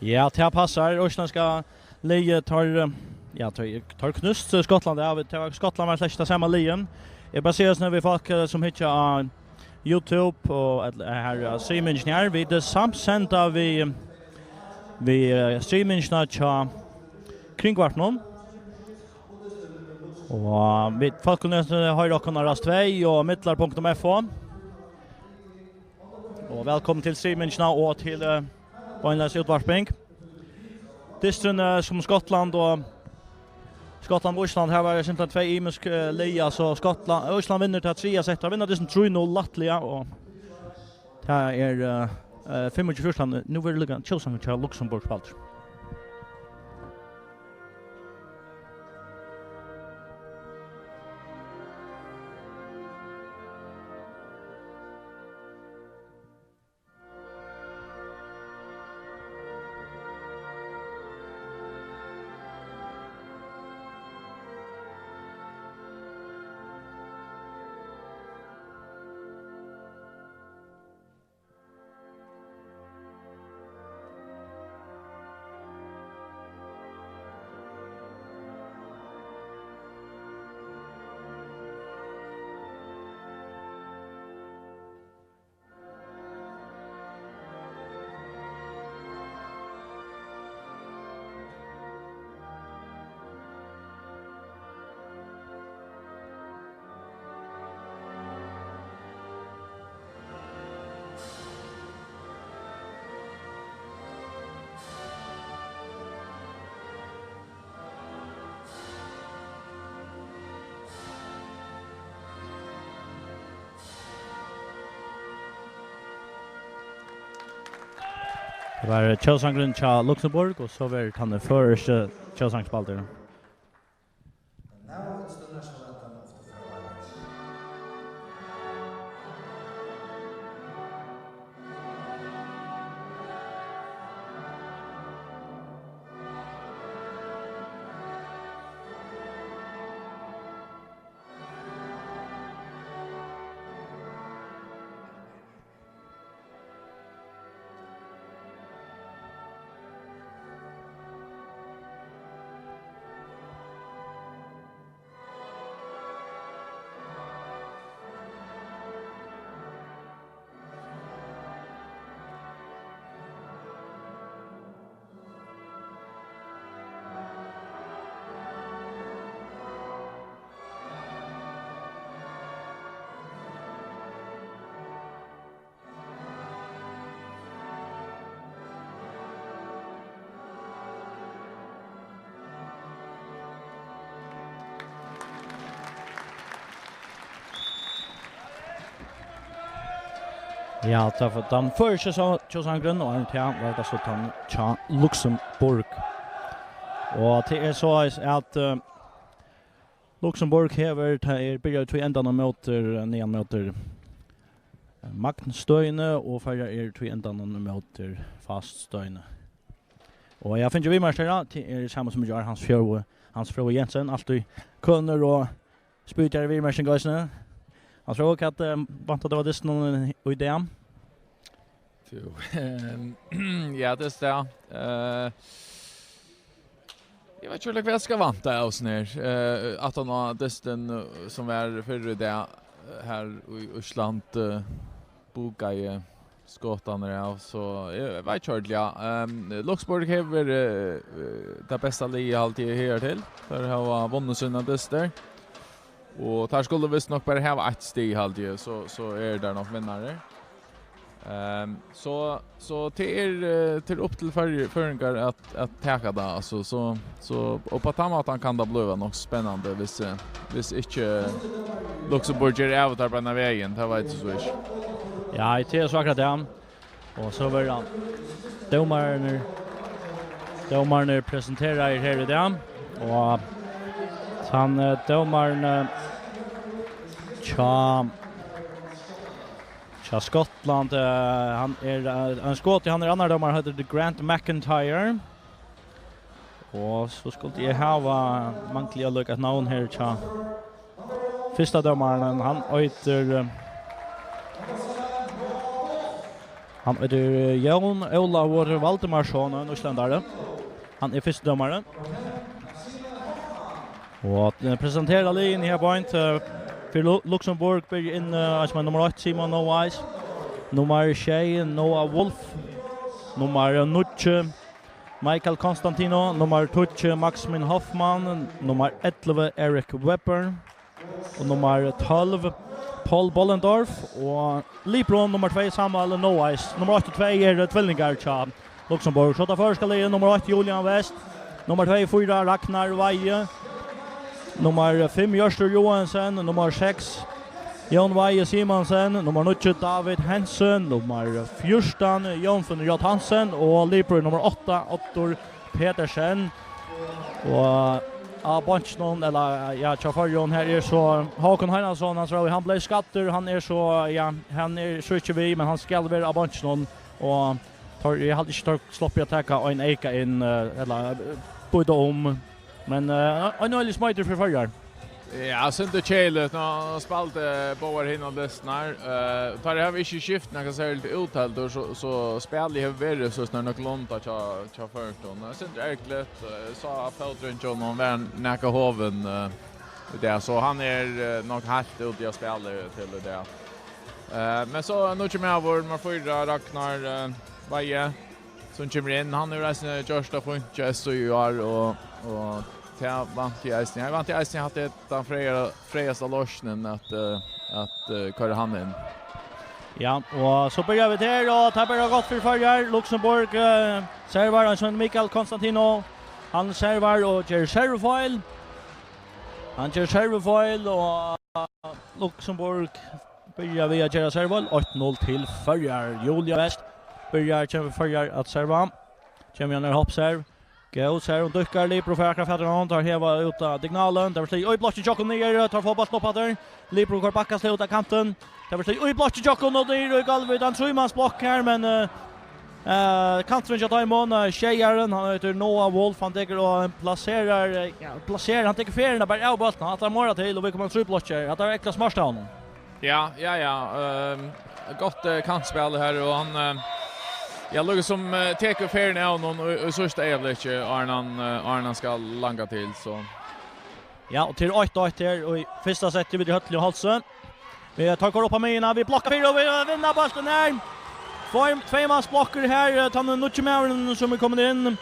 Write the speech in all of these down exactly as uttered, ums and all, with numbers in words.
Ja, tað passar. Íslendska liðið teir, eh, ja, teir, teir knustu Skotland av. Tað var, Skotland var slett tað sama liðið. Eg bara siga soleiðis við fólk, eh, sum hyggja á YouTube og ella, eh, her á streamingini her. Vit eru samsenda við, við, eh, streamingina hjá Kringvarpinum. Og vit, fólk kunnu hoyra okkum á Rás tvey og midlar punktum f o. Og vælkomin til streamingina og til, eh, beinleiðis útvarping. Dysturin, eh, sum Skotland og, Skotland og Ísland, her var tað simpelthen tvey ymisk, eh, lið, altso Skotland, Ísland vinnur tað triðja sett, teir vinna dystin trý null lættliga, og tað er, eh, eh, fimmogtjúgu fjúrtan, nú verður líka tjóðsangur hjá Luxembourg spældur. Tað var tjóðsangurin hjá Luxembourg, og so verður tann føroyski tjóðsangspældurin. And now it's the national anthem of the Faroe Islands. Ja, tað var tann føroyski tjóðsangurin, og ein tað var tað so tann hjá Luxembourg. Og tað er so at, eh, Luxembourg hevur, tað er byrjað í tí endanum móti, niðan móti, eh, Magnstøðini, og Føroyar er í tí endanum móti Faststøðini. Og eg havi fingið viðmerkt her, tað er sama sum í gjár, Hans Fróði, Hans Fróði Jensen, altíð kønur og spýtar í viðmerking eisini. Hans Fróði, hvat, eh, væntar tú av dystinum í dag? Jú, ehm, ja, tað er tað. Eh, eg veit ikki, hvat eg skal vænta av sovorðnum her. Eh, aftan á dystin, eh, sum var fyrr í dag, eh, her í Íslandi, eh, bugaðu Skotarnir av, so eg veit ikki ordiliga. Ehm, Luxembourg hevur verið, eh, tað besta liðið, haldi eg, higartil. Teir hava vunnið sínar dystir. Og teir skulu vist nokk bara hava eitt stig, haldi eg, so, so eru teir nokk vinnarar. Ehm, so, so tað er, eh, tað er upp til føroyingar at at taka tað, altso, so, so, og á tann mátan kann tað blíva nokk spennandi, viss, eh, viss ikki Luxembourg ger av tað beinan vegin, tað veit eg so ikki. Ja, tað er so akkurát tað. Og so verður hann, dómararnir, dómararnir presenteraðir her í dag, og hann, eh, dómarin, eh, hjá, hjá Skotland, eh, hann er, eh, ein skoti, hann er annar dómari, hann eitur Grant McIntyre. Og so skuldi eg hava, mangli eg líka eitt navn her hjá fyrsta dómaran, hann eitur, eh, Hann eitur, eh, Jón Ólavur Valdimarsson, ein íslendari. Hann er fyrstudómari. Og, eh, presentera liðini her beint, eh, fyri Lu-, Luxemburg byrja inn, eh, sum er nummar eitt, Simon Noah Ice. Nummar sjey, Noah Wolf. Nummar níggju, Michael Constantino. Nummar tíggju, Maximin Hoffmann. Nummar ellivu, Eric Webber. Og nummar tólv, Paul Bollendorf. Og Libro nummar tvey, Samuel Noais. Nummar eitt og tvey eru tvillingar hjá Luxemburg. So tað føroyska liðið, nummar eitt, Julian West. Nummar tvey, fýra, Ragnar Weihe. Nummar fimm, Hjørtur Joensen. Nummar seks, Jón Weihe Simonsen. Nummar níggju, David Hansen. Nummar fjúrtan, Jón Finnur J. Hansen. Og Libro nummar átta, Oddur Petersen. Og á beinkinum, ella, ja, hjá Føroyum, her er so Håkon Heinason, hann, so hann bleiv skaddur, hann er so, ja, hann er so ikki við, men hann skal vera á beinkinum, og teir, eg haldi ikki, teir sluppu at taka ein eyka inn, eh, ella, eh, býta um, men, eh, ein øgiligur smeitur fyri Føroyar. Ja, sindur keðiligt. Nú spældu báðar hinar dystirnar. Eh, teir hava ikki skift nakað serligt út heldur, so, so spælið hevur verið so snar nøkulunda hjá, hjá Føroyum. Tað er sindur ergiligt. Eh, eg sá at fóturin hjá honum var nakað hovin, eh, í dag, so hann er, eh, nokk heilt úti av spæli til í dag. Eh, men so nú kemur maður, nummar fýra, Ragnar, eh, Weihe, sum kemur inn. Hann hevur eisini gjørt tað fínt hjá S J í ár, og, og tað vænti eg eisini. Eg vænti eisini at tað er tann fræga-, frægasta loysnin at, eh, at, eh, koyra hann inn. Ja, og so byrja vit her, og tað byrjar gott fyri Føroyar. Luxemburg, eh, servar, ein sum Michael Constantino. Hann servar og ger servufeil. Hann ger servufeil, og Luxemburg byrjar við at gera servufeil. Eitt null til Føroyar. Julian West byrjar, kemur Føroyar at serva. Kemur hann her, hoppserv. Góð serv, hon dýkkar, Libro fær akkurát fatur á honum, teir hava út á diagonalen. Tað verður sligið í blokkin, Jokken niður, teir fáa bóltin upp aftur. Libro koyrir bakkaslag út á kantin. Tað verður sligið í blokkin, Jokken, og niður í gólvið, ein trímansblokk her, men, eh, eh, kanturin hjá teimum, eh, sjeyarin, hann eitur Noah Wolf, hann tekur og plaserar, eh, ja, plaserar, hann tekur ferðina bara av bóltinum, hann ætlar meira til, og vit koma í trý blokkir. Hatta var ekta smart av honum. Ja, ja, ja. Ehm, gott, eh, kantspæl her, og hann, eh, ja, líkasum, eh, tekur ferðina av honum í, í síðsta øyeblikki, áðrenn hann, eh, áðrenn hann skal langa til, so. Ja, og til eitt eitt her, og í fyrsta seti við í Høllini í Hálsi. Vit taka upp á miðjuna, vit blokka fyri, og vit vinna bóltin her. Tveim-, tveimansblokkur her, eh, tann nýggi maðurin sum er komin inn.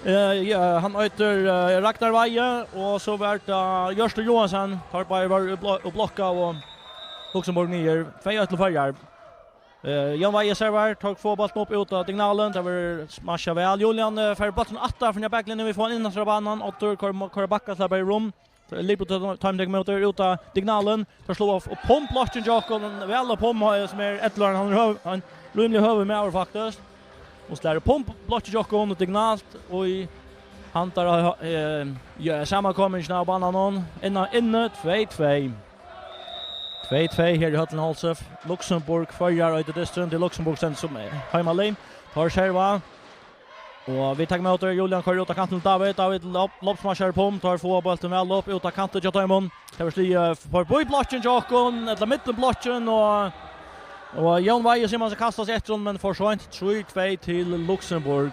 Eh, ja, hann eitur, eh, Ragnar Weihe, og so var tað Hjørtur Joensen. Teir báðir vóru og blo-, og blokka, og Luxemburg niður. Tvey eitt til Føroyar. Eh, Jón Weihe servar, teir fáa bóltin upp út á diagonalen. Tað verður smasjað væl. Julian, eh, fær bóltin aftur frá baklinjuni, vit fáa hann inn aftur á banan. Oddur koyrir, koyrir bakkaslag, ber rúm. Libro teimum tekur ímóti, út á diagonalen. Teir sláa upp um blokkin hjá okkum, væl upp um, eh, sum er ellivu, hann er høv-, ein rímiliga høgur maður, faktiskt. Og slær upp um blokkin hjá okkum, diagonalt, og í handar, eh, ja, samankomingina av bananum. Inn á, inni, tvey tvey. Tvey tvey her í Høllini í Hálsi. Luxemburg, Føroyar, eitur dysturin. Tað er Luxemburg, sum er heimalið. Teir serva. Og vit taka ímóti, Julian koyrir út á kantin til David. David lob-, lobsmasjar upp um, teir fáa bóltin væl upp, út á kantin hjá teimum. Tað verður sligið, eh, forbi blokkin hjá okkum, ella millum blokkin, og, og Jón Weihe Simonsen kastar seg eftir honum, men for seint, trý tvey til Luxemburg.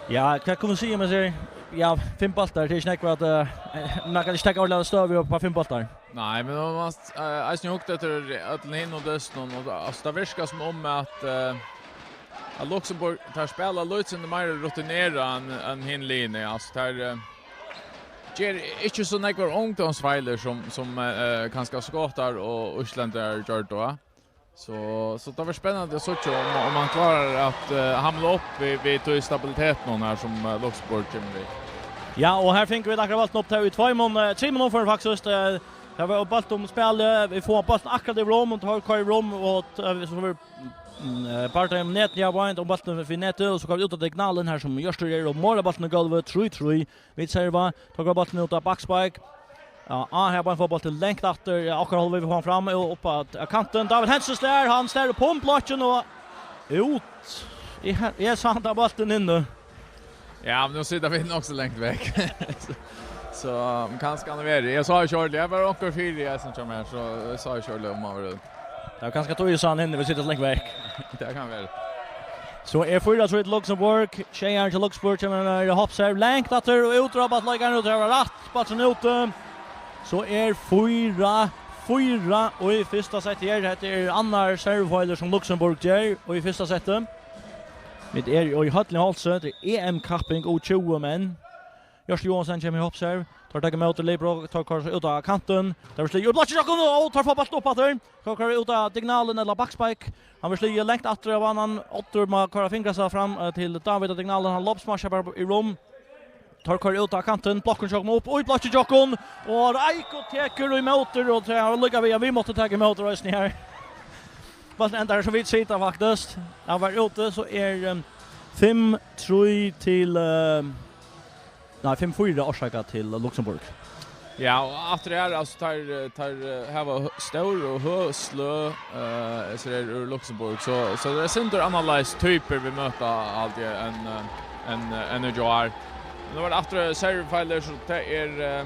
Ja, hvat kann man siga, man sigur, ja, fimm bóltar, tað er ikki nógv at, eh, man kann ikki taka ordiliga støðu upp á fimm bóltar. Nei, men man, man, eh, eisini hugt eftir øllum hinum dystunum, og tað, altso, tað virkar sum um at, eh, at Luxemburg, teir spæla lítið sindur meira rutinerað enn, enn hin liðini. Altso, teir, eh, gera ikki so nógvar ungdómsfeilir sum, sum, eh, kanska skotar og íslendingar gjørdu, va? So, so tað verður spennandi at síggja um, um man klárar at, eh, hamla upp við, við tí stabilitetinum her sum, eh, Luxemburg kemur við. Ja, og her fingu vit akkurát bóltin upp til í tveimum, eh, trimum umferðum, faktiskt. Eh, her var bólt um spælið, vit fáa bóltin akkurát í rúm, og teir koyra í rúm, og, eh, so verður, mm, eh, bara um netið, ja, beint um bóltin við netið, og so koyra vit út á diagonalen her sum Hjørtur er, og molar bóltin í gólvið, trý trý. Vit serva, tekur bóltin út á backspark. Ja, á, her beint fáa bóltin langt aftur. Ja, okkara hálva, vit fáa hann fram og upp á, á kantin. David Hansen slær, hann slær upp um blokkin og út. Eg, eg sá hann ta bóltin inni. Ja, men nú sita vit nokk so langt vekk. So, so, men kanska hann er verri. Eg sá ikki ordiliga. Eg var onkur fyri, eg sum kemur her, so eg sá ikki ordiliga um hann var út. Det er kanskje tøy, sa han, henne vil sitte så lenge vekk. Det kan være. So er fýra trý til Luxemburg. Tjeian til Luxemburg, kemur hann í hoppserv. Langt aftur og útróp at leikaren út, det var rætt. Bólturin úti. So er fýra fýra og í fyrsta sett her. Hetta er annar servufeilur sum Luxemburg ger og í fyrsta sett. Vit eru í Høllini í Hálsi, tað er E M-kapping U tjúgu menn. Jørst Johansen kemur í hoppserv. Teir taka ímóti Libro, teir koyra seg út á kantin. Teir verða sligið í blokkin, og teir fáa bóltin upp aftur. Teir koyra út á Dignalin ella Backspike. Hann verður sligið langt aftur av banan. Oddur má koyra fingrastar fram, eh, til David á Dignalin. Hann lobsmaskar bara í rúm. Teir koyra út á kantin. Blokkin hjá okkum upp. Og í blokkin hjá okkum. Og Reiko tekur ímóti, og tað er líka við, at vit máttu taka ímóti eisini her. Bólturin endar her, so vit sita faktiskt. Hann var úti, so er, eh, fimm trý til, eh, Nei, fimm fýra orsakað til Luxemburg. Ja, og aftur her, altso, teir, eh, teir, eh, hava hø-, stór og høg sløg, eh, hesir eru úr Luxemburg, so, so tað er sindur annarleiðis typur vit møta altíð enn, eh, enn, eh, enn í gjár. Men nú var tað aftur servufeilur, so tað er, eh,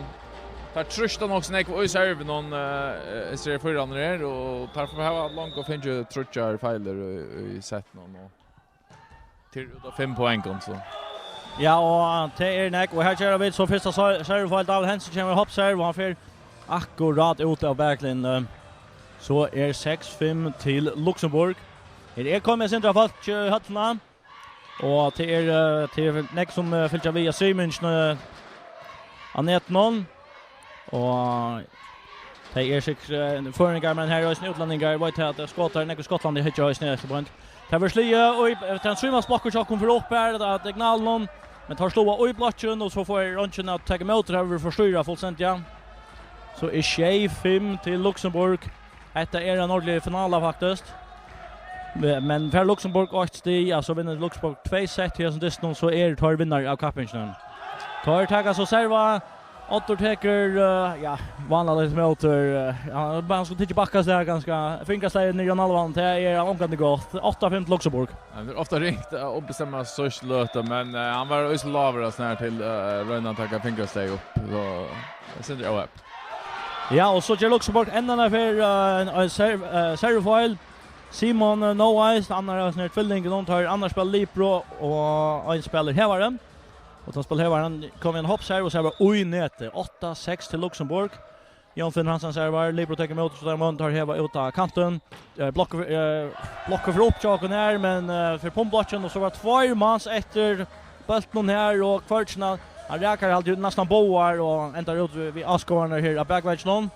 teir trýsta nokk so nógv í servinum, eh, hesir fýrarnir her, og teir fáa longu fingið tríggjar feilir í, í settinum, og Til út av fimm poengum, so. Ja, og tað er nógv, og her gera vit so fyrsta ser-, servufeil. David Hansen kemur í hoppserv, og hann fer akkurát út av baklinjuni. So er seks fimm til Luxemburg. Her er komið sindur av fólki í høllina, og tað er, eh, tað er nógv sum, eh, fylgja við á streamingini á netinum. Og tey eru sikkurt, eh, føroyingar, men her eru eisini útlendingar. Eg veit at, eh, skotar, nógvir í Skotlandi hyggja eisini eftir beint. Tað verður sligið, og í, eh, tann síðumfallsbólkurin hjá okkum fer upp her, tað er Dignalin, men teir sláa í blokkin, og so fær eingin at taka ímóti, tað verður forstýrað fullstendiga. So er sjey fimm til Luxemburg. Hetta er ein ordentlig finala, faktiskt. Men fær Luxemburg eitt stig, altso vinnur Luxemburg tvey sett í hesum dystinum, so eru teir vinnarar av kappingini. Teir taka so serva, Oddur tekur, eh, ja, vanliga lítið mótur, eh, ja, bara hann skuldi tikið bakkast her, kanska. Fingrasligið niður í nalvan, tað er ongantíð gott. Átta fimm til Luxemburg. Ja, tað er ofta ringt at ombestemma seg so løtt, men, eh, hann var eisini lágur, altso, her til, eh, royna at taka fingrasligið upp. So, eg synist tað er óheppið. Ja, og so ger Luxemburg enn eina ferð, eh, ein, ein serv-, eh, servufeil. Simon, eh, Noais, annar av sínum tvillingum, hon tar annars spælir Libro, og ein spælir Hevarin. Og tá spælir Hevarin, hann kom í ein hoppserv, og so var í netið. Átta seks til Luxemburg. Jón Finn Hansen servar, Libro tekur ímóti, so teir munnu teir heva út á kantin. Eh, blokkur, eh, blokkur fer upp hjá okkum her, men, eh, fer pumblokkin, og so var tveir mans eftir bóltinum her, og Kvørkin, hann rakar altíð næstan báðar, og endar út við, við áskoðararnar her á bakvegginum.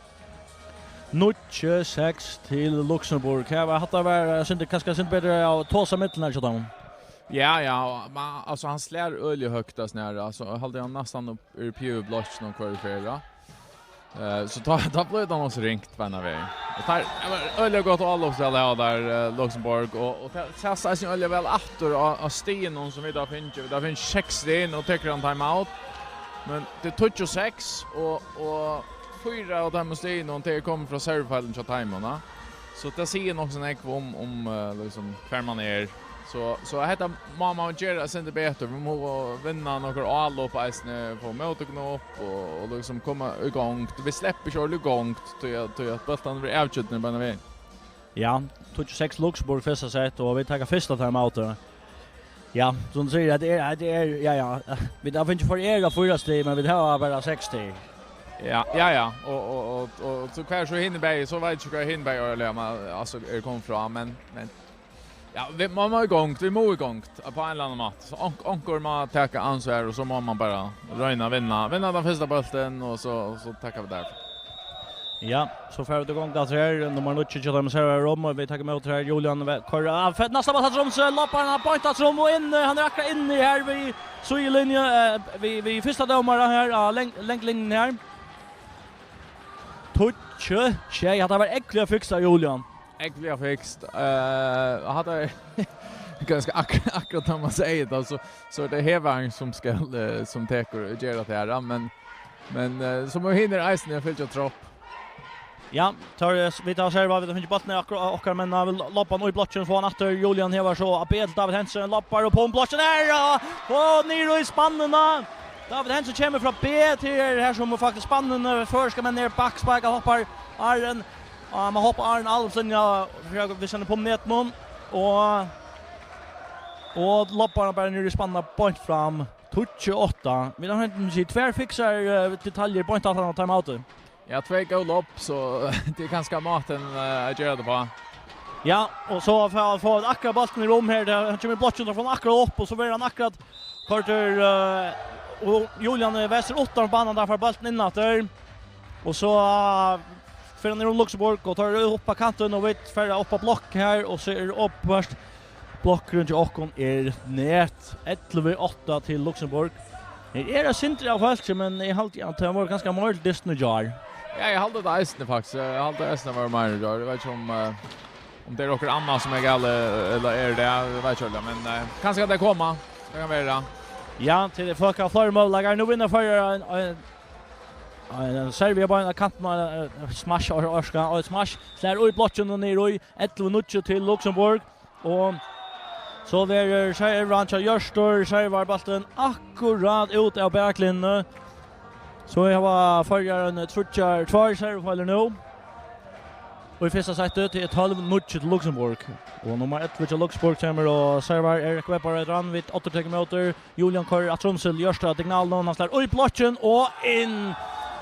Níggju seks til Luxemburg. Her var, hatta var, eh, sindur, kanska sindur betri at tosa millum her, hjá teimum. Ja, ja, og man, altso, hann slær øgiliga høgt, altso, nær, altso, eg haldi hann næstan upp í P V-blokkin og hvør fer, ja. Eh, so tá, tá bleiv tað nokk so ringt, beinanvegin. Og tað var øgiliga gott álop, sum tey hava har, eh, Luxemburg, og, og tað sæst eisini øgiliga væl aftur á, á stigunum, sum vit hava fingið. Vit hava fingið seks stig, nú tekur hann timeout. Men tað er tíggju seks, og, og fýra av teimum stigunum, tey eru komin frá servufeilum hjá teimum, ja. So tað sigur nokk so nógv um, um, eh, líkasum, hvar man er. So, so hetta má man gera eitt sindur betur. Vit mugu vinna nøkur álop eisini, fáa móttikuna upp og, og líkasum koma í gongd. Vit sleppa ikki ordiliga í gongd, tí at, tí at bóltarnir verða avgjørdir beinanvegin. Ja, tíggju seks Luxemburg fyrsta sett, og vit taka fyrsta timeout. Ja, sum tú sigur, at tað er, at tað er, ja, ja. Vit hava fingið forærað fýra stig, men vit hava bara seks stig. Ja, ja, ja. Og, og, og, og so hvar so hini bæði, so veit eg ikki hvar hini bæði eru, men, altso, eru komin frá, men, men, ja, vit, man má í gongd, vit mugu í gongd, á ein ella annan máta. So onk-, onkur má taka ansvar, og so má man bara royna at vinna, vinna tann fyrsta bóltin, og so, og so taka vit har. Ja, so fara vit í gongd aftur her. Nummar níggju, Kjartan Servar Rom, og vit taka ímóti her. Julian ve-, koyrir av, fett næsta bóltin til Tromsø, lobbar hann beint at Rom og inn, hann er akkurát inni her við síðulinju, eh, við, við fyrsta dómara her, á leng-, lengdlinjuni her. Tíggju sjey, hatta var ógvuliga fiksað, Julian. Ógvuliga fiksað. Eh, hatta er kanska ak-, akkurát tá man sigur tað, so, so er tað Hevarin sum skal, eh, sum tekur og ger tað her, men, men, eh, so mugu hinir eisini fylgja tropp. Ja, tar, eh, vit hava serva, vit hava fingið bóltin akkurát, okkara menn hava lo-, lobbað hann í blokkin, fáa hann aftur. Julian hevar so, Abel, David Hansen, lobbar upp um blokkin her, og, og niður í spannina. David Hansen kemur frá B til her, her sum faktiskt spannin, eh, føroyska menn er backsparka, hoppar, Arjen Og man hoppar Aron Alvslinja, fyri at visa hann upp um netinum. Og, og lobbar hann bara niður í spanna beint fram. Tíggju átta. Vit hava hendan seg tvær fiksar, eh, detaljer beint aftan á timeoutið. Ja, tvey góð lob, so tað er kanska mátin, eh, at gera tað uppá. Ja, og so fá, fá vit akkurát bóltin í rúm her. Hann kemur í blokkin, so fær hann akkurát upp, og so verður hann akkurát koyrdur, eh, og Julian Wester uttan banan, har fær bóltin inn aftur. Og so, eh, fer hann í rúm Luxemburg, og tar upp á kantin, og vit fara upp á blokk her, og so er opinbert Blokkurin hjá okkum er net. Ellivu átta til Luxemburg. Her er eitt sindur av fólki, men eg haldi at tað var ganska meir til dystin í gjár. Ja, eg haldi tað eisini, faktiskt. Eg haldi eisini tað var meir í gjár. Eg veit ikki um, eh, um tað er okkurt annað sum er galið, ella er tað, eg veit ikki, men, eh, kanska tey koma. Tað kann vera. Ja, til fólk hava fleiri møguleikar. Nú vinnur Føroyar ein, ein, ein servi á beinanvegin á kantin, ein, ein smash, or-, orka, og ein smash. Slær í blokkin og niður í. Ellivu níggju til Luxemburg. Og so verður servan hjá Hjørstur, servar bóltin akkurát út av baklinjuni. So hava Føroyar ein tríggjar, tveir servufeilir nú. Og í fyrsta setti til tólv níggju til Luxemburg. Og nummar ellivu hjá Luxemburg kemur og servar, Erik Webber eitur hann, vit átta tekur ímóti. Julian koyrir aftur um seg, Hjørstur á signalinum, hann slær í blokkin og inn.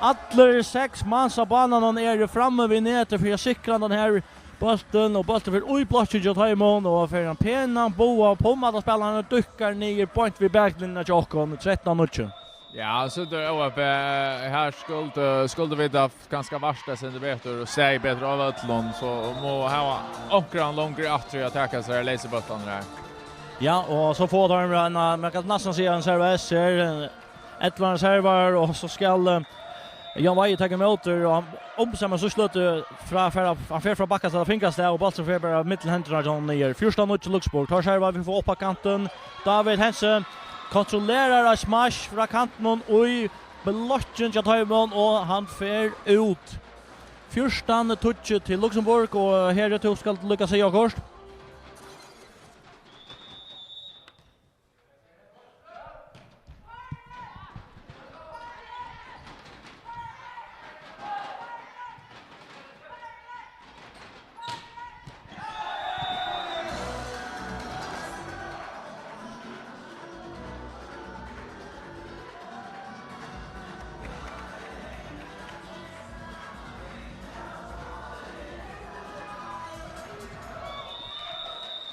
Allir seks mans á banan eru frammi við netið fyri at sikra henda her bóltin, og bóltin fer í blokkin hjá teimum, og fer ein penan boga, pumma, tá spælir hann og dúkkar niður beint við baklinjuna hjá okkum, trettan níggju. Ja, so tað er O F B, her skuldu, skuldu vit havt kanska varið eitt sindur betur og staðið betur á vøllinum, so má hava onkran longri aftur at taka sær leysibóltarnar her. Ja, og so fáa teir ein, man kann næstan siga ein servus her, Edvard servar, og so skal, eh, Jan Weihe taka ímóti, og hann umsæmar so sløtu frá, frá, hann fer frá bakka til fingrastað, og bólturin fer bara millum hendurnar hjá honum niður. Fjúrtan níggju Luxemburg, teir serva, vit fáa upp á kantin. David Hentze kontrollerar eitt smash frá kantinum í blokkin hjá teimum, og hann fer út. Fjúrtan tíggju til Luxemburg, og her er tú skal líka siga okkurt.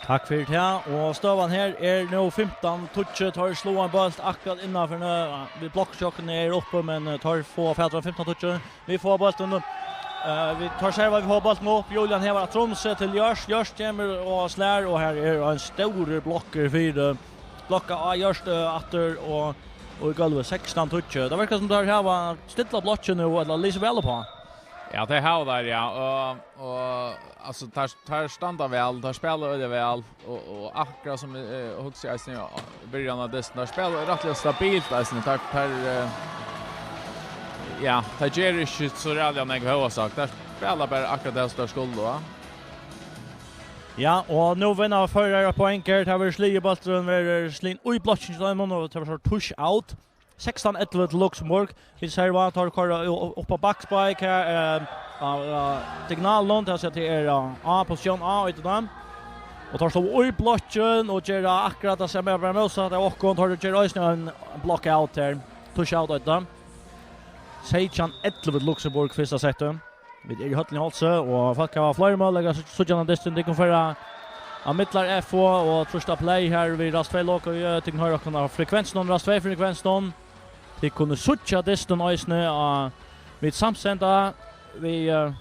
Takk fyri tað, og støðan her er nú fimtan tíggju, teir sláa ein bólt akkurát innanfyri nú, við blokkin hjá okkum er uppi, men, eh, teir fáa fatur á fimtan tíggju. Vit fáa bóltin, eh, vit, teir serva, vit fáa bóltin upp, Julian hevar aftur um seg til Jørs, Jørs kemur og slær, og her er ein stórur blokkur fyri, blokka á Jørs, eh, aftur, og, og í gólvið sekstan tíggju. Tað virkar sum teir hava stillað blokkin nú, ella lisið væl uppá. Ja, tey hava tað, ja. Og, og, altso, teir, teir standa væl, teir spæla øgiliga væl, og, og akkurát sum, eh, hugsi eg eisini í byrjan av dystin, teir spæla rættiliga stabilt eisini. Teir, teir, eh, ja, teir gera ikki so ræðuliga nógv hóast alt. Teir spæla bara akkurát tað sum teir skulu, va? Ja, og nú vinna Føroyar eitt poeng her. Tað verður sligið, bólturin verður sligin í blokkin hjá teimum, og tað verður so touch out. Sekstan ellivu til Luxemburg. Vit serva, teir koyra u-, upp á bakspike her, eh, á, á signalinum, tað vil siga, tað er, eh, á posisjón A, og teir sláa í blokkin og gera akkurát tað sama, bara mótsatt av okkum, teir gera eisini ein block out her. Touch out, eitur tað. Seytjan ellivu til Luxemburg, fyrsta settið. Vit eru í høllini í Hálsi, og fólk hava fleiri møguleikar at síggja henda dystin. Tit kunnu fara á Midlar F O og trýsta play her við Rás tvey logo. Tit kunnu hoyra okkum á frekvensinum, Rás tvey frekvensinum. Tit kunnu síggja dystin eisini á, vit samsenda við, eh,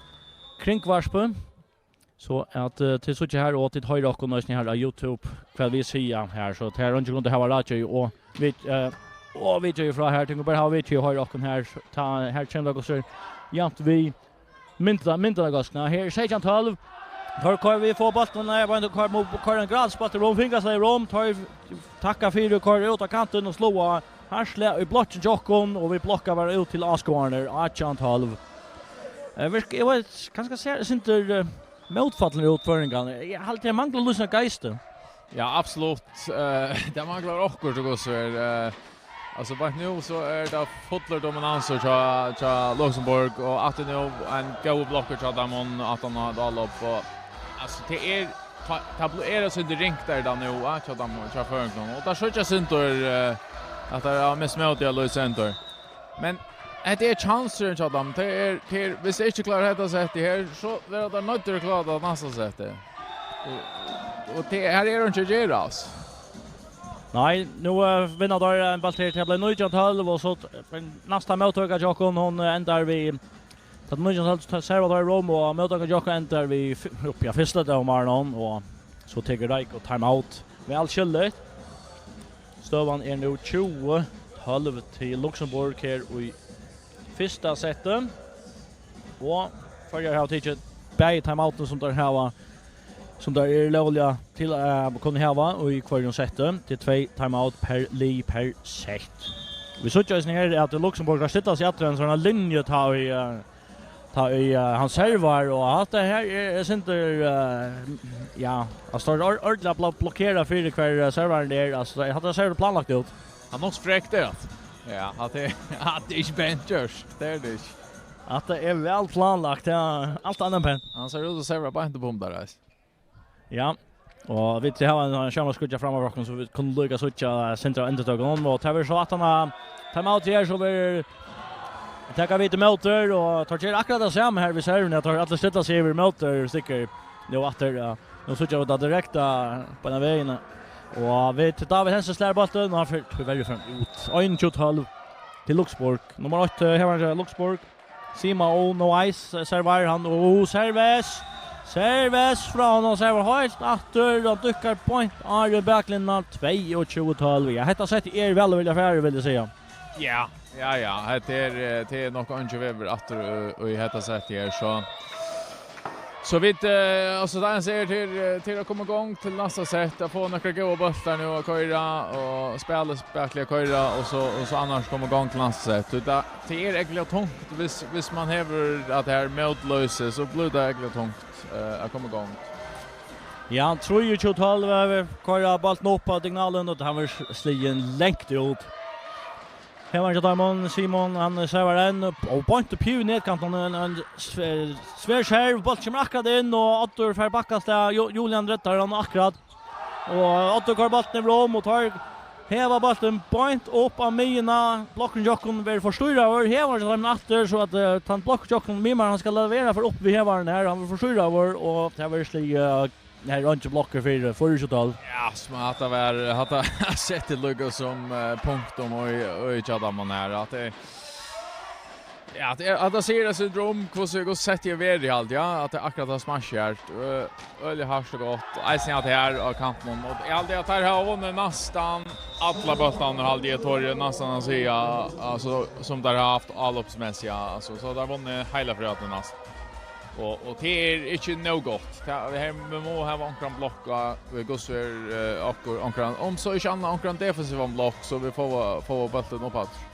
Kringvarpið. So at, eh, tit síggja her, og tit hoyra okkum eisini her á YouTube, hvat vit siga her. So tað er eingin grund at hava radio og vit, eh, og video frá her. Tit kunnu bara hava video og hoyra okkum her. Tá, her kemur tað gott, so javnt við Mynda-, myndarnagóðskuna. Her er seytjan tólv. Teir koyra, vit fáa bóltin, nei, bara koyra, koyra ein gratis bólt í rúm, fingrasliga í rúm. Teir takka fyri, koyra út á kantin og sláa harðliga í blokkin hjá okkum, og vit blokka bara út til áskoðararnar, átjan tólv. Eh, virk-, eg veit, kanska sær, eitt sindur, eh, mótfallin út føroyingarnar. Eg haldi, eg manglar líka geist. Ja, absolutt. Eh, tað manglar okkurt, og so er, eh, Altso, beint nú so er tað fullur dominans hjá, hjá Luxemburg, og aftur nú ein góður blokkur hjá teimum, aftan á eitt álop, og, altso, tað er, ta-, tað blir, er eitt sindur ringt har nú, ja, hjá teimum, hjá føroyingunum, og tað síggja eitt sindur, eh, at tað er mist mótið at lýsa sindur. Men hetta er kjansurin hjá teimum, tað er, tað er, viss tey ikki klára hetta settið her, so verða teir noyddir at klára tað næsta settið. Og, og tað, her er einki at gera, altso. Nei, nú, eh, vinna teir ein bólt her til at blíva nítjan tólv, og so t-, men næsta móttøka hjá okkum, hon, eh, endar við, tá nítjan tólv, tá serva teir Róm, og móttøkan hjá okkum endar við f-, uppi á fyrsta dómaran, og so tekur Reykjavík timeout. Væl skilligt. Støðan er nú tjúgu tólv til Luxemburg her í fyrsta seti. Og Føroyar hava tikið bæði timeoutini sum teir hava, sum teir eru lógliga til at kunna hava í hvørjum seti. Tað er tvey timeout per lið per sett. Vit síggja eisini her at Luxemburg har stillar seg aftur ein sovorðnan linju tá ið, eh, tá ið, eh, hann servar, og hatta her er, er sindur, eh, ja, altso, teir or-, ordiliga blo-, blokkera fyri hvar, eh, servarin er. Altso, hatta sær planlagt út. Hann er nokk so frekt, tað. Ja, hatta er, hatta er ikki bent gjørt. Tað er tað ikki. Hatta er væl planlagt, ja. Alt annað enn pent. Hann sær út at serva beint upp um tað, altso. Ja. Og vit hava ein, ein skjerm at skíggja fram av okkum, so vit kunnu líka síggja, eh, sindur av endurtøkunum. Og tað verður so aftan á timeout her, so verður taka vit ímóti, og teir gera akkurát tað sama her við servini, at teir allir stilla seg yvir ímóti, stikkir nú aftur, ja. Nú síggja vit tað direkta beinanvegin. Og vit, David Hensen slær bóltin, og hann fer tíverri fram út. Einogtjúgu tólv til Luxemburg. Nummar eitt, eh, her var Luxemburg. Sima og Noais, eh, servar hann, og Serves. Serves frá honum, servar heilt aftur, og dukkar beint á baklinjuna, tveyogtjúgu tólv. Ja, hetta settið er væl og vilja farið, vil eg siga. Ja, ja, ja, hetta er, eh, tað er nokk eingin vegur aftur í, í hetta settið her, so. So vit, eh, altso, tað er til, eh, til at koma í gongd til næsta sett, at fáa nakrar góðar bóltar nú at koyra, og spæla spæl til at koyra, og so, og so annars koma í gongd til næsta sett. Og tað, tað er eigentliga tungt, viss, viss man hevur at her mótloysi, so blívur tað eigentliga tungt, eh, at koma í gongd. Ja, trýogtjúgu tólv, eh, koyra bóltin upp á diagonalin, og hann verður sligin langt út. Her var hann hjá teimum, Simon, hann servar ein, og beint upp í netkantin, ein, ein svær, svær serv, bólturin kemur akkurát inn, og Oddur fær bakkast av, Ju-, Julian reddar hann akkurát. Og Oddur koyrir bóltin yvir um, og teir heva bóltin beint upp á miðjuna, blokkurin hjá okkum verður forstýraður, her var hann hjá teimum aftur, so at, eh, tann blokkurin hjá okkum, Mimar, hann skal levera fyri upp við hevaran her, hann verður forstýraður, og tað verður sligið, eh, Her er einki blokkur fyri, fýraogtjúgu tólv. Ja, sum at hatta var, hatta setti líka sum, eh, punktum og í, og í tjadaman her, at tað, ja, at tað, at tað sigur eitt sindur um hvussu, hvussu settið er verið, haldi, ja, at tað er akkurát tað smash her. Ø-, øgiliga hart og gott. Eisini at her á kantinum. Og eg haldi at teir hava vunnið næstan allar bóltarnar, haldi eg, tori eg næstan at siga, altso, sum teir hava havt álopsmessigt, ja, altso, so teir hava vunnið heila fríhøllina næstan. Og, og tað er ikki nóg gott. Tað, her, vit mugu hava onkran blokk á, vit hvussu er, eh, okkur, onkran, um so ikki annað, onkran defensivan blokk, so vit fáa, fáa bóltin upp aftur.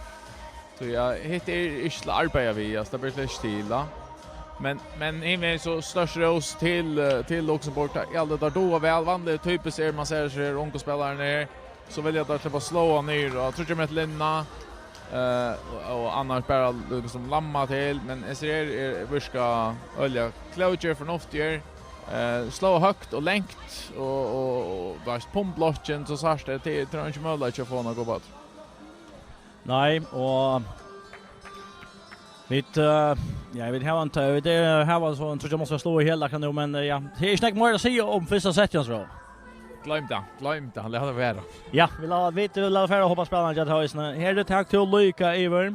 So ja, hitt er ikki til at arbeiða við, altso, tað ber slett ikki til, ja. Men, men hinvegin so størst rós til, eh, til Luxemburg. Tað, ja, tað duga væl, vanliga typiskt er, man sær seg her, ungu spælararnir her. So vilja teir sleppa at sláa niður á tríggjar metra linjuna, eh, og, og annars bara líkasum lamma til, men hesir her er, virka øgiliga klókir, fornuftigir, eh, sláa høgt og langt, og, og, og, tú veitst, pumblokkin, so sært tað, tað, tað er ikki møguleiki at fáa nakað upp aftur. Nei, og vit, eh, ja, vit hava ein tø-, vit, eh, hava so ein tríggjar minuttir at sláa í hel akkurát nú, men, eh, ja, tað er ikki nógv meira at siga um fyrsta sett, Jens Róa. Gloym tað, gloym tað, lat tað vera. Ja, vit lata, vit, vit lata fara og hoppa spælararnar hjá eisini. Her er tað til líka yvir.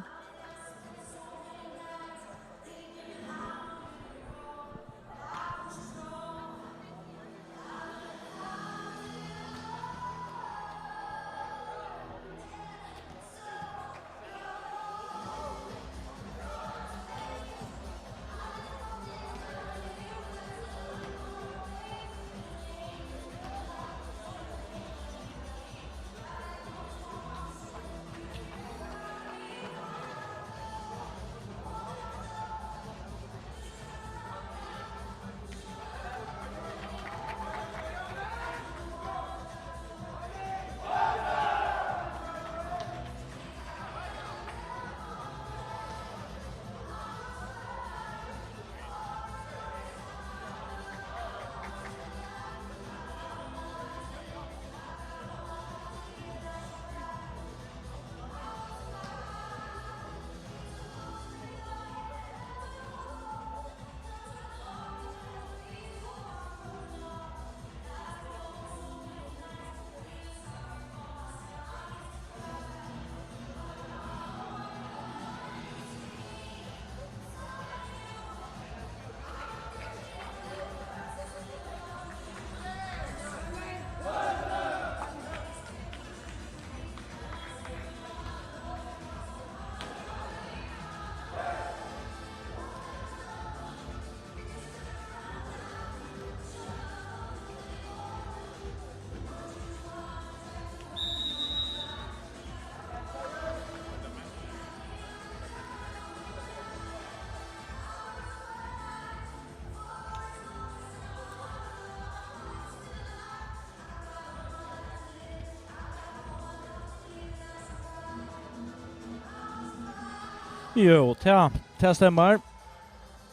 Jú, tað, tað stemmar.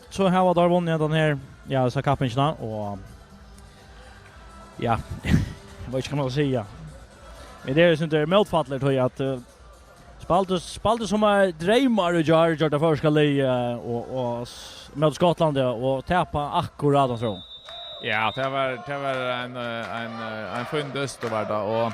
So hava teir vunnið hendan her, ja, hesa kappingina, og, ja, eg veit ikki, hvat man skal siga. Men tað er, sum tað er mótfallið, tí at, eh, spældu, spældu sum, eh, dreymar í gjár, gjørdu tað føroyska liðið, eh, og, og s-, móti Skotlandi, og tapa akkurát, altso. Ja, tað var, tað var ein, eh, ein, eh, ein fín dyst, tað var tað, og,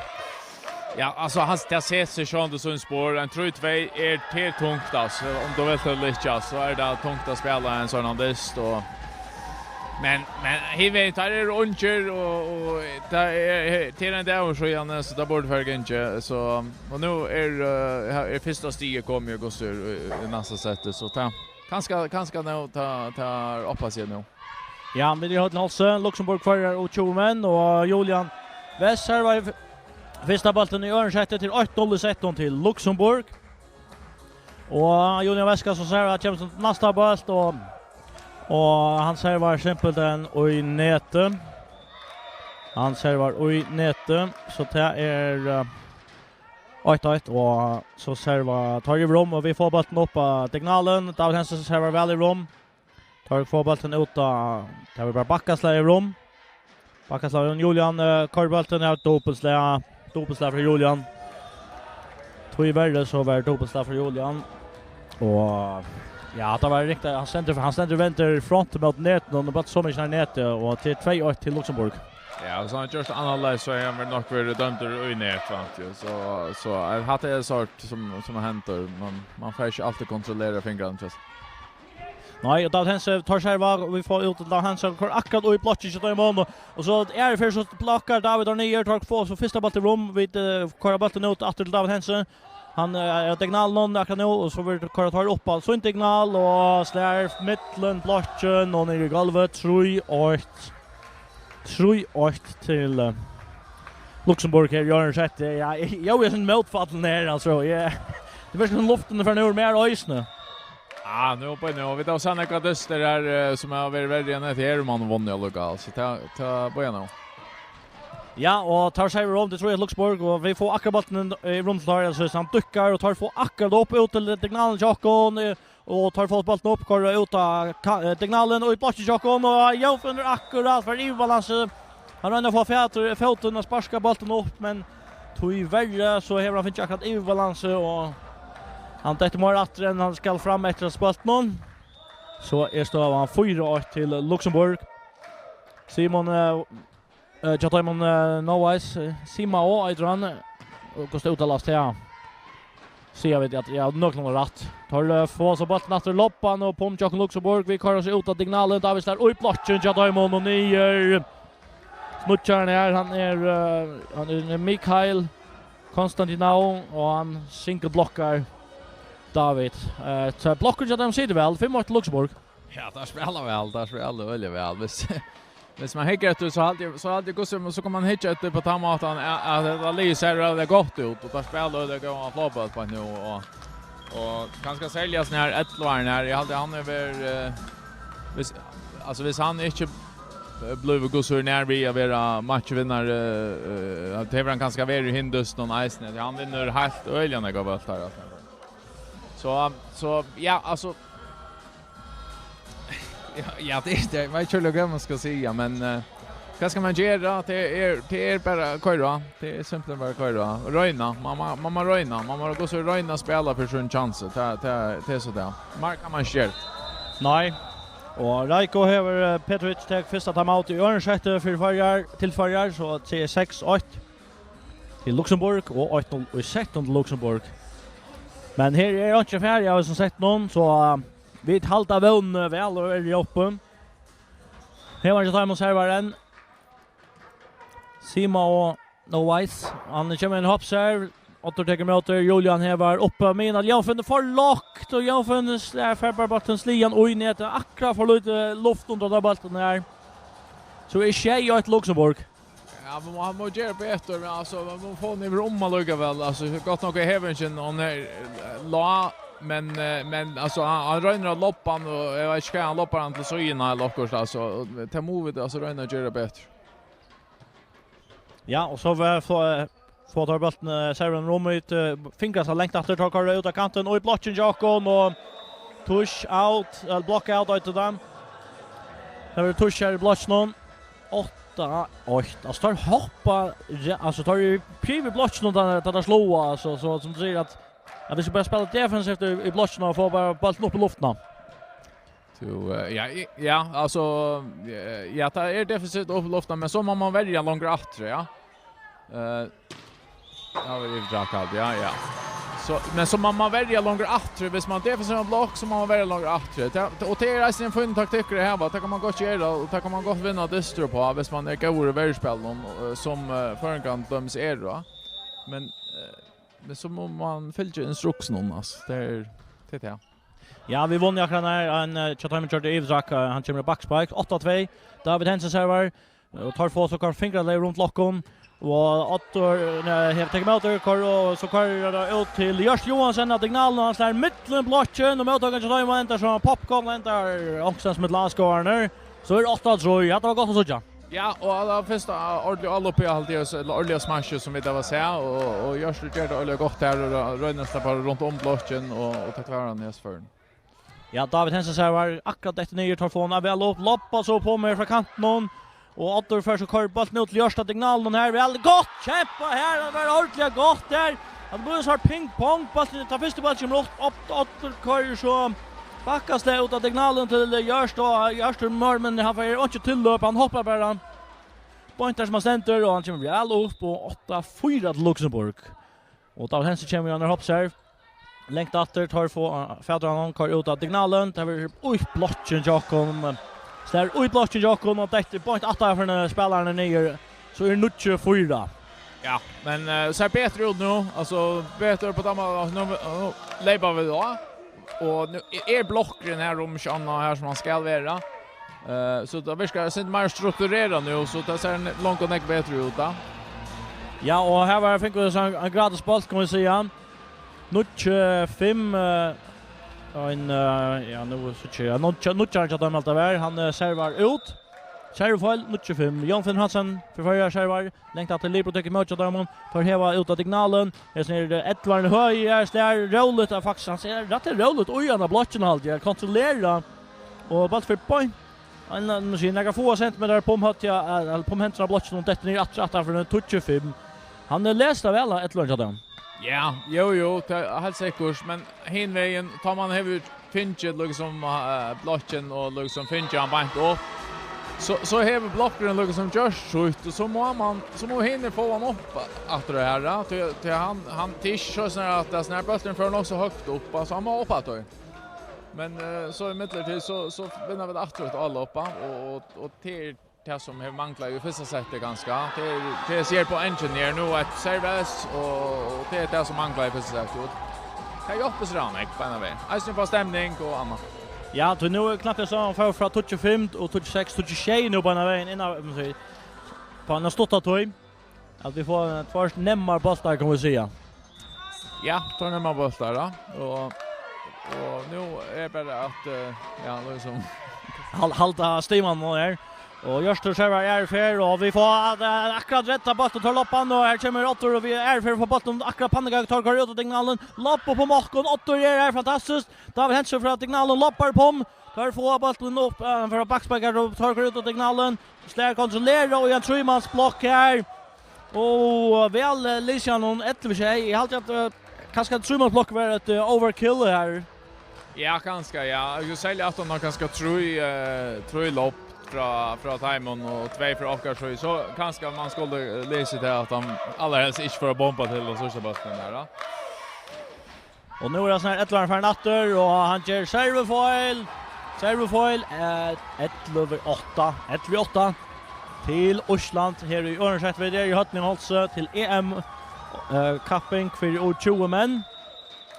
ja, altso, hann, tað setir seg sjálvandi sum spor. Ein trý tvey er til tungt, altso. Um tú vilt ella ikki, altso, so er tað tungt at spæla ein sånn dyst, og, men, men, hin vegin, teir eru ungir, og, og tað er, tað er ein dagur síðan, so tað burdi farið gingið, so, og nú er, eh, her er fyrsta stigið komið í, í, í næsta seti, so tað, kanska, kanska nú, tað, tað er upp á seg nú. Ja, vit eru í høllini í Hálsi. Luxemburg koyrir út tjúgu menn, og Julian Wess servar f-, fyrsta bóltin í øðrum seti til eitt null í settinum til Luxemburg. Og Julian Wess skal so serva, kemur til næsta bólt, og, og hann servar simpelthen í netið. Hann servar í netið, so tað er, eh, eitt eitt, og so serva teir yvir um, og vit fáa bóltin upp á diagonalin. David Hansen servar væl yvir um. Teir fáa bóltin út á, tað var bara bakkaslag yvir um. Bakkaslag yvir um, Julian, eh, koyrir bóltin, ja, dupultslag, dupultslag fyri Julian. Tíverri so var dupultslag fyri Julian. Og, ja, tað var riktigt. Hann stendur, hann stendur og vendir front mot netinum, og bóltin so mikið nær netið, og til tvey eitt til Luxemburg. Ja, hvis hann hevði gjørt annarleiðis, so hevði hann vel nokk verið dømdur í net, vant eg. So, so, eh, hatta er sort sum, sum hendir. Man, man fær ikki altíð kontrollerað fingrarnar, just. Nei, og David Hansen tar serva, og vit fáa út David Hansen, koyrir akkurát í blokkin hjá teimum, og, og so er tað fyri, so blokkar David har niðri, teir fáa so fyrsta bóltin yvir um, vit, eh, koyra bóltin út aftur til David Hansen. Hann, eh, er á diagonalini akkurát nú, og so verður koyrt teir upp á sín diagonal, og slær millum blokkin og niður í gólvið, trý eitt. Trý eitt til, eh, Luxemburg her í øðrum seti. Ja, eg, eg, eg er so mótfallin her, altso. Eg, tað verður sum luftin fer úr mær eisini. Ja, nú, nú, vit hava sæð nakrar dystir her, eh, sum hava verið verri enn hetta her, um man vunnið allíkavæl. So tað, tað bíðar nú. Ja, og teir serva um, tað trýr eitt Luxemburg, og vit fáa akkurát bóltin inn í rundin her, altso, hann dukkar, og teir fáa akkurát upp út til diagonalin hjá okkum, eh, og teir fáa bóltin upp, koyra út á ka-, eh, diagonalin, og í blokkin hjá okkum, og Jófinn er akkurát fyri yvirbalansi. Hann roynir at fáa fætur, fótin og sparka bóltin upp, men tíverri so hevur hann fingið akkurát yvirbalansi, og hann dettur meir aftur enn hann skal fram eftir at spælt nú. So er støðan fýra eitt til Luxemburg. Simon, eh, eh, hjá teimum, eh, Noais, eh, Sima og eitur hann, eh, og hvussu tað uttalast, ja. Siga vit at, ja, nøkulunda rætt. Teir, eh, fáa so bóltin aftur í loppan, og pum hjá okkum Luxemburg, vit koyra so út á diagonalin, David slær í blokkin hjá teimum og niður. Sníkjarin her, hann er, eh, hann er Mikhail Konstantinov, og hann single-blokkar David. Eh, so blokkin hjá teimum situr væl, fimm eitt til Luxemburg. Ja, teir spæla væl, teir spæla øgiliga væl. Hvis, hvis man hyggur eftir, so haldi eg, so haldi eg, hvussu, so kann man hyggja eftir á tann mátan, at, at hetta liðið sær øgiliga gott út, og teir spæla øgiliga góðan flogbólt beint nú, og, og kanska serliga sånn her ellivu árini her, eg haldi, hann hevur verið, eh, hvis, altso, hvis hann ikki, eh, blívur hvussu er nær við at vera matchvinnari, eh, at hevur hann kanska verið í hinum dystinum eisini, tí hann vinnur heilt øgiliga nógvar bóltar, altso. So, so, ja, altso, Ja, ja, tað er, tað, eg veit ikki, hvat man skal siga, men, eh, hvat skal man gera? Tað er, tað er bara at koyra. Tað er simpelthen bara at koyra. Royna. Man má, man má royna. Man má gott so royna at spæla fyri sín kjansi. Tað, tað, tað er so tað. Meir kann man ikki gera. Nei. Og Reiko hevur, eh, Petrovic tekur fyrsta timeout í øðrum seti fyri Føroyar, til Føroyar, so tað er seks eitt til Luxemburg og eitt null í settinum til Luxemburg. Men her er einki farið av hesum settinum, so, eh, vit halda vónini væl og eru uppi. Her var ikki teimum servarin. Sima og No Wise. Hann kemur inn, hoppserv. Otto tekur ímóti. Julian hevar uppi. Mina Jófinn for lágt. Og Jófinn slær, fær bara bóltin sligan í netið. Akkurát for lítið luft undir ta bóltin her. So er sjey eitt Luxemburg. Ja, man má, man má gera betur, men altso, man má fáa hann yvir um allíkavæl. Altso, gott nokk er hevingin, hon er, eh, lág, men, eh, men, altso, hann, hann roynir at loppa hann, og eg veit ikki hvat, hann loppar hann til síðuna ella okkurt, altso, og tað mugu vit, altso, royna at gera betur. Ja, og so var, fá, fáa teir bóltin, eh, servan rúmit, eh, fingrar seg langt aftur, teir koyra út á kantin, og í blokkin hjá okkum, og Tush out, eller block out, eitur tað. Tað verður tush her í blokkinum. Átta eitt. Altso, teir hoppa, re-, altso, teir eru privir í blokkinum, tá, tá teir sláa, altso, so sum tú sigur, at, at vit skulu bara spæla defensivt í, í blokkinum og fáa bara bóltin upp í luftina. Tú, eh, ja, i-, ja, altso, eh, ja, tað er defensivt og upp í luftina, men so má man verja longur aftur, ja. Eh, ja, vit eru drakk alt, ja, ja. So, men so má man verja longur aftur, viss man defensivt blokk, so má man verja longur aftur. Ta-, og tað er eisini ein fín taktikkur at hava, tað kann man gott gera, og tað kann man gott vinna dystir uppá, viss man er góður í verjuspælinum, eh, sum, eh, føroyingarnir til dømis eru, ja. Men, eh, men so má man fylgja instruksunum, altso. Tað er, tað er tað. Ja, vit vunnu akkurát her. Ein, eh, hjá teimum gjørdi yvirtrekk, eh, hann kemur í bakspark. Átta tvey. David Hensen servar. Og teir fáa so koyrt fingrarleið rundt lokkum. Og Oddur, nei, hevur tikið ímóti, koyr, og so koyrir hann út til Jørst Johansen av Diagonalen, og hann slær millum blokkin, og móttøkan hjá teimum endar sum popcorn, endar onkustaðni millum áskoðararnar. So er átta trý. Hatta var gott at síggja. Ja, og tað fyrsta ordentliga álopið, haldi eg, ella ordentliga smasjið, sum vit hava sæð, og, og Jørst ger tað ordentliga gott her, og roynir seg bara rundt um blokkin, og, og tað klárar hann í hesum førum. Ja, David Hensen servar akkurát detta niður, teir fáa hann væl upp, lobbar so upp á meir frá kantinum, og Oddur fær so koyrt bóltin út til Jørst av Diagonalen her, væl gott, kempa her, tað var ordentliga gott her, hann blívur so ping-pong, bóltin, tann fyrsti bólturin kemur upp, Odd-, Oddur koyrir so bakkaslag út av Diagonalen til Jørst, og Jørst er mør, men hann fær einki tilløp, hann hoppar bara beint har sum hann stendur, og hann kemur væl upp, og átta fýra til Luxemburg. Og David Hensen kemur við einari hoppserv. Langt aftur, teir fáa fatur á honum, koyrir út av Diagonalen. Tað verður í blokkin hjá okkum. Slær í blokkin hjá okkum, og dettur beint aftan fyri spælararnar niður. So er níggju fýra. Ja, men, eh, sær betri út nú. Altso, betri uppá tann mátan, nú, nú leypa vit á. Og nú er blokkurin her um sjónina her sum hann skal vera. Eh, so tað virkar eitt sindur meir strukturerað nú, so tað sær ne-, langt og nógv betri út, tá. Ja, og her var, fingu vit so ein, ein gratis bólt, kann vit siga. Níggju fimm, eh, ein, eh, ja, nú síggi eg, ja, nú, nýggjarin hjá teimum alt tað var, hann, eh, servar út. Servufeil, níggju fimm. Jón Finn Hansen, fyri Føroyar, servar. Langt aftur, Libro tekur ímóti hjá teimum. Teir hava út av Diagonalen. Hesin er, eh, ellivarin høgur, slær róligt, er faktiskt, hann slær rættiliga róligt í hana blokkin, haldi eg, kontrollerar. Og bólturin fer beint, ein, ein, nú sigur, nakrar fáar sentimetrar upp um høvdið, ja, eh, upp um hendurnar á blokkinum, og dettur niður aftur, aftur fyri tíggju fimm. Hann, eh, lesur tað væl, ellivarin hjá teimum. Ja, jú, jú, tað er heilt sikkurt, men hin vegin, tá man hevur fingið, líkasum, eh, blokkin og, líkasum, fingið hann beint upp, so, so hevur blokkurin, líkasum, gjørt sítt, og so má man, so mugu hinir fáa hann upp aftur her, ja. Tí, tí hann, hann, tað er ikki so, at, at, at bólturin fer nokk so høgt upp, altso, hann má upp aftur. Men, eh, so ímillum, so, so vinna vit aftur eitt álop, og, og, og tað er tað sum hevur manglað í fyrsta seti, kanska. Tað er, tað sær poengin her nú, eitt servus, og, og tað er tað sum manglar í fyrsta seti. Og tað hjálpir seg hann, ikki, beinanvegin. Eisini fáa stemning og annað. Ja, tí nú er knappliga so, hann fór frá tíggju fimm og tíggju seks, tíggju sjey nú beinanvegin, inn á, um, siga, á eina stutta tíð. At vit fáa, eh, tveir nemmar bóltar, kann vit siga. Ja, tveir nemmar bóltar, ja. Og, og nú er bara at, eh, ja, líkasum hal-, halda stimanum her. Og Hjørtur servar aðru ferð, og vit fáa, eh, akkurát rætta bóltin, teir lobba hann, og her kemur Oddur, og vit aðru ferð fáa bóltin, akkurát pannukaka, teir koyra út av Diagonalen, lobba upp um okkum, Oddur er her, fantastiskt. David Hensen frá Diagonalen, lobbar upp um, teir fáa bóltin upp, eh, frá bakspark, og teir koyra út av Diagonalen. Slær kontrollerað og ein trímansblokk her. Og væl, eh, lisið hann um ellivu sjey. Eg haldi at, eh, kanska ein trímansblokk var eitt, eh, overkill her. Ja, kanska, ja. Eg vil siga at hann har kanska trý, eh, trý lob frá, frá teimum og tvey frá okkara, so, so kanska man skuldi lisið tað at hann allarhelst ikki fór at bomba til tann síðsta bóltin har, ja. Og nú er hann snart ellivarin farin aftur, og hann ger servufeil. Servufeil, eh, ellivu átta. Ellivu átta til Ísland her í øðrum sett. Vit eru í høllini í Hálsi til E M, eh, kapping fyri U tjúgu menn.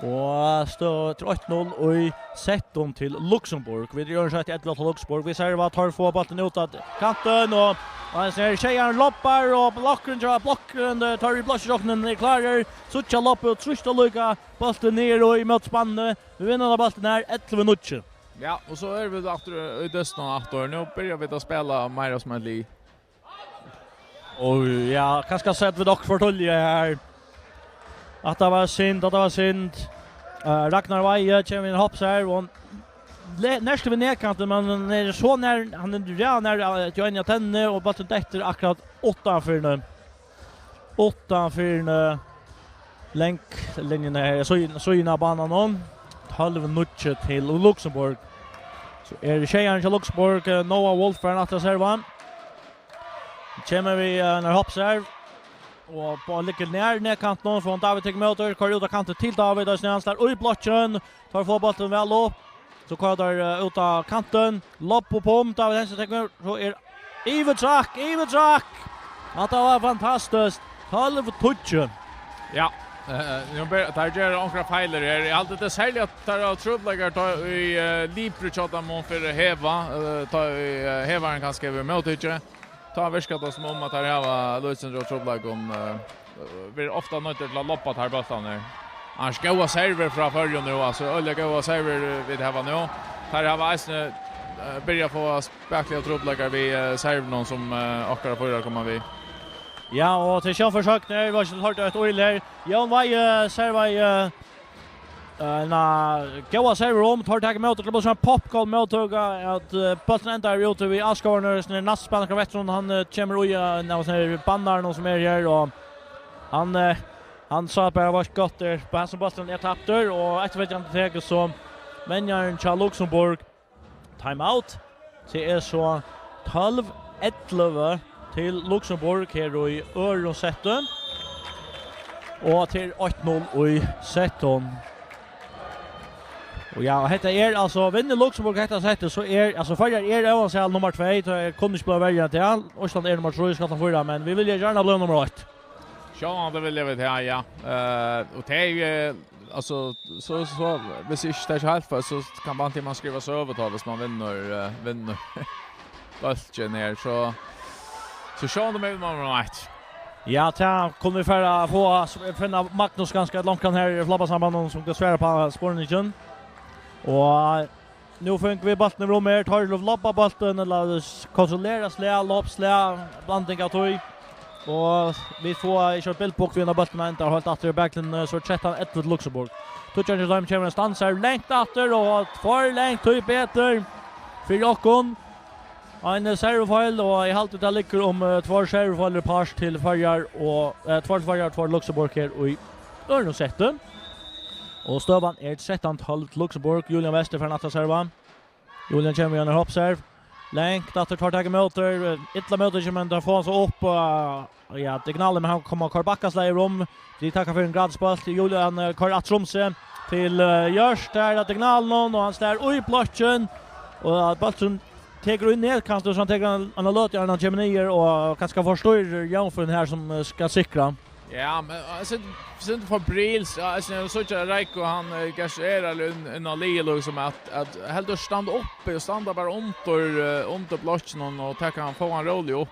Og stø-, til eitt null í settum til Luxemburg. Vit eru í øðrum sett, ellivu átta Luxemburg. Vit serva, teir fáa bóltin út á kantin, og, og hann sær sjeyan lobbar, og blokkurin, blokkurin, eh, teir í blokkin er klárir. Síggja lobbið og trýsta líka bóltin niður og ímóti spannið. Vit vinna henda bóltin her, ellivu níggju. Ja, og so eru vit aftur í dystinum aftur. Nú byrja vit at spæla meira sum eitt lið. Og ja, kanska seta vit okkurt for tíðliga her. At tað var synd, at tað var synd. Eh, Ragnar Weihe kemur við ein hoppserv, og hann le-, næstan við netkantin, men hann er so nær, hann er ræðuliga nær, eh, til eina av tennini, og bólturin dettur akkurát uttanfyri, uttanfyri langlinjuna her, síðuna, síðuna av bananum. Tólv níggju til Luxemburg. So er sjeyarin hjá Luxemburg, eh, Noah Wolf, farin aftur at serva. Kemur við, eh, einari hoppserv. Og bólturin liggur nær netkantinum, so David tekur ímóti, koyrir út á kantin til David, og hann slær í blokkin. Teir fáa bóltin væl upp. So koyra teir, eh, út á kantin. Lobb upp um, David Hansen tekur, so er yvirtrekk, yvirtrekk! Hatta var fantastiskt. Tólv tíggju. Ja, eh, nú ber-, teir gera onkrar feilir her. Eg haldi, tað er serligt at teir hava trupulleikar, tá ið, eh, liprið hjá teimum fer at heva, eh, tá ið, eh, hevarin kanska hevur móttikið. Tá virkar tað sum um, at teir hava lýsandi og trupulleikum, eh, verður ofta noyddir til at lobba teir bóltarnar. Annars góðar servur frá Føroyum nú, altso, øgiliga góðar servur, eh, vit hava nú. Teir hava eisini, eh, byrjað at fáa spakuliga trupulleikar við, eh, servunum sum, eh, okkara fýrar koma við. Ja, og til sjálvforsøknir, var ikki hart eitt ól her. Jón Weihe, servaði, eh, eh, eina góða servu um, teir taka ímóti, tað bleiv so ein popgoal móttøka, at, eh, bólturin endar úti við áskoðararnar, sum er næst spælir eftir, hann, eh, kemur í, eh, ein av sovorðnum her bannarum sum er her, og hann, eh, hann sá bara, var gott der, bara sum bólturin er taptur, og eftirfylgjandi tekur so venjarin hjá Luxemburg, timeout. Tað er so tólv ellivu til Luxemburg her í øðrum seti. Og tað er eitt null í settinum. Og ja, hetta er altso, vinnur Luxemburg hetta settið, so er, altso, Føroyar er óansæl nummar tvey, tað er, kunnu ikki blíva verri enn tað. Ísland er nummar trý, Skotland fýra, men vit vilja gjarna blíva nummar eitt. Sjálvandi vilja vit tað, ja. Eh, og tað er, eh, Altso, so, so, viss ikki tað er so heilt, for, so kann Bandiman skriva søgu tá, viss man vinnur, eh, vinnur bólkin her, so, so sjálvandi vil man nummar eitt. Ja, tað kunnu vit fara at fáa, finna Magnus kanska eitt langt her í flabbasambandet, sum kann svara upp á spurningin. Og nú fingu vit bóltin í rúm her, teir lobba bóltin, ella s-, kontrollera slag, lob, slag, blanding av tí. Og vit fáa ikki eitt bilbugt við henda bóltin, endar heilt aftur í baklinjuni, so trettan ellivu til Luxemburg. Tíggju hjá teimum, kemur ein stans her, langt aftur, og for langt, tí betur fyri okkum. Ein servufeil, og eg haldi, tað liggur um, eh, tveir servufeilir í part til Føroyar, og, eh, tveir til Føroyar, tveir til Luxemburg her í øðrum seti. Og støðan er trettan tólv til Luxemburg. Julian Wester farin aftur at serva. Julian kemur við ein hoppserv. Langt aftur, teir taka ímóti, eh, illa móti, men teir fáa hann so upp, eh, ja, Diagonalin, men hann kemur, koyrir bakkaslag í rúm. Vit taka fyri ein gratis bólt. Julian, eh, koyrir aftur um seg til, eh, Hjørt, har er Diagonalin, og hann slær í blokkin, og, eh, bólturin tekur í netkantin, so hann tekur ein, ein løtu, hann kemur niður, og kanska forstýrir Jónfrøðin her, sum, eh, skal sikra. Ja, men, eh, synd, synd fyri Brils, ja, altso, eg síggi Reiko, hann, eh, gesturerar inn, inn á liðið, líkasum at, at heldur standa uppi og standa bara undir, eh, undir blokkinum og taka hann, fáa hann róliga upp.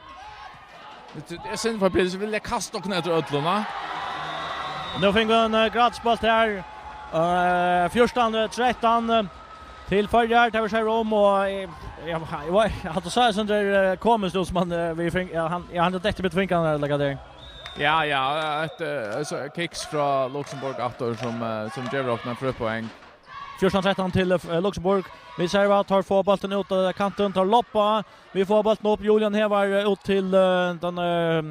Eg, eg synd fyri Brils, eg vildi kasta okkum eftir øllum, va? Og nú fingu vit ein, eh, gratis bólt her. Eh, fjúrtan trettan, eh, til Føroyar, tað vil siga um, og, eh, ja, eg var, eg havi sagt, eh, komiskt út, sum hann, eh, vit fing-, ja, hann, ja, hann er dett í mitt fingrarnar, ella hvat tað er. Ja, ja, eitt, eh, so kicks frá Luxemburg aftur, sum, eh, sum gevur okkum ein frípoeng. Fjúrtan trettan til, eh, Luxemburg. Vit síggja at teir fáa bóltin út á kantin, teir lobba. Vit fáa bóltin upp, Julian hevar, eh, út til, eh, tann, eh,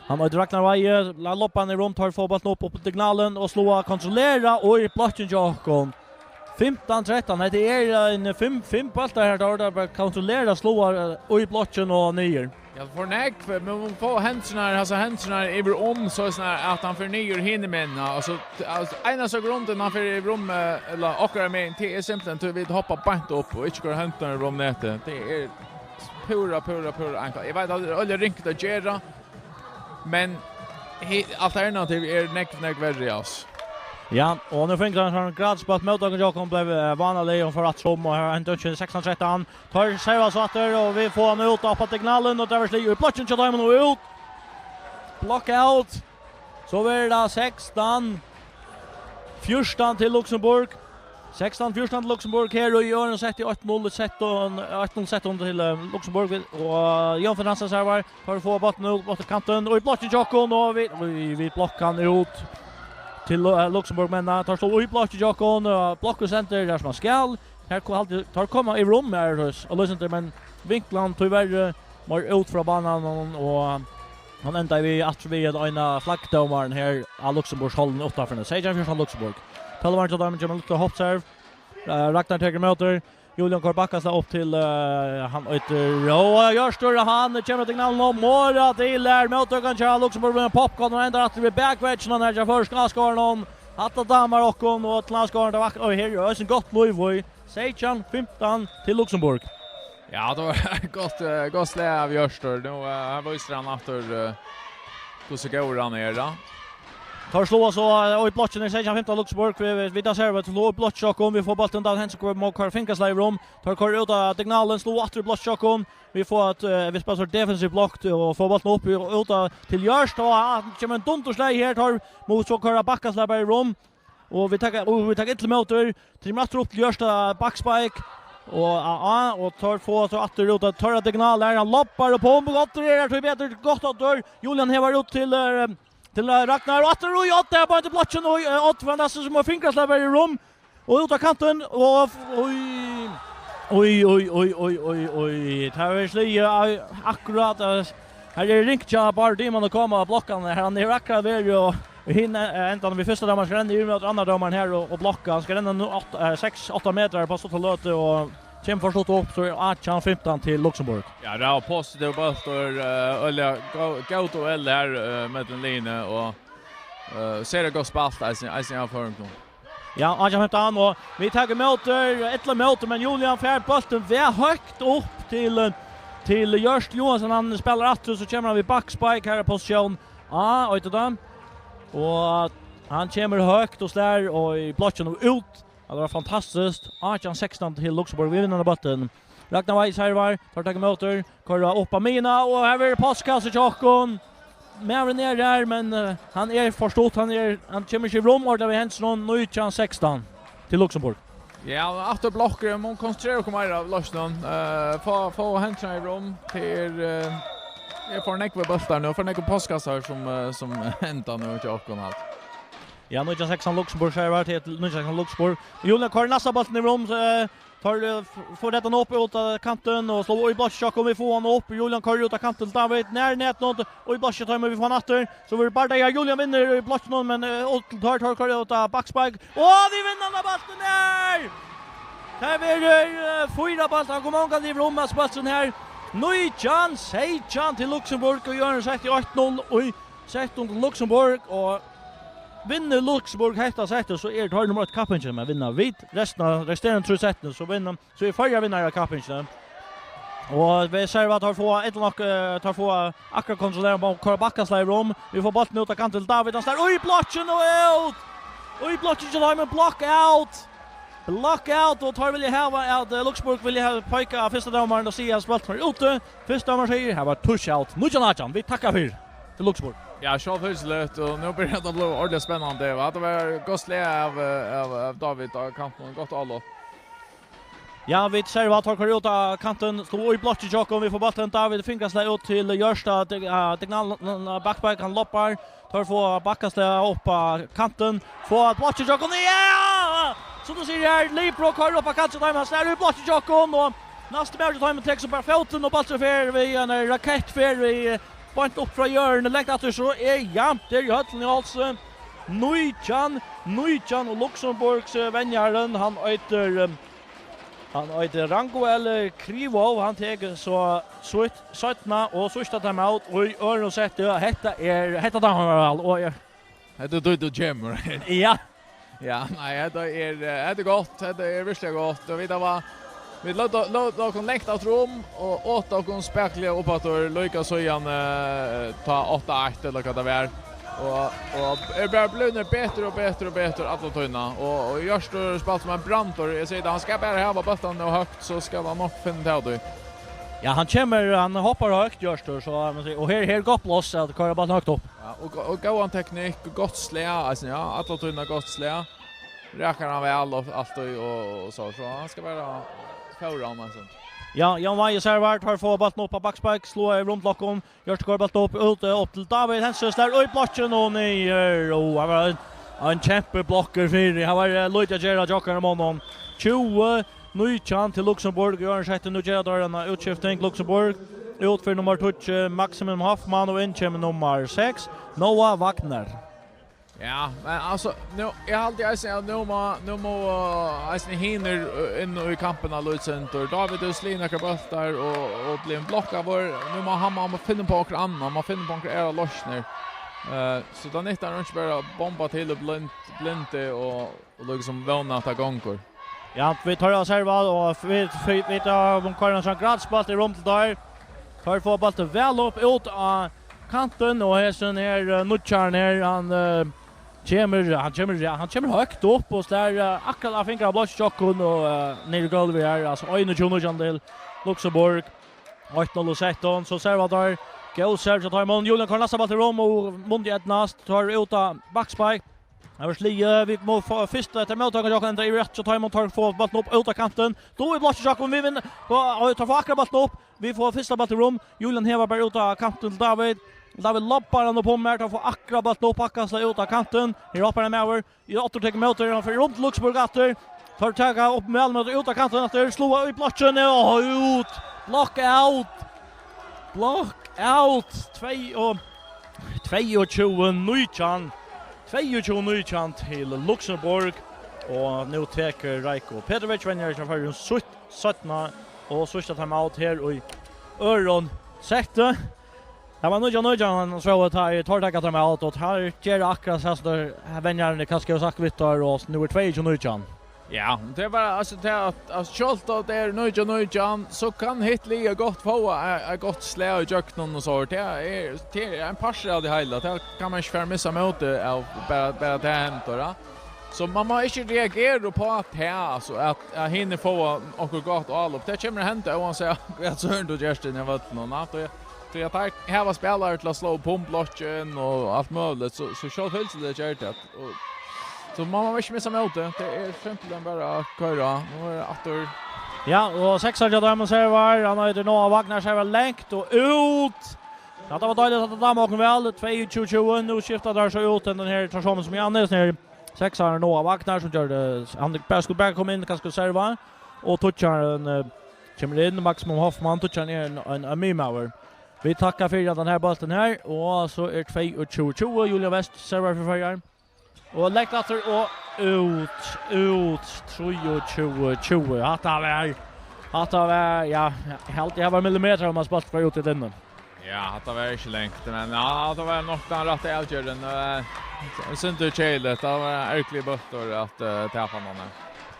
hann eitur Ragnar Weihe, la-, lobba hann í rúm, teir fáa bóltin upp, upp til Diagonalin, og sláa, kontrollera, og í blokkin hjá okkum. Fimtan trettan, hetta er ein fimm, fimm bóltar her, teir bara kontrollera, sláa, eh, í blokkin og niður. Ja, for nógv, men man fáa hendurnar, altso hendurnar yvir um, so er sånn at hann fer niður hinum megin, og so, altso, einasta grundin hann fer yvir um, eh, ella okkara megin, tað er simpelthen, tí vit hoppa beint upp og ikki koyra hendurnar yvir um netið. Tað er púra, púra, púra einfalt. Eg veit at tað er øgiliga ringt at gera, men he-, alternativ er nógv, nógv verri, altso. Ja, og nú fingu teir ein gratis bólt móti okkum, Jákup bleiv, eh, vánalig, og fór aftur um, og her hendir ikki. Sekstan trettan. Teir serva so aftur, og vit fáa hann út á Diagonalin, og tað verður sligið í blokkin hjá teimum og út. Block out. So verður tað sekstan fjúrtan til Luxemburg. Sekstan fjúrtan til Luxemburg her í øðrum seti, eitt null settan, eitt null settan til, eh, Luxemburg, og Jónfrøðin Hansen servar, teir fáa bóltin út móti kantin, og í blokkin hjá okkum, og vit, vit, vit blokka hann út til, eh, Luxemburg, men, eh, teir sláa í blokkin hjá okkum, og blokkurin stendur har sum hann skal. Her ko-, haldi, teir koma í rum her, og lýsandi, men vinklan tíverri meir út frá banan, og hann endar við, aftur við at eina flaggdómaran her á Luxemburgs hálvuni uttanfyri. Seytjan fjúrtan Luxemburg. Tólvarin hjá teimum kemur lítið hoppserv. Eh, Ragnar tekur ímóti. Julian koyrir bakkaslag upp til, eh, hann eitur Róa Jørstø, hann kemur til knallen og Mora til er móttøkan hjá Luxemburg við ein popcorn og endar aftur við bakvegginum her hjá føroyska landskorinum. Hatta dámar okkum og til landskorin, og her er eisini gott lív í. Seytjan fimtan til Luxemburg. Ja, det var gott, eh, gott slag av Jørstø. Nå, eh, her viser han aftur, eh, hvussu góður hann er, ja. Teir sláa so, eh, í blokkina, seytjan fimtan Luxemburg. Vit, vit, vit seta vit sláa í blokk hjá okkum. Vit fáa bóltin, Dan Hansen koyrir, koyrir fingrasligur um. Teir koyra út av diagonalen, sláa aftur í blokk hjá okkum. Vit fáa eitt, eh, vit spæla so defensiv blokk og fáa bóltin upp í, út av, til Jørstø, og, ah, kemur ein dundurslag her, teir mugu so koyra bakkaslag bara í rum. Og vit taka, og vit taka illa ímóti. Teir koma aftur upp til Jørstø, bakspike. Og, ah, ah, og teir fáa so aftur út av teirra diagonal her. Hann lobbar og pump, og aftur er tað betur, gott aftur. Julian hevar út til, eh, til, eh, Ragnar, og aftur í Odd, her bara til blokkin, og, eh, Odd, fantastiskt, sum fingrasligur í rum. Og út av kantin, og f-, oj. Oj, oj, oj, oj, oj, oj. Tað er sligið, eh, akkurát, eh, her er ringt hjá Bárð Dýrmann at koma og blokka hann. Her hann er akkurát við, og hin, eh, endan við fyrsta dómaran skal renna yvir móti annan dómaran her og, og blokka. Hann skal renna nú átta, eh, seks, átta metrar á stutta løtu og kemur fyrst upp, so er átjan fimtan til Luxemburg. Ja, tað var positivur bóltur, eh, øgiliga gó-, góð duell her, eh, millum liðini og, eh, sera gott spælt, eisini, eisini av føroyingum. Ja, átjan fimtan, og vit taka ímóti, illa ímóti, men Julian fær bóltin væl høgt upp til, eh, til Jørst Johansen. Hann spælir aftur, so kemur hann við bakspike, her er posisjón A, eitur tað. Og hann kemur høgt og slær og í blokkin og út. Ja, tað var fantastiskt. Átjan sekstan til Luxemburg. Vit vinna bóltin. Ragnar Weiss her var, teir taka ímóti, koyra upp á miðjuna, og her verður postkast hjá okkum. Maðurin er her, men, eh, hann er for stutt, hann er, hann kemur ikki í rum, og tað við Hansen, nítjan sekstan til Luxemburg. Ja, aftur blokkur, men konsentrera okkum meira av loysnum. Eh, fá, fá hendurnar í rum, tað er, eh, eg fái nógvar bóltar nú, fái nógvar postkast sum, eh, sum henda nú hjá okkum alt. Ja, nítjan sekstan Luxemburg, her var til nítjan sekstan Luxemburg. Julian koyrir næsta bóltin í rum, eh, Teir, eh, f-, fáa reddan upp út av kantin og sláa í blokkin hjá okkum. Vit fáa hann upp. Julian koyrir út av kantin til David. Nær netinum. Og í blokkin hjá teimum, vit fáa hann aftur. So verður bara tað, Julian vinnur í blokkinum, men, eh, og teir, teir koyra út av bakspike. Og vit vinna hann av bóltin her! Tað verður, eh, fýra bóltar. Hann kom ongantíð yvir um at spælt her. Nítjan seytjan til Luxemburg, og Jørgen setti eitt null í settinum til Luxemburg, og vinnur Luxemburg hetta settið, so eru teir nummar eitt í kappingini, men vinna vit restina, resterandi trý settini, so vinna, so eru Føroyar vinnarar av kappingini. Og vit síggja at teir fáa illa nokk, eh, teir fáa akkurát kontrollerað, koyra bakkaslag í rum. Vit fáa bóltin út av kantin til David, hann slær í blokkin og út! Í blokkin hjá teimum, block out! Block out, og teir vilja hava at, eh, Luxemburg vilja hava peika av fyrsta dómaran og siga at bólturin er úti. Fyrsta dómarin sigur, her var touch out. Nítjan átjan, vit takka fyri til Luxemburg. Ja, sjálvfylgisligt, og nú byrjar tað at blíva ordiliga spennandi. Hatta var gott slag av, eh, av, av David á kantinum, gott avlop. Ja, vit síggja at teir koyra út av kantin, sláa í blokkin hjá okkum, vit fáa bóltin, David fingrasligur út til Jørstø, dig-, eh, diagonal, bakspike, hann lobbar, teir fáa bakkaslag upp á kantin, fáa blokkin hjá okkum, ja! Sum tú sigur her, Libro koyrir upp á kantin, teimum, hann slær í blokkin hjá okkum, og næsti maður hjá teimum tekur so bara fótin, og bólturin fer við ein rakettferð í, beint upp frá jørðini, langt aftur, so er javnt, tað er í høllini, altso. Nítjan nítjan, og Luxemburgs, eh, venjarin, hann eitur, eh, hann eitur Ranguel Krivo, hann tekur so sítt seinna og síðsta timeout í øðrum setti. Hetta er, hetta dámar mær væl, og eg Hetta er dýrt og kemur. Ja. Ja, nei, hetta er, eh, hetta er gott, hetta er virkiliga gott. Og vit hava, vit lótu, lótu okkum langt aftur um, og át okkum spakuliga upp aftur, líka síðan, eh, tá átta eitt, ella hvat tað var. Og, og er bara blivnir betri og betri og betri alla tíðina. Og, og Hjørtur spælt sum ein brandur, eg sigi tað, hann skal bara hava bóltarnar høgt, so skal hann nokk finna tað út í. Ja, hann kemur, hann hoppar høgt, Hjørtur, so, man sigur, og her, her er gott pláss at koyra bóltin høgt upp. Ja, og, og góðan teknikk, og gott slag, altso, ja, alla tíðina gott slag. Rakar hann væl og alt og, og, og so, so hann skal bara fóra hann, altso. Ja, Jan Weihe servar, teir fáa bóltin upp á bakspike, sláa í rundlokkum. Hjørtur koyrir bóltin upp, út, eh, upp til David Hansen, slær í blokkin og niður. Og her var ein, ein kjempeblokkur fyri. Her var, eh, lítið at gera, Joker og Monon. Tjúgu nítjan til Luxemburg í øðrum seti. Nú gera teir eina útskifting. Luxemburg út fyri nummar tíggju, Maximum Hoffmann, og inn kemur nummar seks, Noah Wagner. Ja, men altso, nú, eg haldi eisini at nú má, nú má, eh, eisini hinir, eh, inn í kampin av Lútsendur. David hevur sligið nakrar bóltar og, og blivið blokkaður. Nú má hann, hann má finna upp á okkurt annað, hann má finna upp á onkrar aðrar loysnir. Eh, so tað nyttar ikki bara at bomba til og blind, blindi og, og líkasum vóna at tað gongur. Ja, vit toyggja servar, og vit, vit, vit hava koyrt ein sånn gratis bólt í rom til teir. Teir fáa bóltin væl upp, út á kantin, og hesin her, eh, nýggjarin her, hann, eh, kemur, hann kemur, hann kemur høgt upp og slær, eh, akkurát á fingrarnar á Blokki hjá okkum og, eh, niður í gólvið her, altso, einogtjúgu nítjan til Luxemburg. Eitt null og trettan, so servar teir. Góð serve hjá teimum. Julian koyrir næsta bólt í rom og mundi eydnast. Teir út á backspeik. Her var sligið. Vit mugu fáa fyrst eftir móttøku hjá okkum, enda yvir rætt hjá teimum. Teir fáa bóltin upp, út á kantin. Tá er Blokki hjá okkum, vit vinna. Og, og teir fáa akkurát bóltin upp. Vit fáa fyrsta bólt í rom. Julian hevar bara út á kantin til David. David lobbar hann upp um her. Teir fáa akkurát bóltin upp, hakast út á kantin. Her hoppar ein maður. Í Otto tekur móti, hann fer rom til Luxemburg aftur. Teir taka upp væl móti, út á kantin aftur, sláa í blokkin og út. Block out. Block out. Tvey og, tveyogtjúgu nítjan. Tveyogtjúgu nítjan til Luxemburg. Og nú tekur Rajko Petrovic, venjarin hjá Føroyum, sítt seinna og síðsta timeout her í øðrum seti. Tað var nítjan nítjan, hann sá at teir, teir taka timeout, og teir gera akkurát tað sum teir, venjarin kanska hevur sagt við teir, og nú er tveyogtjúgu nítjan. Ja, tað er bara, altso, tað at, at sjálvt um tað er nítjan nítjan, so kann hitt liðið gott fáa eitt, eitt gott slag í gjøgnum og so. Tað er, tað er ein partur av tí heila. Tað kann man ikki fara at missa mótið av, bara, bara tað hendir, ja. So man má ikki reagera upp á tað, altso, at, at hinir fáa okkurt gott álop. Tað kemur at henda, uansett hvat Søren tú gert inni á vøllinum, ja. Tí, tí at teir hava spælarar til at sláa upp um blokkin og alt møguligt, so, so sjálvfylgiliga ger tað. Og, so man má ikki missa mótið. Tað er simpelthen bara at koyra. Nú er aftur. Ja, og seksari hjá teimum servar, hann eitur Noah Wagner, servar langt og út. Ja, tað var deiligt at tað dámar okkum væl. Tveyogtjúgu tjúgu, nú skifta teir so út, tann her, teir somu sum Janne, her. Seksari Noah Wagner, sum gjørdi, hann bara skuldi bara koma inn, kanska serva, og tíggjarin, eh, kemur inn, Maximum Hoffmann, tíggjarin er ein, ein, ein miðmaður. Vit takka fyri at hann hevur bóltin her, og so er tveyogtjúgu tjúgu, Julian West servar fyri Føroyar. Og langt aftur og út, út, trýogtjúgu tjúgu. Hatta var, hatta var, ja, eg helt, eg var millimetrar um at spælt var út í denne. Ja, hatta var ikki langt, men ja, hatta var nokk tann rætta avgerðin. Eh, eg syntes det var kjedelig. Det var ergerlig bóltur at, eh, tapa hann her.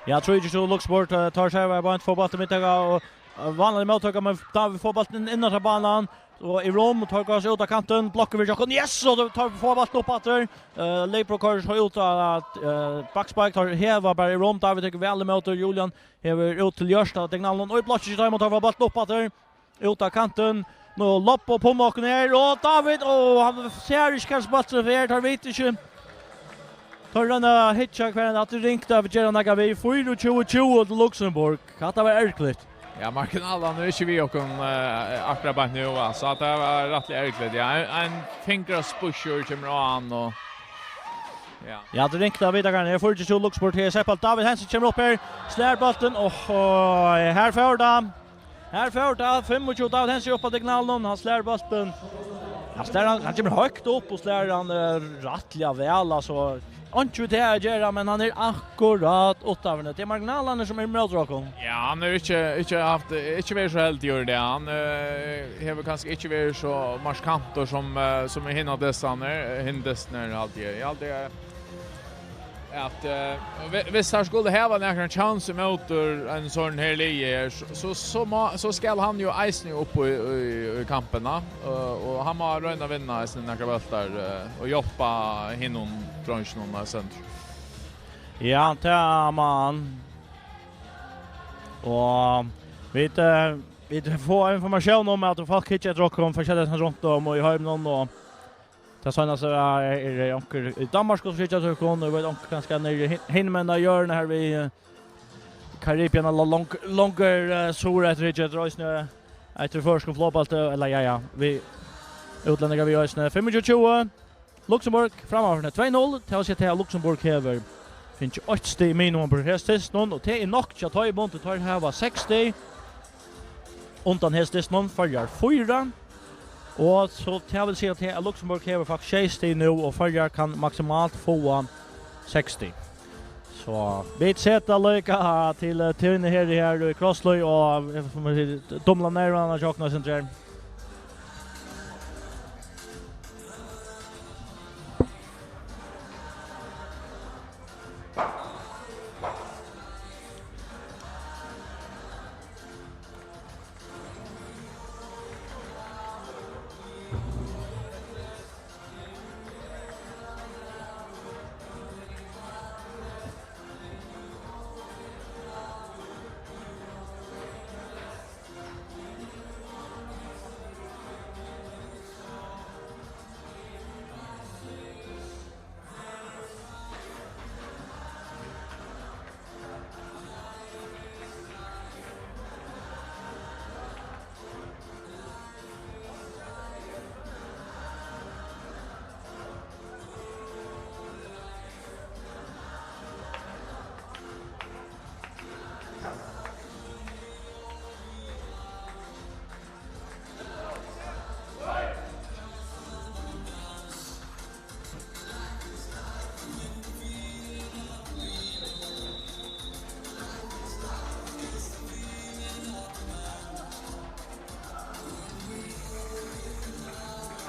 Ja, trýogtjúgu Luxemburg, eh, teir servar bara ikki fáa bóltin í miðtøku, og, eh, vanlig móttøka, men David fær bóltin inn, inn á banan, og í rom, og teir ganga seg út á kantin, blokkin við Jakob, yes, og teir fáa bóltin upp aftur. Eh, Leipro koyrir so út á, eh, backspeik, teir hava bara í rom, David tekur væl ímóti, Julian hevur út til Jørstad, Diagonalen, og í blokkin hjá teimum, teir fáa bóltin upp aftur. Út á kantin. Nú lopp upp um okkum her. Og David, og hann sær ikki hvar bólturin fer, teir vita ikki. Teir royna at hyggja hvar hann, at tað er ringt at gera nakað við. Fýraogtjúgu tjúgu til Luxemburg. Hatta var ergiligt. Ja, marginalin er ikki við okkum, eh, akkurát beint nú, altso. Tað var rættiliga ergiligt. Ja, ein, ein fingraspushur kemur á hann, og, ja. Ja, tað er ringt at vita hvar hann er. Fýraogtjúgu tjúgu Luxemburg her. Seppal David Hansen kemur upp her. Slær bóltin. Og, og her fór tað. Her fór tað, fimmogtjúgu, David Hansen upp á Diagonalen, hann slær bóltin. Hann slær, hann, hann kemur høgt upp og slær hann, eh, rættiliga væl, altso. Einki við tað at gera, men hann er akkurát uttanfyri. Tað er marginalarnir sum eru móti okkum. Ja, hann hevur ikki, ikki havt, ikki verið so heldigur í dag. Hann, eh, hevur kanska ikki verið so markantur sum, eh, sum í hinum dystunum, eh, hinum dystunum, haldi eg. Eg haldi, eh, at, eh, vi-, viss hann skuldi hava nakran kjans ímóti einum sovorðnum her liði her, so, so, so má, so skal hann jú eisini upp í, í, í kampin, eh, og hann má royna at vinna eisini nakrar bóltar, eh, og hjálpa hinum dreingjónum eitt sindur. Ja, tað má hann. Og vit, eh, vit fáa informatión um at fólk hyggja eftir okkum, forskelligt rundt um og í heiminum, og tað seinasta er, er onkur í Danmark sum hyggja eftir okkum, og eg veit onkur kanska niðri hin-, hinumegin á jørðini her við, eh, Karibien, ella long-, longur, eh, suðureftir hyggja eftir eisini, eftir føroyskum flogbólti, ella ja, ja, við útlendingar við eisini. Fimmogtjúgu tjúgu, Luxemburg frammanfyri tvey null, tað vil siga at Luxemburg hevur Fingið eitt stig minimum á hesum dystinum, og tað er nokk hjá teimum, tí teir hava seks stig. Undan hesum dystinum, Føroyar fýra. Og so tað vil siga, at Luxembourg hevur faktiskt sjey stig nú, og Føroyar kann maksimalt fáa seks stig. So vit seta líka til, eh, tíðina her, her í Crossley, og, eh, sum eg sigi, dumla nervarnar hjá okkum, sum tær.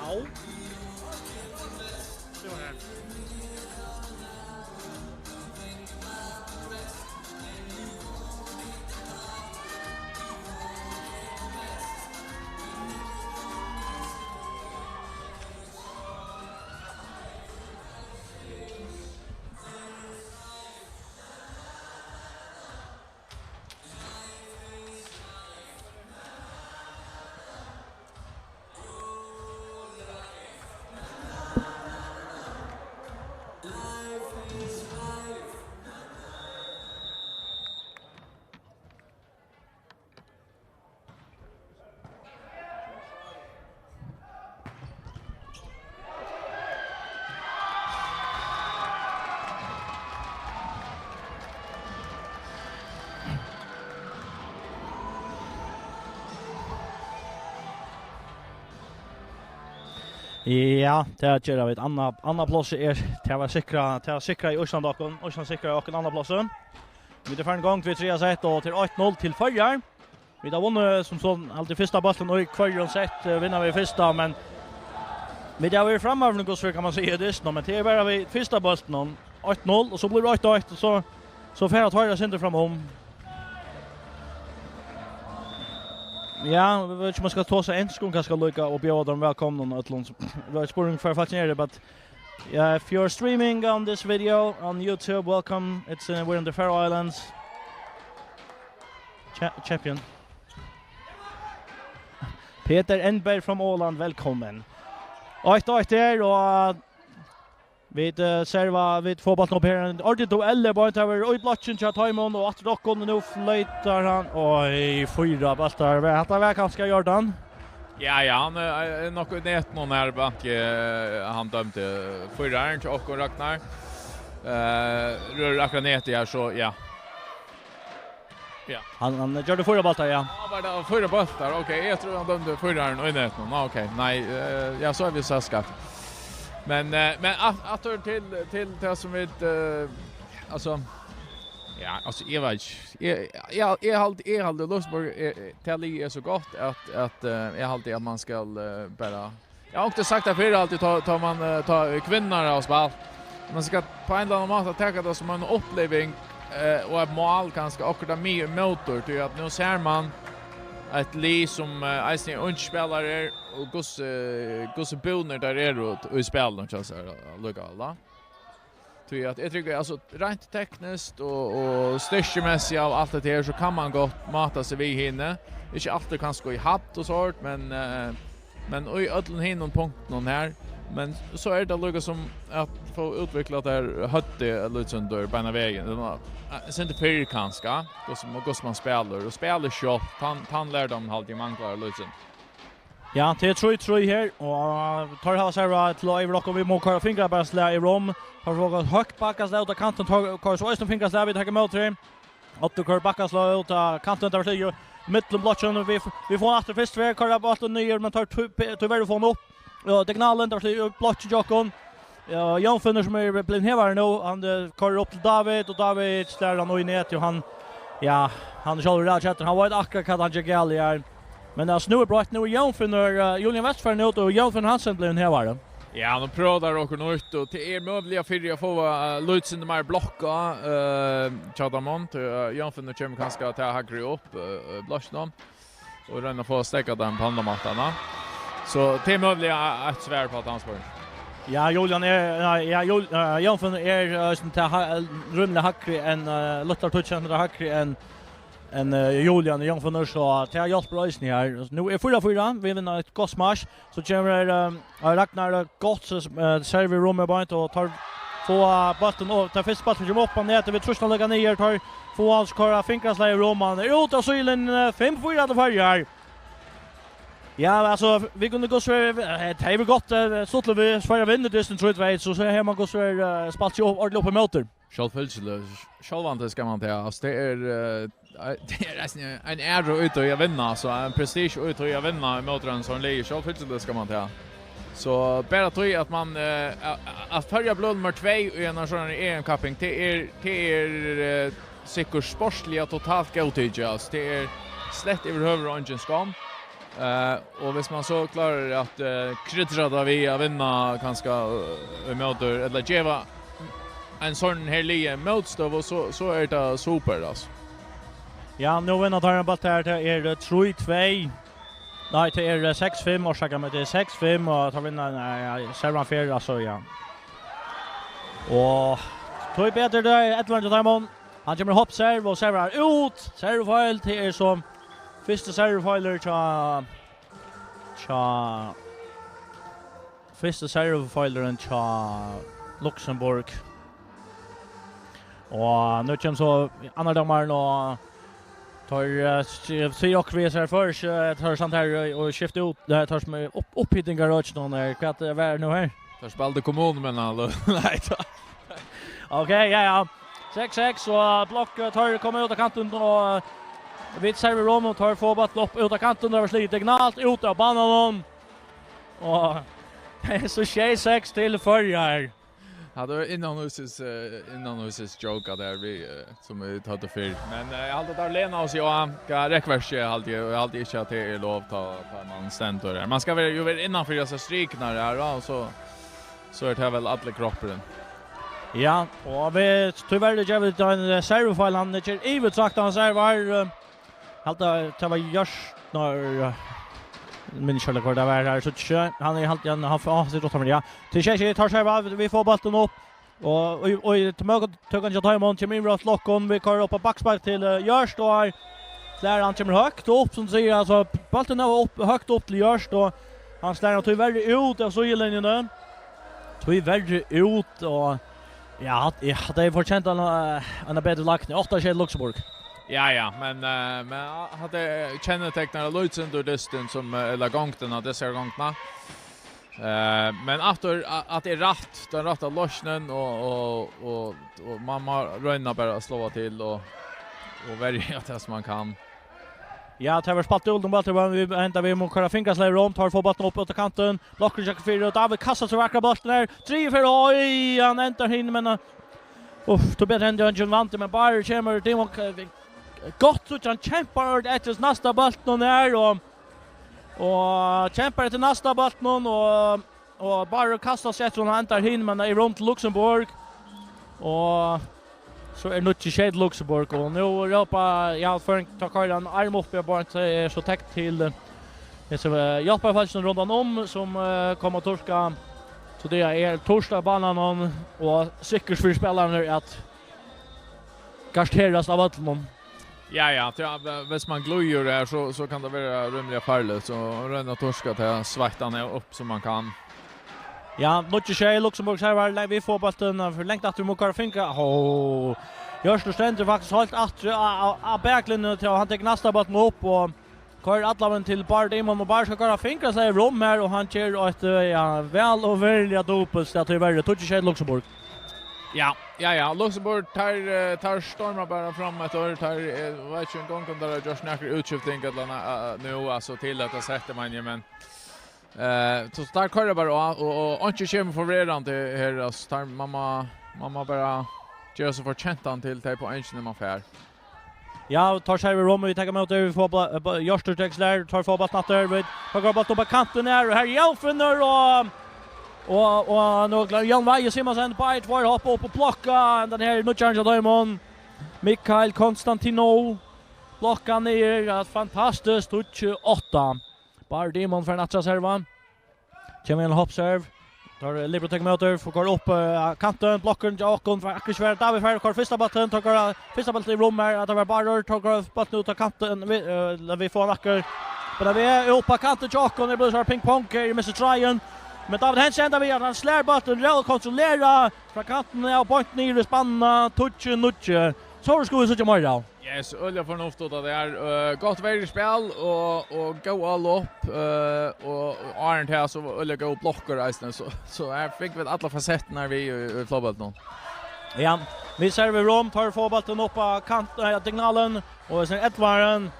Au. Ja, tað gera vit. Annað, annað plássið er, tað var sikrað, tað var sikrað í Ísland okkum. Ísland sikraði okkum annað plássið. Vit eru farin í gongd við triðja sett, og til eitt null til Føroyar. Vit hava vunnið, sum so, altíð fyrsta bóltin í hvørjum sett, eh, vinna vit fyrsta, men vit hava verið frammanfyri, hvussu kann man siga, í dystinum, men tað er bara við fyrsta bóltinum, eitt null, og so blívur eitt eitt, og so, so fara teir eitt sindur framum. Ja, eg veit ikki, um man skal tosa enskum kanska líka og bjóða teimum vælkomnum øllum. Tað var eitt spurning fyri fólk her, but yeah, if you're streaming on this video on YouTube, welcome. It's, uh, we're in the Faroe Islands. Cha-, champion. Peter Enberg from Åland, velkommen. Eitt eitt her, og vit, eh, serva, vit fáa bóltin upp her. Ein ordentlig duell, er bara, tað verður í blokkin hjá teimum, og aftur okkum, nú floytar hann. Oj, fýra bóltar. Hatta var kanska Jordan. Ja, ja, hann er, er nokk í netinum her, Banki, eh, hann dømdi fýraran hjá okkum, Ragnar. Eh, rørir akkurát netið her, so ja. Ja. Hann, hann gjørdi fýra bóltar, ja. Ja, var tað fýra bóltar? Ok, eg trúði, hann dømdi fýraran í netinum. Ná, ok, nei, eh, ja, so er vit so skeivt. Men, eh, men at-, aftur til, til tað sum vit, eh, altso, ja, altso, eg veit ikki. Eg, eg, eg haldi, eg haldi, Luxembourg, eh, eh, tað liðið er so gott at, at, eh, eg haldi at man skal, eh, bara, eg havi onkuntíð sagt tað fyrr, altíð tá, tá man, eh, tá kvinnur hava spælt. Man skal á ein ella annan máta taka tað sum eina uppliving, eh, og eitt mál kanska okkurt av meg ímóti, tí at nú sær man eitt lið sum, eh, eisini er ungir spælarar, og hvussu, eh, hvussu búnir teir eru í spælinum hjá sær, eh, allíkavæl, tá. Tí at eg trúgvi, altso, reint tekniskt og, og styrkimessigt og alt hetta her, so kann man gott máta seg við hini. Ikki altíð kanska í hædd og sovorðið, men, eh, men í øllum hinum punktunum her. Men so er tað líka sum at fáa útviklað tað her høvdið, eh, lítið sindur beinanvegin. Tað var, eh, sindur fyrr kanska, hvussu, hvussu man spælir, og spælir sjálvt, tann, tann lærdómin haldi eg manglar lítið sindur. Ja, tað er trý trý her, og teir hava serva til Eivør Okko, vit mugu koyra fingrabeinslag í Rom. Teir fáa gott høgt bakkaslag út á kantin, teir koyra so eisini fingrabeinslag, vit taka ímóti tí. Oddur koyrir bakkaslag út á kantin, teir flyta millum blokkin, vit, vit fáa hann aftur fyrst, vit koyra bóltin niður, men teir tí-, tíverri fáa hann upp. Ja, diagonalen, teir flyta upp blokkin hjá okkum. Ja, Jónfinnur sum er blivin hevaður nú, hann, eh, koyrir upp til David, og David slær hann í netið, og hann, ja, hann er sjálvur ræðuliga keddur, hann veit akkurát hvat hann ger galið her. Men, altso, nú er broytt, nú er Jónfinnur, eh, Julian Westphal út, og Jónfinnur Hansen blivin hevaður. Ja, nú prøva teir okkurt nýtt, og tað er møguliga fyri at fáa, eh, lítið sindur meir blokka, eh, hjá teimum, tí, eh, Jónfinnur kemur kanska at taka hægri upp, eh, eh, blokkin, og royna at fáa steðgað teimum á annan máta, na. So tað er møguliga eitt svar á tann spurningurin. Ja, Julian er, ja, ja, Jul-, eh, Jónfinnur er, eh, sum tað ha-, rímiliga hægri enn, eh, lítlar tíggju sentimetrar hægri enn, enn, eh, Julian Jónfinnur, so tað hjálpir eisini her. Nú er fýra fýra, vit vinna eitt gott smash. So kemur, eh, Ragnar, eh, gott, eh, servi í Rom beint, og teir fáa bóltin, og teir fyrstu bóltin kemur upp á netið, vit trýsta hann líka niður, teir fáa hann, so koyrir hann fingrabeinslag í Rom, hann er út av síðulinjuni, fimm fýra til Føroyar. Ja, altso, vit kunnu gott so, eh, tað er vel gott, eh, stuttligt við Føroyar vinnur dystin trý tvey, so, so hevur man gott so, eh, spælt seg upp, ordiliga upp ímóti. Sjálvfylgiliga, sjálvandi skal man tað. Altso, tað er, eh, tað er eisini ein æra í tí at vinna, altso, ein prestisja í tí at vinna ímóti einum sovorðnum liði. Sjálvfylgiliga skal man tað. So bara tí at man, eh, a-, a-, at Føroyar blívur nummar tvey í eini sovorðnari E M-kapping, tað er, tað er, eh, sikkurt sportsliga totalt góðtikið, altso, tað er slett yvirhøvur eingin skomm. Eh, og hvis man so klárar at, eh, krydra tað við at vinna kanska, eh, ímóti, ella geva ein sovorðnum her liði mótstøðu, so, so er tað super, altso. Ja, nú vinna teir ein bólt her, tað er, eh, trý tvey. Nei, tað er, eh, seks fimm, orsaka meg, tað er seks fimm, og teir vinna, nei, ja, servan fer, altso, ja. Og tíbetur tað er Edvard til teimum. Hann kemur í hoppserv og servar út. Servufeil, tað er so fyrsti servufeilur hjá, hjá, fyrsti servufeilurin hjá Luxemburg. Og nú kemur so annar dómarin, og teir, eh, s-, siga okkurt við sær fyrst, eh, teir samt her og, og skifta út, eh, teir sum er upp-, upphitting av røkinum her. Hvat, eh, hvat er nú her? Teir spældu kommunu, men, nei, tá. Ok, ja, ja. Seks seks, og blokk, eh, teir koma út av kantin, og vit serva Rom, og teir fáa bóltin upp út av kantin, tað var sligið diagonalt út av bananum. Og tað er so sjey seks til Føroyar. Ja, tað var innanhúsis, eh, innanhúsis joke, tað er vit, eh, sum vit høvdu fyrr. Men, eh, eg haldi, at teir lena seg á, ja, rekkverkið, haldi eg, og eg haldi ikki, at tað er lov, tá, tá man stendur her. Man skal vera, jo, vera innanfyri hesar striknar her, og so, so er tað vel allur kroppurin. Ja, og vit, tíverri gera vit ein, eh, servufeil, hann ger yvirtraktan servar, eh, Halda, tað var Jørst, nei, minnist ikki, hvat tað var her, so ikki, hann er halt, hann, hann, hann situr uttanfyri, ja. Til Sjeiki, teir serva, vit fáa bóltin upp. Og, og, og í móttøkuni hjá teimum kemur yvir á flokkin, vit koyra upp á bakspark til, eh, Jørst, og her, der hann kemur høgt upp, sum sigur, altso, bóltin er upp, høgt upp til Jørst, og hann slær hann tíverri út av síðulinjuni. Tíverri út, og, ja, hatt, ja, tað er fortjent ein, eh, ein betri lagning. Átta sjey Luxemburg. Ja, ja, men, eh, men hatta kenniteknar lítið sindur dystin sum, eh, ella gongdina, dessa gongdina. Eh, men aftur, a-, at er rætt, tann rætta loysnin, og, og, og, og man má royna bara at sláa til og, og verja tað sum man kann. Ja, tað var spalt út um alt, men vit enda við, mugu koyra fingrarslag í Rom, teir fáa bóltin upp út á kantin, blokkurin gekk fyri, og David kastar seg við akkurát bóltin her, triður fer, oj, hann endar hin, men, eh, uff, Tobias Henry, hann vann, men Bárður kemur, Dimon, eh, gott, so hann kempar eftir næsta bóltinum her, og, og kempar eftir næsta bóltinum, og, og Bárður kastar seg eftir, hann endar hin, men er Rom til Luxemburg, og So er nýggj skeið til Luxemburg, og nú rópa, ja, Føroyingar, tá koyra hann arm uppi á borðið, tað er so tekt til, eh, hesi, eh, hjálparfólkini rundan um, sum, eh, koma at turka. So tað er turt á bananum, og sikkurt fyri spælararnar at garderast av øllum. Ja, ja, tí at, eh, hvis man glíður her, so, so kann tað vera rímiliga farligt, so royna at turka tað sveittan upp sum man kann. Ja, nýggj skeið, Luxemburg servar, le-, vit fáa bóltin, eh, for langt aftur, mugu koyra fingur. Hó. Jørst stendur faktiskt heilt aftur á, á, á baklinjuni, til hann tekur næsta bóltin upp, og Koyrir allan til Bár Dímun, og Bár skal koyra fingraslegið í Rom her, og hann ger eitt, eh, ja, væl og veruliga dupult, ja, tíverri. Tíggju sjey Luxemburg. Ja, ja, ja. Luxemburg, teir, eh, teir storma bara fram eftir, teir, eh, veit ikki eingong um teir hava gjørt nakra útskifting ella na-, eh, nú, altso, til hetta settið, meini eg, men, eh, so teir koyra bara á, og, og einki kemur forverandi her, altso, teir, man má, man má bara gera seg fortjentan til tey poengini man fær. Ja, teir serva Rom, vit taka ímóti, vit fáa bla-, eh, ba-, Hjørtur Teksler, teir fáa bóltin aftur, vit fáa bóltin upp á kantin her, og her er Jónfinnur, og, og, og nú er klár, Jón Weihe Simonsen, báðir tveir hoppa upp og blokka, hendan her nýggjarin hjá teimum, Mikhail Konstantinov, blokka niður, ja, fantastiskt, tíggju átta. Bár Dímun fer aftur at serva. Kemur ein hoppserv. Teir, eh, Libero tekur ímóti, fáa koyra upp, eh, kantin, blokkurin hjá okkum, fær akkurát svar. David fær koyra fyrsta bóltin, teir koyra fyrsta bóltin í Rom her, at tað var Bárður, teir koyra bóltin út á kantin, vit, eh, vit fáa hann akkurát. Men tað er upp á kantin hjá okkum, tað blívur so ping-pong her, hann missir tráðin. Men David Hansen, tað við at hann slær bóltin, væl kontrollerað, frá kantin og beint niður í spannina, tíggju níggju. So skulu vit síggja meira av. Yes, øgiliga fornuftigt, at tað er, eh, gott veður í spæl og, og góð álop, eh, og, og áðrenn tað so øgiliga góðar blokkur eisini, so, so her fingu vit allar fasettirnar við í, í flogbóltinum. Ja, vit serva Rom, teir fáa bóltin upp á kant, eh, diagonalen, og so er ellivarin,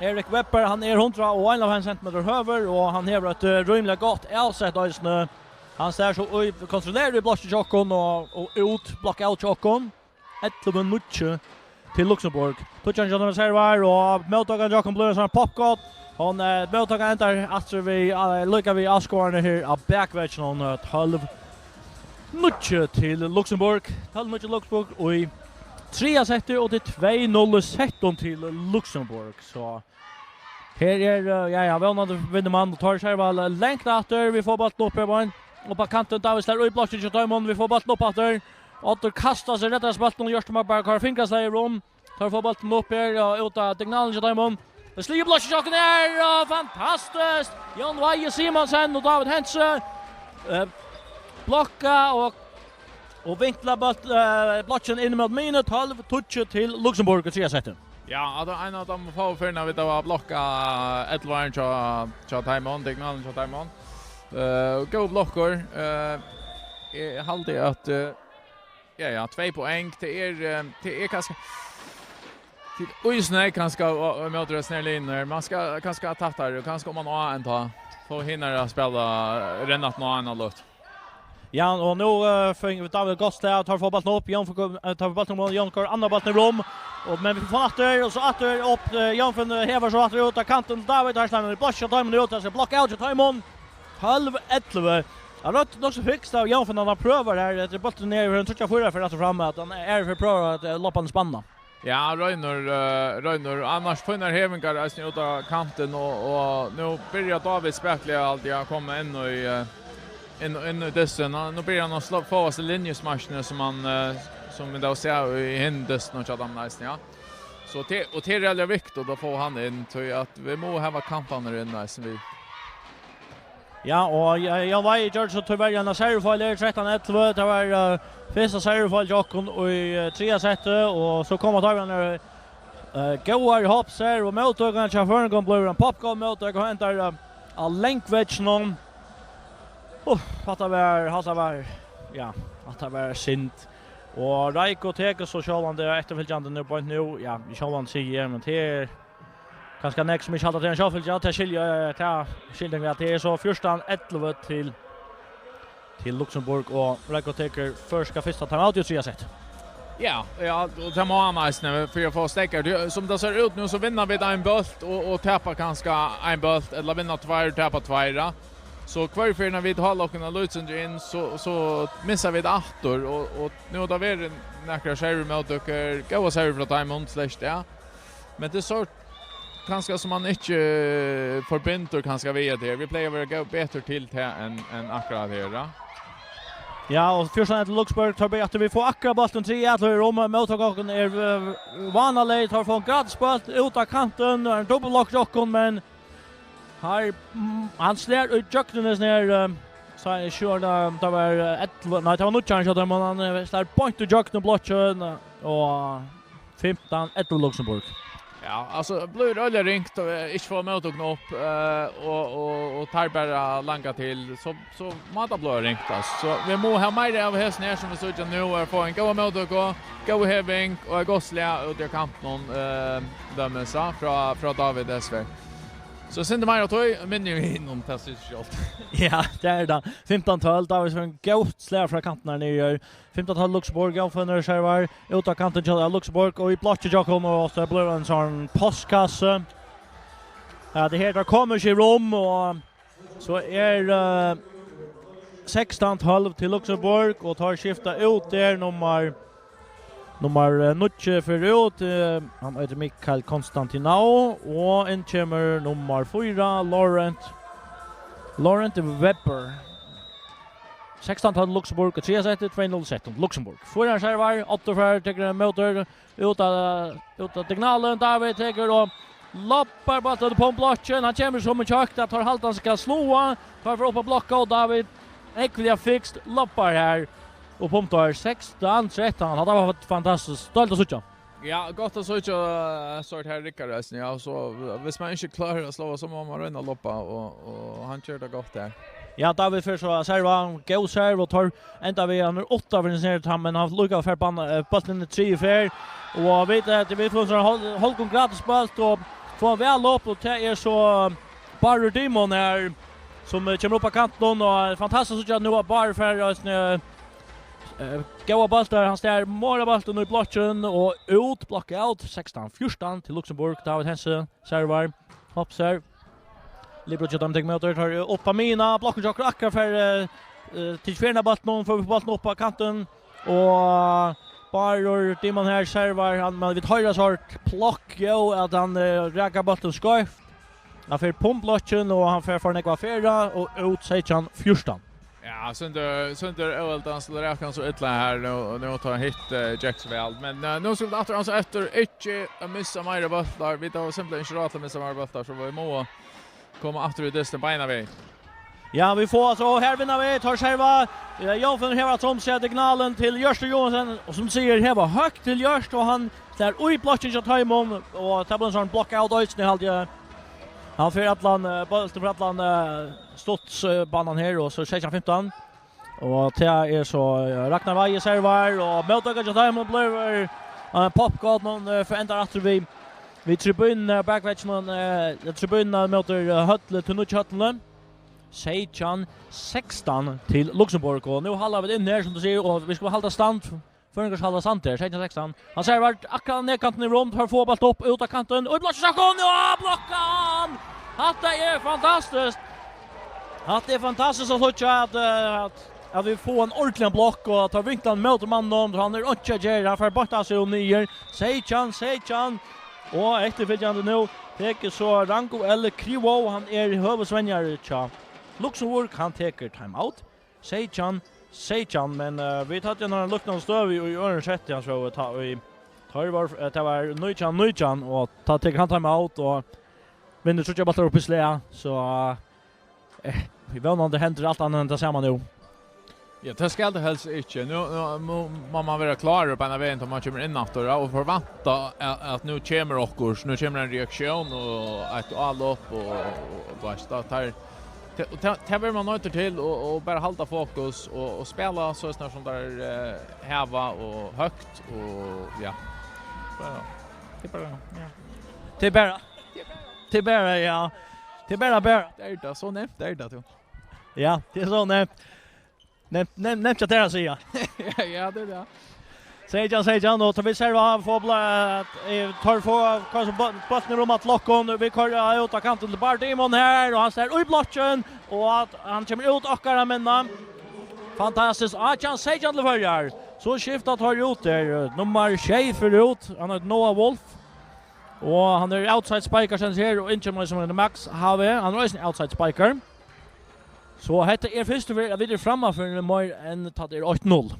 Erik Webber, hann er hundrað og ein og ein hálvfems sentimetur høgur, og hann hevur eitt, eh, rímiliga gott avsett eisini. Hann slær so í, kontrollerar í blokkið hjá okkum og, og út, blokka av hjá okkum. Ellivu níggju til Luxemburg. Tíggju hjá teimum servar, og móttøkan hjá okkum blívur ein sovorðin popgott. Hon, eh, móttøkan endar aftur við, eh, líka við avskoðararnar her á bakvegginum, eh, tólv níggju til Luxemburg. Tólv níggju Luxemburg í triðja seti, og tað er tvey null í settum til Luxemburg. So her er, eh, ja, ja, vónandi vinnur mann, og teir serva langt aftur. Vit fáa bóltin upp her, beint upp á kantin, David slær í blokkin hjá teimum, vit fáa bóltin upp aftur. Oddur kastar seg, ræddar bóltin, og Hjørtur má bara koyra fingraslegið í Rom. Teir fáa bóltin upp her, og út á diagonalen hjá teimum. Tað er sligið í blokkin hjá okkum her, og fantastiskt! Jón Weihe Simonsen og David Hentze, eh, blokka og, og vinkla bólt-, eh, blokkin inn móti miðjuni, tólv tíggju til Luxemburg í triðja seti. Ja, at ein av teimum fáu ferðirnar vit hava blokkað ellivaran hjá, hjá teimum, diagonalen hjá teimum. Eh, góðar blokkur. Eh, eg haldi at, eh, ja, ja, tvey poeng, tað er, eh, tað er kanska, til Ísnes kanska, og, og møter oss nær linjen her. Man skal kanska ha tatt her, og kanska om man har en ta, få hinner å spille, eh, renne at nå en av luft. Ja, og nú, eh, finn-, David Gosstad tar fótbóltin upp, Jón får, eh, tar fótbóltin upp, Jón koyrir annan bóltin í Rom, og, men vit fáa hann aftur, og so aftur upp, eh, Jón finn-, hevar so aftur út av kantin til David, her slær hann í blokk hjá teimum út, tað skal blokka av hjá teimum, tólv ellivu. Hann røtt nokk so fikst av Jón, finn hann prøvar her, etter bóltin er, hann trykkar fyrra for aftur fram, at hann er for prøvar at, eh, loppa hann spanna. Ja, roynir, eh, roynir. Annars fínar hevingar eisini út á kantin, og, og nú byrjar David spakuliga altíð at koma inn í, eh, inn, inn í dystin. Nú, nú byrjar hann at slå, fáa seg linjusmarsjini sum hann, eh, sum vit hava sæð í hinum dystinum hjá teimum eisini, ja. So te-, og tað er rættiliga viktigt at fáa hann inn, tí at vit mugu hava kantarnar inn eisini við. Ja, og ja, Jón Weihe gjørdi so tíverri ein servufeil her, trettan ellivu. Tað var, eh, fyrsta servufeil hjá okkum í, eh, triðja seti, og so koma teir við, eh, góðar hoppserv, og móttøkan hjá føroyingum blívur ein popgóð móttøka, og endar, eh, á langvegginum. Uff, hatta var, hatta var, ja, hatta var synd. Og Reiko tekur so sjálvandi eftirfylgjandi nú, beint nú, ja, sjálvandi sigi eg, men tað er kanska nógv sum ikki halda, at tað er ein sjálvfylgja, tað skilji eg, tað skilji eg væl. Tað er so fjúrtan ellivu til, til Luxemburg, og Reiko tekur føroyska fyrsta timeout í triðja seti. Ja, ja, og tað má hann eisini, fyri at fáa steðgar. Tí, sum tað sær út nú, so vinna vit ein bólt og, og tapa kanska ein bólt, ella vinna tveir, tapa tveir, ja. So hvørja ferð vit halda okkum eitt lítið sindur inn, so, so missa vit aftur, og, og nú hava tað verið nakrar servur móti okkum, góðar servur frá teimum, slett, ja. Men tað er so kanska sum man ikki, eh, forbindur kanska við at her. Vit plaga at vera góð, betur til tað enn, enn akkurát her, ja. Ja, og fjúrtan til Luxemburg, tar við aftur, vit fáa akkurát bóltin, triðja ellivu í Rom, móttøkan er, eh, vánalig, teir fáa ein gratis bólt út á kantin, og ein dupultblokkað hjá okkum, men her, mm, hann slær í gjøgnum hesum her, eh, so er sjálvandi, eh, tað var, eh, ellivu, nei, tað var nýggjarin hjá teimum, men hann, eh, slær beint í gjøgnum blokkin, og fimtan ellivu Luxemburg. Ja, altso, blívur øgiliga ringt, og, eh, ikki fáa móttikið upp, eh, og, og, og teir bara langa til, so, so má tað blíva ringt, altso. So vit mugu hava meira av hesum her, sum vit síggja nú, er fáa eina góða móttøku, góða heving, og eitt gott slag úti á kantinum, eh, dømis, ja, frá, frá David Esver. So sindur meira av tí, minni við hinum, tað sigur seg sjálvt. Ja, tað er tað. Fimtan tólv, David fær eitt gott slag frá kantinum her niðri. Fimtan tólv Luxembourg, Jan Finnur servar, út á kantin til Luxembourg, og í blokkið hjá honum, og so blívur ein sånn postkassi. Ja, tað her, tað kemur ikki í rum, og so er, eh, sekstan tólv til Luxembourg, og teir skifta út, tað er nummar, nummar, eh, níggju fer út, eh, hann eitur Mikael Konstantinov, og inn kemur nummar fýra, Laurent, Laurent Webber. Sekstan tólv Luxembourg, og triðja setti, tvey null sett Luxembourg. Fýra servar, Otto fær, tekur mótið, út av, út av diagonalen, David tekur og lobbar bóltin upp um blokkin, hann kemur sum ein kjøkt, at teir halda hann skal sláa, teir fara upp á blokka, og David, ógvuliga fikst, lobbar her, upp um teir, sekstan trettan, hatta var fantastiskt, stolt at síggja. Ja, gott at síggja, eh, so er tað her riggar eisini, ja, so, eh, hvis man ikki klárar at sláa, so má man royna at lobba, og, og hann ger tað gott her. Ja, David fer so at serva, góð serv, og teir enda við, hann er uttanfyri sín egna, men hann líka fær banna, eh, bóltin í triðju ferð, og vit, eh, vit fáa ein sånn hol-, hálvgum gratis bólt, og fáa hann væl upp, og tað er so, eh, Bárður Dimon her, sum, eh, kemur upp á kantin, og er fantastiskt at síggja nú at Bárður fær, eh, Eh, góða bóltar, hann stær meira bóltin í blokkin og út, blokka út, sekstan fjúrtan til Luxembourg, David Hentze, servar, hoppserv. Libero hjá teimum tekur mótið, teir upp á miðjuna, blokkin hjá okkum akkurát fær, eh, eh, tikið ferðina av bóltinum, fáa bóltin upp á kantin, og Bárður Dimon her servar, hann, men vit hoyra so eitt plokk, jú, at hann, eh, rakar bóltin skeivt. Hann fer upp um blokkin, og hann fer fyri nógva ferð, og út sekstan fjúrtan. Ja, sindur, sindur óheppið, hann slær av hann so illa her nú, og nú tá hitt, eh, gekk so væl. Men, eh, nú skulu vit aftur ansa eftir, ikki at missa meira bóltar. Vit hava simpelthen ikki ráð til at missa meira bóltar, so vit mugu koma aftur í dystin beinan veg. Ja, vit fáa so, her vinna vit, teir serva. Eh, Jan Finnur hevur trumsað diagonalen til Hjørtur Johansen, og sum sigur, hevur høgt til Hjørt, og hann slær í blokkin hjá teimum, og tað bleiv ein sånn blokka út eisini, haldi eg. Hann fer allan, eh, bóltin fer allan, eh, stutt, eh, banan her, og so sekstan fimtan. Og tað er so, eh, Ragnar Weihe servar, og móttøkan hjá teimum blívur, eh, poppgott, men, eh, fer endar aftur við, við tribúnuna, bakvegginum, eh, tribúnuna móti, eh, høllini, til nýggju høllini. Sekstan sekstan til Luxembourg, og nú halda vit inn her, sum tú sigur, og vit skulu halda stand. Føroyingar halda stand her, sekstan sekstan. Hann servar akkurát niðurkantin í rúm, teir fáa bólt upp, út á kantin, og í blokkin, og blokka hann! Hatta er fantastiskt! Hatta er fantastiskt at síggja at, eh, at, at vit fáa ein ordiligan blokk, og at teir vinkla hann móti manninum, hann er einki at gera, hann fer beint av seg og niður. Sekstan sekstan, og eftirfylgjandi nú, tekur so Rango L. Krivo, hann er høvuðsvenjari hjá Luxembourg, hann tekur timeout. Sekstan sekstan, men, eh, vit høvdu eina líknandi støðu í øðrum setti, hann sá, tá í, tá var, eh, tað var nítjan nítjan, og tá tekur hann timeout og vinnur tríggjar bóltar upp í slag, so, eh, vónandi hendir alt annað enn tað sama nú. Ja, tað skal tað helst ikki. Nú, nú, nú má man vera klárur beinan vegin, tá man kemur inn aftur, ja, og forvænta at, at nú kemur okkurt, nú kemur ein reaktión og eitt álop og, og, og, og, veist, at tær Tað, og tað, tað verður man noyddur til, og, og bara halda fokus og, og spæla soleiðis sum teir, eh, hava og høgt og, ja. Bara, tað er bara, ja. Tað er bara, tað er bara, ja. Tað er bara, bara. Tað er tað, so nemt er tað, tú. Ja, tað er so nemt. Nemt, nemt, nemt hjá tær at siga. Ja, ja, tað er tað. Sekstan sekstan, og tá vit serva, fáa bla-, eh, teir fáa, kanska bó-, bóltin í rúm at lokka, og vit koyra út á kantin til Bárð Dimon her, og hann slær í blokkin, og at hann kemur út okkara minna. Fantastiskt. Átjan sekstan til Føroyar. So skifta teir út her. Nummar sjey fer út. Hann eitur Noah Wolf. Og hann er outside spiker, sum her, og inn kemur sum ein Max Have. Hann er eisini outside spiker. So hetta er fyrstu ferð, at vit eru frammanfyri meir enn tá tað er eitt null.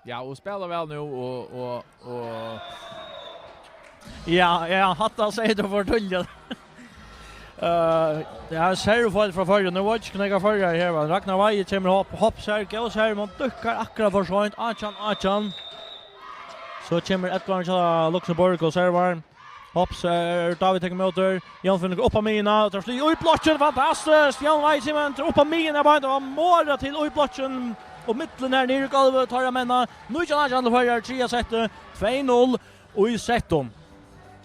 Ja, og spæla væl nú, og, og, og Ja, ja, hatta segði tú for tíðliga. Eh, ja, servufólk frá Føroyum. Nú veit ikki, hvønn Føroyar her, men Ragnar Weihe kemur hopp, hopp serv, góð serv, men dukkar akkurát for seint. Átjan átjan. So kemur Edgar til Luxembourg og servar. Hops, eh, David tekur móti. Jón Finnur upp á miðjuna. Tar slíð í blokkin. Fantastiskt. Jón Veit Simonsen upp á miðjuna. Bara, tað var Mora til í blokkin. Og midlin her nýr í gólfið. Tar av menna. Nú er hann til Føroyar. Triðja setti. Tvey null. Og í settum.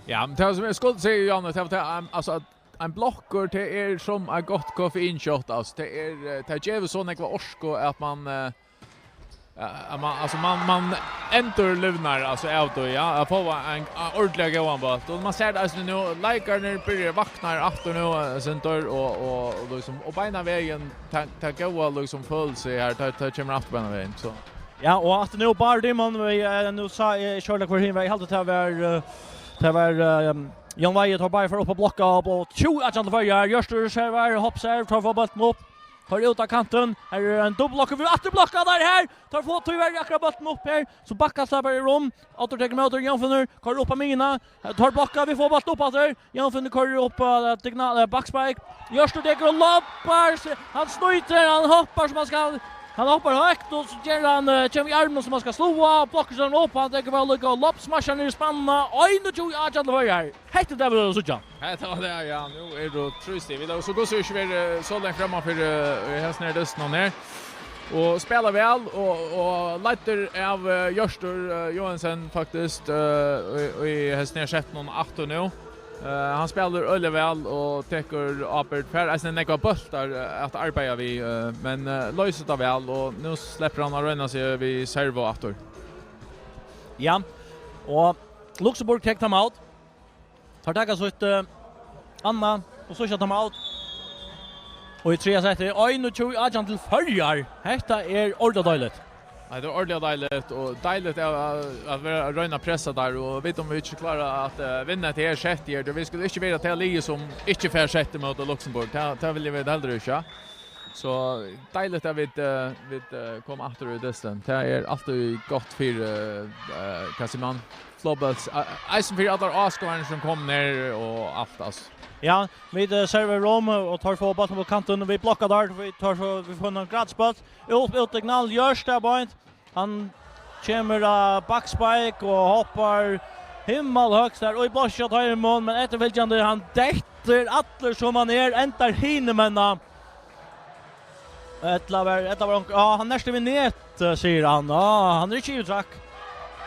Ja, men det som jeg skulle si, Johannes, det var at, um, altså, at en blokker, det er som et godt koffeinshot, altså. Det er, eh, det gjør så nekva orsko at man, eh, Ja, man, altså man, man endurlivnar, altså, av det, ja. At få en, en ordentlig god bøtt. Og man ser det, altså, nå, leikarna byrjar vakna aftur nå, eh, Sintor, og, og, og, liksom, og beina veien, ta, ta gode, liksom, følelse her, ta, ta kommer aftur beina veien, så. Ja, og at nå bare det man, vi, eh, nå sa jeg, jeg kjørte hvor hin vei, jeg hadde til å være, eh, til å være, eh, Jan Veie tar bare for opp og blokka opp, og tjue er til Føroyar, Jørstur servar, Hopp serv, tar for bøtten opp. Tar ut av kanten. Her er ein dobbeltblokker. Vi har aftur blokka der her. Tar få tyvärr akkurat bøtten opp her. Så bakka slapper i rom. Otter tekur móti, Jón Finnur. Tar upp av mina. Tar blokka. Vi får bøtten opp etter. Jón Finnur kører opp på diagonal, eh, backspike. Jørstur tekur og loppar. Se, han snøyter. Han hoppar som han skal. Han hoppar høgt, og så ger han, eh, kjem i armen som han skal slå av. Blokker seg opp. Han tekur vel og lopp. Smasher ned i spanna. Oj, nu tror jag att det var här. Hetta er David og Sucha. Hetta var det, ja. Nå er det trist. Vi har så godt ikke vært så langt fremme for uh, hesten her, desten og her. Og spiller vel, og, og leiter av uh, Jørstur uh, Johansen, faktisk, uh, i, i hesten her sett noen atter nå. Uh, han spiller øyelig vel og tekker apert. Her er en ekva bølter uh, at arbeide vi, uh, men uh, løser det vel, og nå slipper han å røyne seg ved servo atter. Ja, og Luxemburg tek timeout. Tar taka sítt uh, Anna og so skjøtta timeout. Og í triðja seti, einogtjúgu átjan til Føroyar. Hetta er ordiliga deiligt. Nei, det er ordiliga deiligt, og deiligt er at, at vera, at røyna pressa der, og vita om vi ikke klarer at uh, vinne til her sett her. Vi skulle ikke være til lige som ikke får sett mot Luxemburg. Det, det vil jeg vel heller ikke. Så deiligt at vi, uh, vi uh, kom atter i desten. Det er alltid godt for, uh, uh, hva sier man? Flåbøls, eisen fyri allar áskoðararnar sum kom nær og alt, altso. Ja, vit uh, serva Rom og tar fá bóltin upp á kantin, og vit blokka har, vit tar so, vit fáa ein gratis bólt. Upp, út til Gnall, Jørstad beint. Hann kemur á backspike og hoppar himmalhøgt har, og í blokkin hjá teimum, men eftirfylgjandi, hann dettur allur sum hann er, endar hinumegin. Ella var, ella var onkur, ja, hann nerti við net, eh, sigur hann. Ja, hann er ikki í trakk.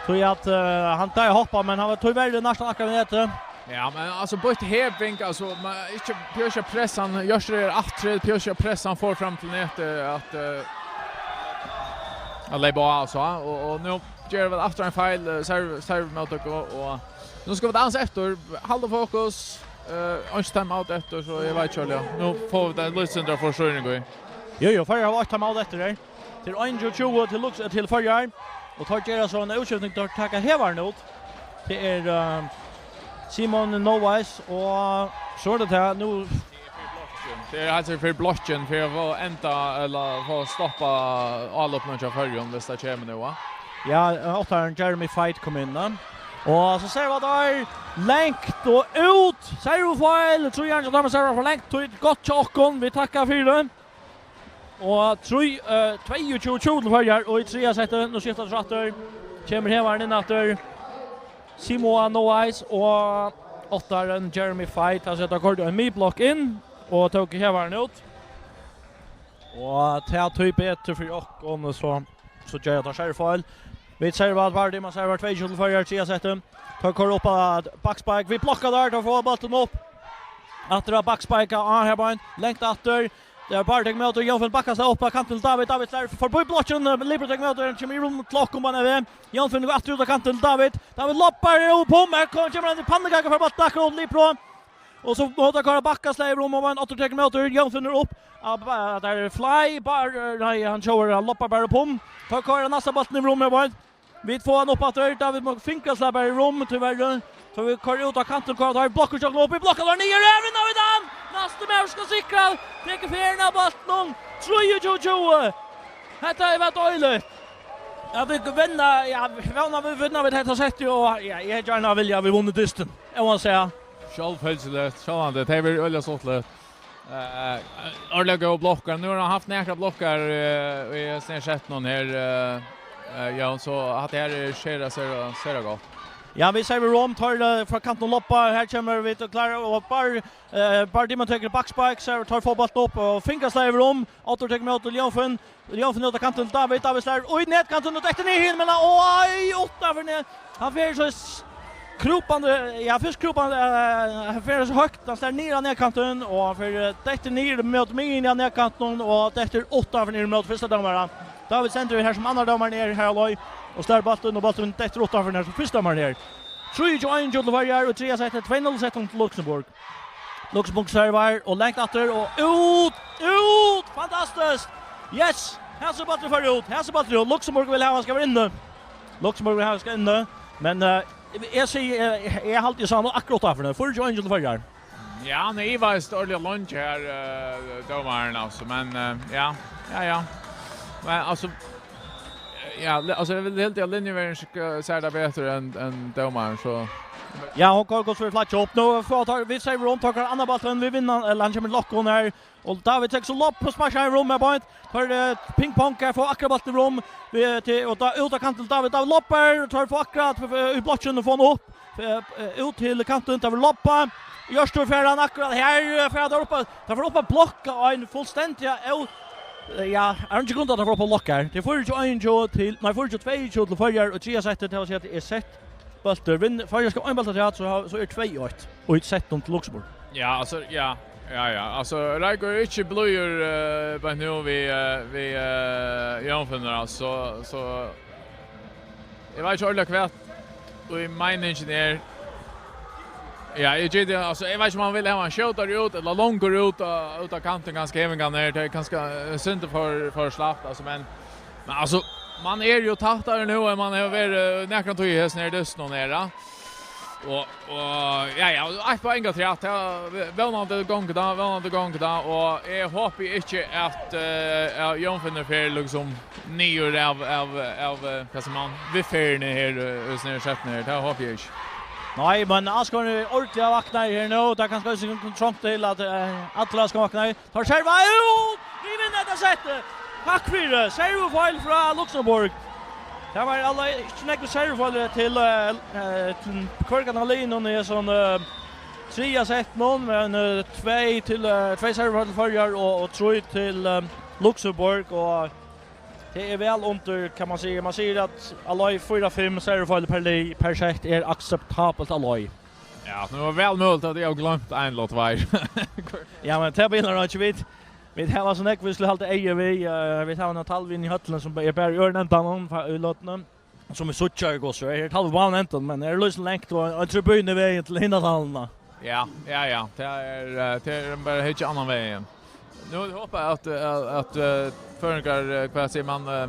Tí at uh, hann der hoppa, men hann var tíverri næstan akkurát við netið. Ja, men altso, bøtt heving, altso, man, ikki, prøva ikki at pressa hann, Jørstad er aftur, prøva ikki at pressa hann for fram til netið, at, uh, at leypa á, altso, og, og nú ger vel aftur ein feil, uh, serv, servmóttøku, og, og Nú skal vit ansa eftir, halda fokus. Uh, einki time out eftir, so eg veit ikki, ja. Nú fáa vit ein lítið sindur av forstyrring í. Jú, jú, Føroyar hava eitt time out eftir her. Til einogtjúgu til Lux, til Føroyar. Og teir gera so eina útskifting, teir taka Hevaran út. Tað er uh, Simon Noais, og so er tað tað, nú Tað er heilt sikkurt fyri blokkin, fyri at fáa enda, ella fáa stoppað álopinum hjá Føroyum, viss tað kemur nú, va? Ja, áttarin Jeremy Fight kom inn, va? Og so servar teir langt og út. Servofeil, trýan hjá teimum servar for langt. Tí gott hjá okkum, vit takka fyri tað. Og trý, eh, tveyogtjúgu tjúgu til Føroyar, og í triðja seti, nú skifta teir aftur. Kemur Hevarin inn aftur. Simoa Noais og áttarin Jeremy Fight, hann seta koyrdi ein miðblokk inn og tók Hevaran út. Og tað er tí betur fyri okkum, so, so gera teir servofeil. Vit serva at Vardø, man servar tveyogtjúgu til Føroyar, triðja seti. Teir koyra upp á backspike, vit blokka har, teir fáa bóltin upp. Aftur á backspike, á, her beint, langt aftur. Tað er Vardø móti, Jón Finn bakkar seg upp á kantin til David, David slær forbi blokkin, Libro tekur móti, hann kemur í rúm til okkum, hann er við. Jón Finn aftur út á kantin til David, David loppar upp um, her kom, kemur hann í pannukaka fyri bóltin, akkurát Libro. Og so móti Kára bakka, slær um, og ein aftur tekur móti, Jón Finnur upp. Ja, ba-, tað er fly, bara, nei, hann tjóvar, hann loppar bara upp um. Teir koyra næsta bóltin í rúm, ja, beint. Vit fáa hann upp aftur, David má fingra slær bara í rúm, tíverri. So vit koyra út á kantin, koyra teir blokkur, sjokkla upp í blokka, teir niður, ja, vinna vit hann! Næsti maður skal sikra, tekur ferðina av bóltinum, trýogtjúgu tjúgu. Hetta er væl deiligt. Ja, vit vinna, ja, vit vinna, vit vinna, vit hetta setti, og ja, eg hevði gjarna viljað, vit vunnu dystin. Eg má siga. Sjálvfylgiligt, sjálvandi, tað hevur verið øgiliga stuttligt. Eh, ordiliga góðar blokkar. Nú hevur hann havt nakrar blokkar, eh, í hesum her settinum her, eh, eh, ja, so hatta her er sera, sera, sera gott. Ja, vit servera um, teir, eh, frá kantinum loppa. Her kemur vit og klára, og Bar, eh, Bar Dimon tekur backspark, so teir fáa bóltin upp og fingrasliga yvir um. Oddur tekur ímóti Leon Finn. Leon Finn út á kantin, David, David slær í netkantin og dettur niður hin, men oj, uttanfyri net. Hann fer so s-, krupandi, ja, fyrst krupandi, eh, hann fer so høgt, hann slær niður á netkantin, og hann fer, eh, dettur niður móti miðjuni á netkantinum, og dettur uttanfyri niður móti fyrsta dómara. David stendur her sum annar dómarin er her á leið, og slær bóltin, og bólturin dettur uttanfyri her sum fyrsta dómarin er. Trýogtjúgu einogtjúgu til Føroyar, og triðja settið, tvey null settið til Luxemburg. Luxemburg servar og langt aftur og út, út, fantastiskt! Yes! Hesin bóltur fer út, hesin bóltur fer út. Luxemburg vil hava skal vera inni. Luxemburg vil hava skal inni, men, eh, eg sigi, eg, eg haldi, eg sá nú akkurát aftur, fýraogtjúgu einogtjúgu til Føroyar. Ja, hann ivaðist ordiliga leingi her, eh, dómarin, altso, men, eh, ja, ja, ja. Men, altso, ja, li-, altso, eg vil halda at linjuverjurin sk-, sær tað betur enn, enn dómarin, so. Ja, hon koyrir gott fyri flagg upp. Nú fáa teir, vit servera um, teir annan bóltin, vit vinna, ella hann kemur lokk her. Og David tekur so lopp og sparkar hann í rúmið beint. Teir, eh, pingpong her, fáa akkurát bóltin í rúm. Vit, eh, til, og da, út á kantin til David. David loppar, og teir fáa akkurát, eh, í blokkin og fáa hann upp. Eh, eh, út til kantin, David loppar. Hjørtur fer hann akkurát her, eh, fer hann upp. Teir fáa upp at blokka ein fullstendig, eh, ja, er hann ikki grundað at teir fáa upp at blokka her. Tað er fýraogtjúgu einogtjúgu til, nei, fýraogtjúgu tveyogtjúgu til Føroyar, og triðja settið, tað vil siga at tað er sett. Bóltur. Vinn-, Føroyar skal ein bólt afturat, so ha-, so er tvey eitt. Og í sett til Luxemburg. Ja, altso, ja. Ja, ja. Altso, Reikur er ikki blíður, eh, beint nú við, eh, við, eh, Jónfinnur, altso, so, so eg veit ikki ordiliga hvat, og meiningin er, ja, eg giti, altso, eg veit ikki um hann vil hava hann skjótari út, ella longur út á, út á kantin, kanska hevingarnar her, tað er kanska, eh, synd for, for slætt, altso, men Men altso, man er jo tættari nú enn man hevur verið, eh, nakran tíð í hesum her dystinum her, ja. Og, og, ja, ja, eitt poeng afturat, ja, vónandi gongur tað, vónandi gongur tað, og eg hopi ikki at, eh, ja, Jónfinnur fer liksom niður av, av, av, eh, hvat sigur man, viðferðini her, eh, í hesum her settinum her, tað hopi eg ikki. Nei, men Askvang er ordiliga vaknaður her nú, tað er kanska eisini trongt til at, eh, allir Askvang vakna. Teir serva út! Vit vinna hetta settið! Takk fyri. Servufeil frá Luxemburg. Tað var alla, ikki nógv servufeil til, eh, eh, til hvørjum av liðunum í hesum, eh, triðja settinum, men, eh, tvey til, eh, tvey servufeil til Føroyar og, og trý til, eh, Luxemburg, og tað er væl undir, kann man siga. Man sigur at alla fýra fimm servufeil per lið, per sett er akseptabelt alla. Ja, nú er væl møguligt at eg havi gloymt ein ella tveir. Ja, men tað byrjar ikki vit. Vit hava so nógv, vit skulu halda eyga við. Eh, vit hava eina talvu inni í høllini sum er bara í øðrum endanum, fa-, í løtuni, sum vit síggja í hvussu er. Her er talva á báðum endum, men her er lýsandi langt og ein tribuna í vegin til hina talvuna. Ja, ja, ja. Tað er, eh, tað er bara ikki annan vegin. Nú vil eg hopa at, at, at, eh, føroyingar, eh, hvat sigur man, eh,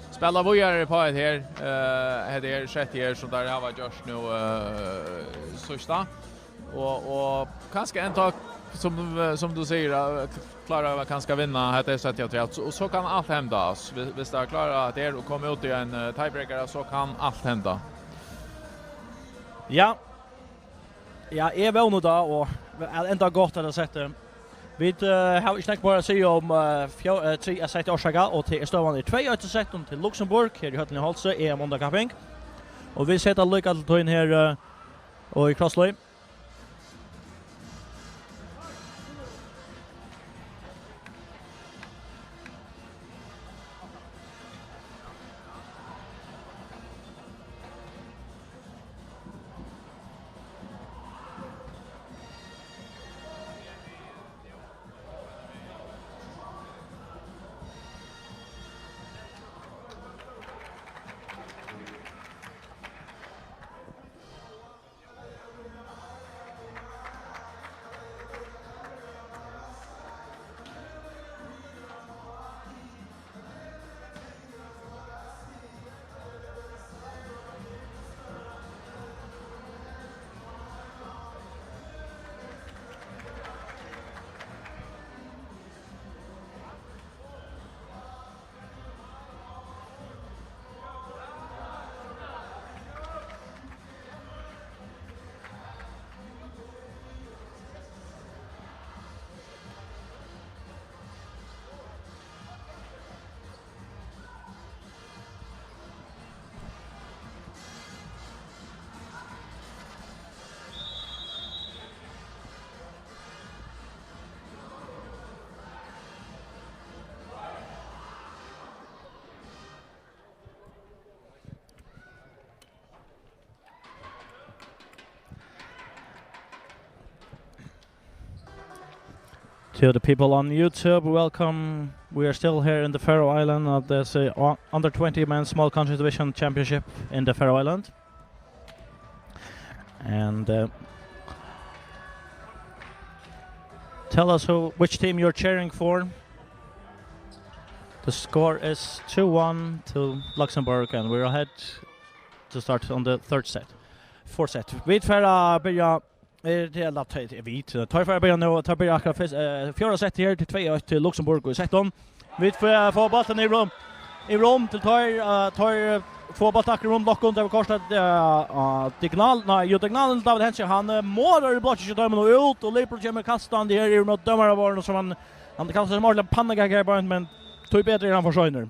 spæla víðari upp á hetta her, eh, hetta her settið her, sum teir hava gjørt nú, eh, síðsta. Og, og kanska enntá, sum, eh, sum tú sigur, eh, k-, klára kanska at vinna hetta settið afturat, og so kann alt henda, altso. Hvis, hvis teir klára hetta her og koma út í ein, eh, tiebreaker, so kann alt henda. Ja. Ja, eg vóni tað, og at enda gott at sett. Vit, eh, hava ikki nógv meira at siga um, eh, fjó-, eh, triðja sett orsaka, og til er støðan er tvey eitt í settinum til Luxemburg, her í høllini í Hálsi, E M ungakapping. Og vit seta líka til tín her, eh, og í Crossley. To the people on YouTube, welcome. We are still here in the Faroe Island at this uh, under twenty men's small country division championship in the Faroe Island. And uh, tell us who, which team you're cheering for. The score is two one to Luxembourg, and we're ahead to start on the third set. Fourth set. Vit fara byrja, eh, til at ta, ta, vit, eh, teir fara byrja nú, teir byrja akkurát fyrst, eh, fjórða set her til tvey eitt til Luxembourg í settum. Vit fáa, fáa bóltin í Rom, í Rom til teir, eh, teir, eh, fáa bóltin akkurát í Rom, lokka undir við kortið, eh, eh, Diagonal, nei, jú, Diagonalen, David Hense, hann, eh, morar í blokkin hjá teimum og út, og Liverpool kemur kastandi her, yvir móti dømaraborðinum, sum hann, hann kastar seg sum ordiliga pannukaka her, men tíbetur er hann for seinur.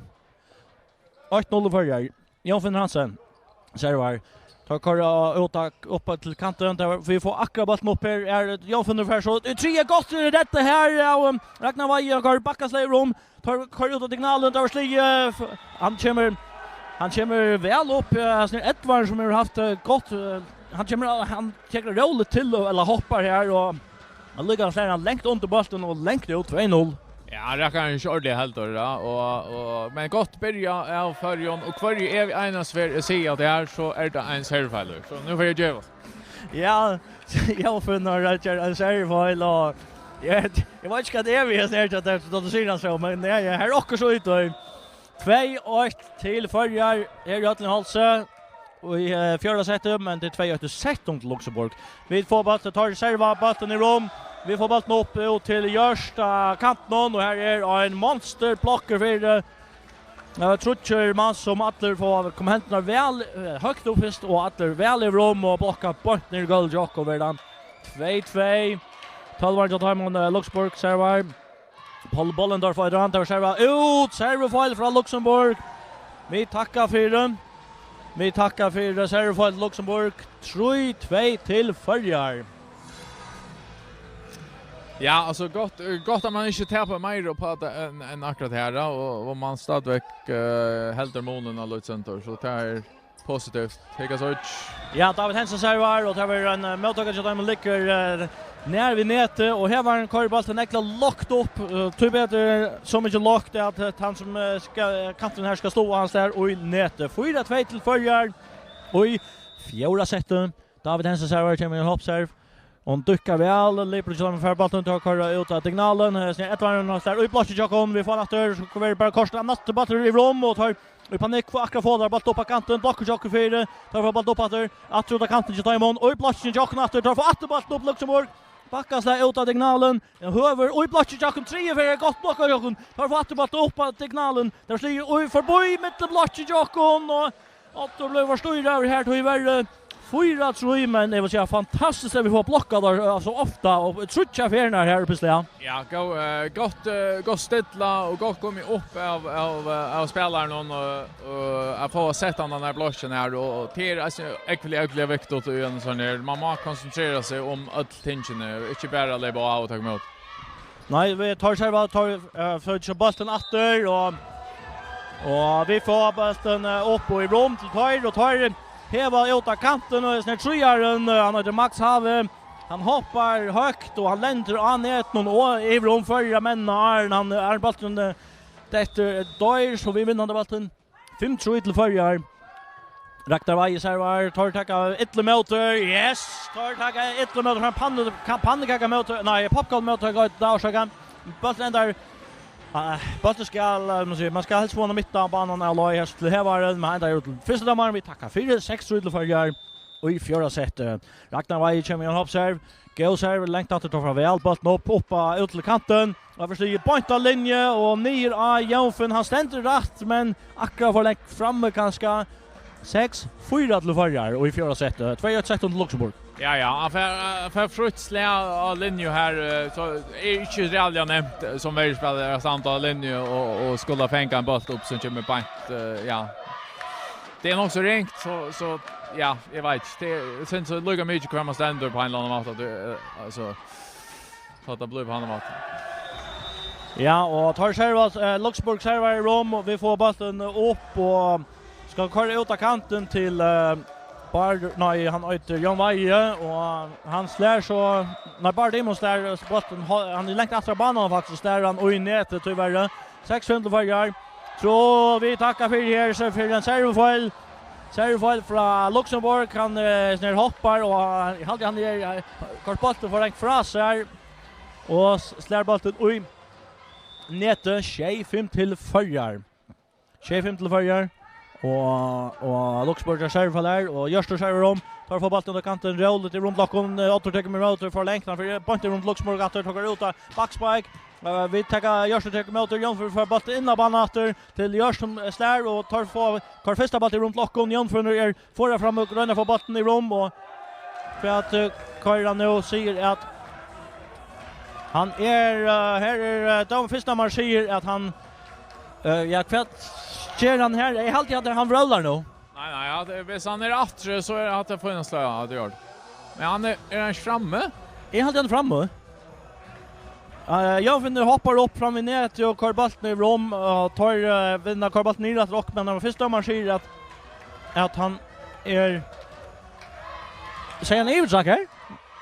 Eitt null í Føroyar. Jón Finnur Hansen. Servar. Teir koyra út á, upp til kantin. Der, vit fáa akkurát bóltin upp her. Er Jón Finnur fer so. Tríggja gott redda her av, um, Ragnar Weihe. Hann koyrir bakkaslag í Rom. Teir koyra út á Diagonalen. Der var sligið. F-, hann kemur, hann kemur væl upp. Eh, Snær Edvard, sum hevur havt, eh, gott, eh, hann kemur, hann tekur róligt til, ella hoppar her, og Men líka slær hann langt undir bóltin og langt út, tvey null. Ja, hann rakkar hann ikki ordiliga heldur, ja, og, og, men gott byrja av Føroyum, og hvørji ev-, einasta ferð eg sigi at tað er, so er tað ein servufeilur. So nú fari eg at geva. Ja, Jón Finnur ger ein servufeil, og eg, eg veit ikki hvat eg vil siga til tað, tá tú sigur tað so, men ja, ja, her er okkurt so út, og tvey eitt til Føroyar, her í Høllini í Hálsi. Og í, eh, fjórða seti, men tað er tvey eitt í settum til Luxembourg. Vit fáa bóltin, teir serva bóltin í Rom. Vit fáa bóltin upp, út til Jørst, eh, kantin, og her er ein monsterblokkur fyri, eh, tríggjar manns, sum allir fáa koma hendurnar væl, eh, høgt upp fyrst, og allir væl í Rom og blokka beint niður í gólvið hjá okkum, verður tað tvey tvey. Tólvarin hjá teimum, eh, Luxembourg, servar. Paul Bollendorf og Adrian, der serva út, servufeil frá Luxembourg. Vit takka fyri. Vit takka fyri servufeil Luxembourg. Trý tvey til Føroyar. Ja, altso, gott, eh, gott at man ikki tapar meira upp á tað enn, enn akkurát her, ja, og, og man stadigvæk, eh, heldur munin av Luxembourg, so tað er positivt. Hygg at síggja. Ja, David Hansen servar, og tað var ein, eh, móttøka hjá teimum liggur, eh, nær við netið, og her var ein koyribolt til Egil, lágt upp, eh, tíbetur so mikið lágt at, eh, hann sum, eh, skal, kanturin her skal sláa, hann slær í netið. Fýra tvey til Føroyar í fjórða seti. David Hansen servar, kemur ein hoppserv. Hon dukkar væl, Liverpool kemur fær bóltin til at koyra út av Diagonalen. Eh, Snær Edvardsen, hann slær í blokkin hjá okkum. Vit fáa hann aftur, so verður bara koyrt av næstu bóltur í Rom, og teir í panikk fáa akkurát fáa teir bóltin upp á kantin, blokkin hjá okkum fyri, teir fáa bóltin upp aftur, aftur út á kantin hjá teimum, og í blokkin hjá okkum aftur, teir fáa aftur bóltin upp, Luxembourg, bakkaslag út av Diagonalen, høvur, og í blokkin hjá okkum, triðju ferð, gott blokkað hjá okkum, teir fáa aftur bóltin upp á Diagonalen, teir sliga í forbi millum blokkin hjá okkum, og Otto blívur stýrdur her, tíverri. Fýra trý, men eg vil siga fantastiskt at vit fáa blokkað teir, eh, so ofta, og tríggjar ferðirnar her uppi í slag. Ja, gott, eh, gott, eh, gott stilla og gott komið upp av, av, eh, av spælarunum, og, og at fáa sett hann den her blokkin her, og, og tað er, altso, ógvuliga, ógvuliga viktigt í ein sånn her. Man má konsentrera seg um øll tingini, ikki bara leypa á og taka ímóti. Nei, vit teir serva, teir, eh, fáa ikki bóltin aftur, og, og vit fáa bóltin, eh, upp í Rom til teir, og teir heva út á kantin, og hesin her tríggjarin, eh, hann eitur Max Have, hann hoppar høgt, og hann lendir á netinum, og yvir um Føroyar menn, áðrenn hann, áðrenn bólturin, eh, dettur, eh, doyr, so vit vinna handa bóltin. Fimm trý til Føroyar. Ragnar Weihe servar, teir taka illa ímóti, yes, teir taka illa ímóti, frá pannu-, ka-, pannukaka ímóti, nei, popcorn ímóti, gott, tá orsaka. Bólturin endar, eh, bólturin skal, eh, man sigur, man skal helst fáa hann á mitt av banan av leið her til Hevarin, men endar jú til fyrsta dømaran, vit takka fyri, seks trý til Føroyar í fjórða seti. Ragnar Weihe kemur í ein hoppserv, góð serv, langt aftur, teir fáa væl bóltin upp, upp á, út til kantin, og fær stigið beint á linju og niður á Jónfinn. Hann stendur rætt, men akkurát for langt frammi kanska. Seks fýra til Føroyar og í fjórða seti. Tvey eitt sett til Luxembourg. Ja, ja, hann fær, hann fær frítt slag á linju her, eh, so er ikki ræðuliga nemt, eh, sum verjuspælari at standa á linju og, og skula fanga ein bólt upp sum kemur beint, eh, ja. Tað er nokk so ringt, so, so, ja, eg veit ikki. Tað er, eg synist so líka mikið hvar man stendur á ein ella annan máta, at tú, eh, altso, So tað blívur á ein máta. Ja, og teir serva, eh, Luxembourg servar í Rom, og vit fáa bóltin upp, og skal koyra út á kantin til, eh, Bar, nei, hann eitur Jón Weihe, og hann slær so, nei, Bárður Dímun slær, eh, bóltin, ho-, hann er langt aftur á banan, faktiskt, slær hann í netið, tíverri. Seks fimm til Føroyar. So, vit takka fyri her, so fyri ein servofeil. Servofeil frá Luxemburg, hann, eh, snær hoppar, og hann, eg haldi, hann er, eh, koyrt bóltin for langt frá sær, og s-, slær bóltin í netið, sjey fimm til Føroyar. Sjey fimm til Føroyar. Og, og Luxemburg er servofeil her, og Hjørtur servar um. Teir fáa bóltin út á kantin, róligt í rúm til okkum. Eh, Oddur tekur við móti, for langt, hann fer beint í rúm til Luxemburg, aftur tekur út av bakspike. Eh, vit taka, Hjørtur tekur móti, Jónfríður fær bóltin inn á banan aftur til Hjørt, sum, eh, slær, og teir fáa, koyr fyrsta bóltin í rúm til okkum. Jónfríður er forað fram og roynir at fáa bóltin í rúm, og hvat, eh, koyra nú sigur at hann er, eh, her er, eh, dómari, fyrsta dómari sigur at hann, eh, ja, hvat ger hann her? Eg haldi at hann vrólar nú. Nei, nei, ja, det, hvis han er aftur, så er det at jeg får en slag, ja, det gjør det. Men han er, er han ikke framme? Eg haldi hann er framme. Eh, Jónfríður hoppar upp fram við netið og koyr bóltin í rúm, og teir, eh, vinna, koyr bóltin niður aftur, men hann fyrsta dómari sigur at, at hann er, sigur hann yvirtrekk her?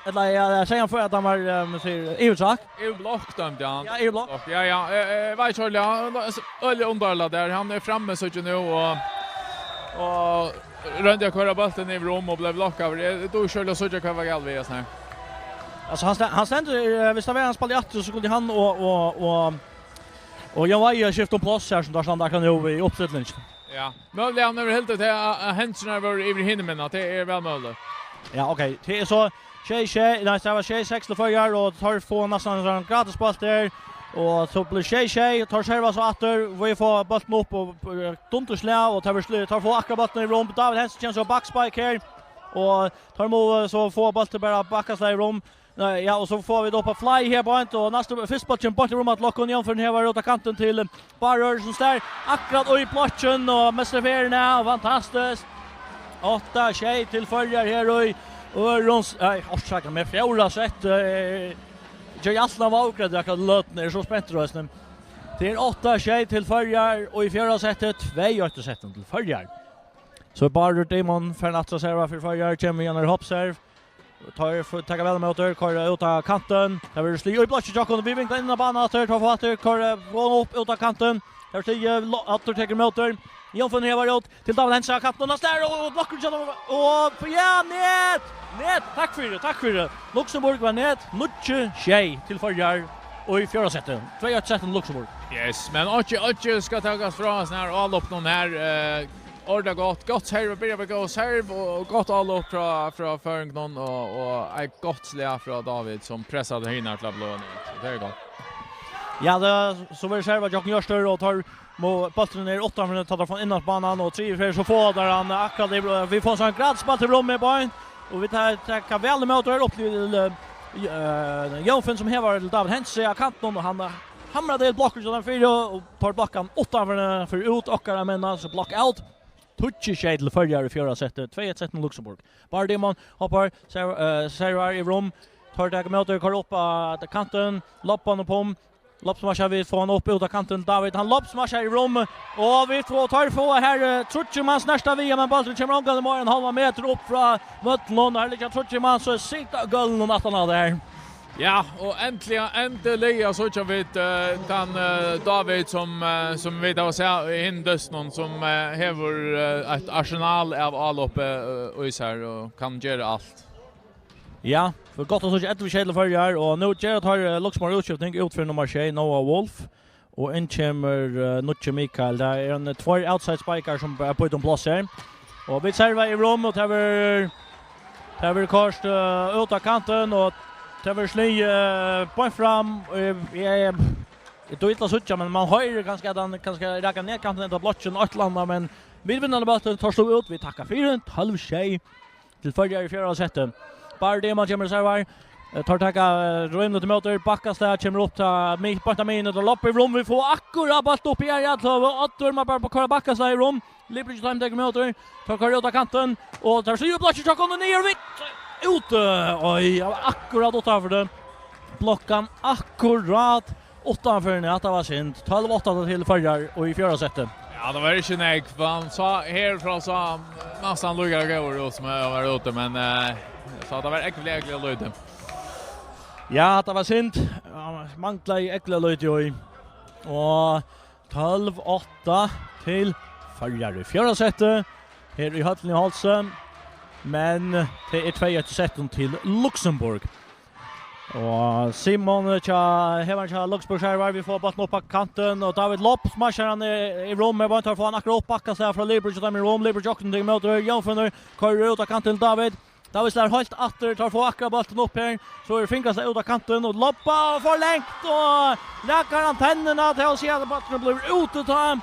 Ella, ja, sigur hann før at hann var, eh, man sigur, yvirtrekk? Yvirblokk dømdi hann. Ja, yvirblokk. Ja, ja, eh, eh, veit ikke, ja, øgiliga undarligt der. Han er framme, så ikke nå, og, og royndi at koyra bóltin í rúm og ble blokkað. Jeg, du skjønner, så ikke hva var galt ved oss her. Altså, hann sten-, hann stendur, eh, hvis det var hann spaldi aftur, så skulle hann og, og, og, og Jón Weihe skifta um pláss her, sum teir standa akkurát nú í uppstillingini. Ja. Møguliga hann hevur hildið til at, at hendurnar vóru yvir hinum, men at tað er væl møguligt. Ja, ok. Tað er so sjey sjey, nei, tað var sjey seks til Føroyar, og teir fáa næstan ein sånn gratis bólt her. Og so blívur sjey sjey, teir serva so aftur, vit fáa bóltin upp og, eh, dundursslag, og teir vil sli-, teir fáa akkurát bóltin í rúm. David Hansen kemur so bakspike her, og teir mugu, eh, so fáa bóltin bara bakkaslag í rúm. Nei, ja, og so fáa vit upp á flei her beint, og næsta fyrsta bóltur kemur beint í rúm til okkum, Jónfríður hevar út á kantin til, eh, Bárður, sum slær akkurát í blokkin og meistrar ferðina, og fantastiskt. Átta sjey til Føroyar her í øðrum s-, nei, orsaka meg, fjórða sett, eh, ger alt av avgreitt akkurát í løtuni, er so spentur eisini. Tað er átta sjey til Føroyar, og í fjórða setti, tvey eitt setti til Føroyar. So er Bárður Dímun farin aftur at serva fyri Føroyar, kemur við einari hoppserv. Teir f-, taka væl ímóti, koyra út á kantin. Tað verður sligið í blokkin hjá okkum, vit vinkla inn á banan aftur, teir fáa aftur, koyra von upp út á kantin. Tað verður sligið, lo-, aftur tekur ímóti. Jónfríður hevar út til David Hansen á kantin, hann slær og, og blokkur hjá honum, og, ja, net! Net! Takk fyri, takk fyri. Luxemburg var net, níggju sjey til Føroyar og í fjórða setti. Tvey eitt setti til Luxemburg. Yes, men ikki, ikki skal takast frá sum er álopinum her, eh, Ordiliga gott. Gott serve, byrjar við góð serve og, og gott álop frá, frá føroyingunum og, og eitt gott slag frá David sum pressar hinar til at blíva niður. So tað er gott. Ja, tað, so verður serva hjá Hjørtur og teir mugu, bólturin er uttanfyri, teir fáa hann inn á banan og triðju ferð so fáa teir hann akkurát í, vit fáa so ein gratis bólt í rúmið beint og vit taka, taka væl ímóti her upp til, eh, eh, Jónfinn sum hevar til David Hansen á kantinum og hann, eh, hamrar til blokkin so hann fyri og teir blokka hann uttanfyri, fyri út okkara menn, so block out. Tíggju sjey til Føroyar í fjórða setti, tvey eitt setti til Luxemburg. Bárður Dímun hoppar, serv-, eh, servar í rúm, teir taka ímóti, koyra upp á kantin, loppa hann upp um, lobbsmarsjar, vit fáa hann upp út á kantin, David, hann lobbsmarsjar í rúm, og vit fáa, teir fáa her, eh, tríggir manns nerta við, men bólturin kemur ongantíð meira enn hálvan metur upp frá vøllinum, her liggja tríggir manns, so sita gólvini aftan á tað her. Ja, og endiliga, endiliga síggja vit, eh, tann, eh, David sum, eh, sum vit hava sæð í hinum dystinum, sum, eh, hevur, eh, eitt arsenal av álopi, eh, í sær og kann gera alt. Ja, fyri gott at síggja ellivu sjey til Føroyar, og nú gera teir, eh, Luxembourg útskifting út fyri nummar sjey, Noah Wolf. Og inn kemur, eh, nýggi Mikael. Tað er ein, eh, tveir outside spikar sum b-, býta um pláss her. Og vit serva í rúm, og tað verður, tað verður koyrt, eh, út á kantin, og tað verður sligið, eh, beint fram. Eh, eg, eg, eg dugi illa at síggja, men man hoyrir kanska at hann kanska rakar ned kantin út á blokkin, eitt ella annað, men vit vinna bóltin, teir sláa út, vit takka fyri, tólv sjey. Til Føroyar í fjórða setti. Bárður Dímun kemur og servar. Eh, teir taka, eh, rímligt ímóti. Bakkaslag kemur upp til mitt, beint á miðjuni, og lobbir í rúm. Vit fáa akkurát bólt upp í arealið, og Oddur má bara koyra bakkaslag í rúm. Lipper ikki teimum, tekur ímóti. Teir koyra út á kantin, og teir sliga blokkin hjá okkum niður, vit úti. Oj, ja, akkurát uttanfyri tað. Blokkan akkurát uttanfyri, ja, tað var synd. Tólv átta til Føroyar og í fjórða setti. Ja, det var ikke nek, for han sa her fra sa nesten lukket gøyere ut som jeg var ute, men uh, så det var egentlig, egentlig lite. Ja, det var synd. Ja, manglet egentlig lite, jo. Og tólv átta til Føroyar í fjórða seti her í høllini í Hálsi. Men tað er tvey eitt sett til Luxemburg. Og Simon hjá, hevar hjá Luxemburg her var, vit fáa bóltin upp á kantin, og David Lopp smasjar hann í, í rúm, men Beintar fáa hann akkurát upp, bakkast av frá Libro, hjá teimum í rúm, Libro Jokken til móti, Jónfinnur, koyrir út á kantin til David. David slær heilt aftur, teir fáa akkurát bóltin upp her, so er fingrað seg út á kantin, og Loppa og for langt, og rakar antennuna, til å si at bóltin blir ute, ta.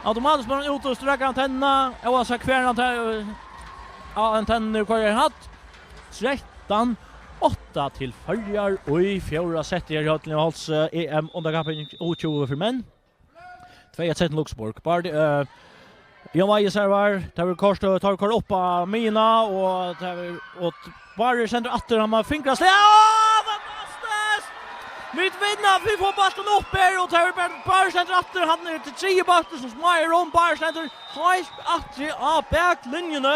Automatiskt blir hann ute, og rakar antennuna, og så kvær han til, ja, antennuna, hvar er hatt? Trettan átta til Føroyar í fjórða seti her í høllini í Hálsi, eh, E M undankapping U tjúgu fyri menn. Tvey eitt sett til Luxemburg. Bara, eh, Jan Weihe servar, tað verður koyrt, tað verður koyrt upp á miðjuna, og tað verður, og Bárður sendir aftur, hann má fingra seg. Á, fantastiskt! Vit vinna, vit fáa bóltin upp her, og tað verður bara Bárður sendir aftur, hann er til triðju bóltin, sum smáir um, Bárður sendir heilt aftur á baklinjuni.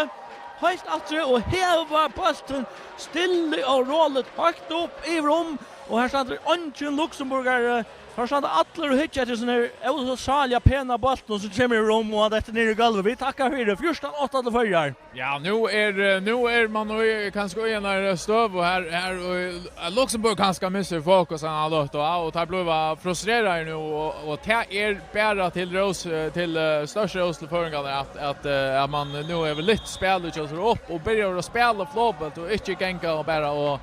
Heilt aftur og heva bóltin stilla og róligt høgt upp yvir um. Og her stendur eingin luxemburgari. Her standa allir og hyggja eftir hesum her ósaliga pena bóltinum sum kemur yvir um og at detta niður í gólvið. Vit takka fyri. Fjúrtan átta til Føroyar. Ja, nú er, eh, nú er man nú í, kanska í ein, eh, støðu her, her og, eh, Luxemburg kanska missir fokus, hann har løtt, og, og tað blívur frustrerað nú, og, og tað er bara til rós, eh, til, eh, størsta rós til føroyingarnar at, at, eh, at man nú hevur lyft spælið hjá sær upp og byrjar at spæla flogbólt og ikki ganga og bara og,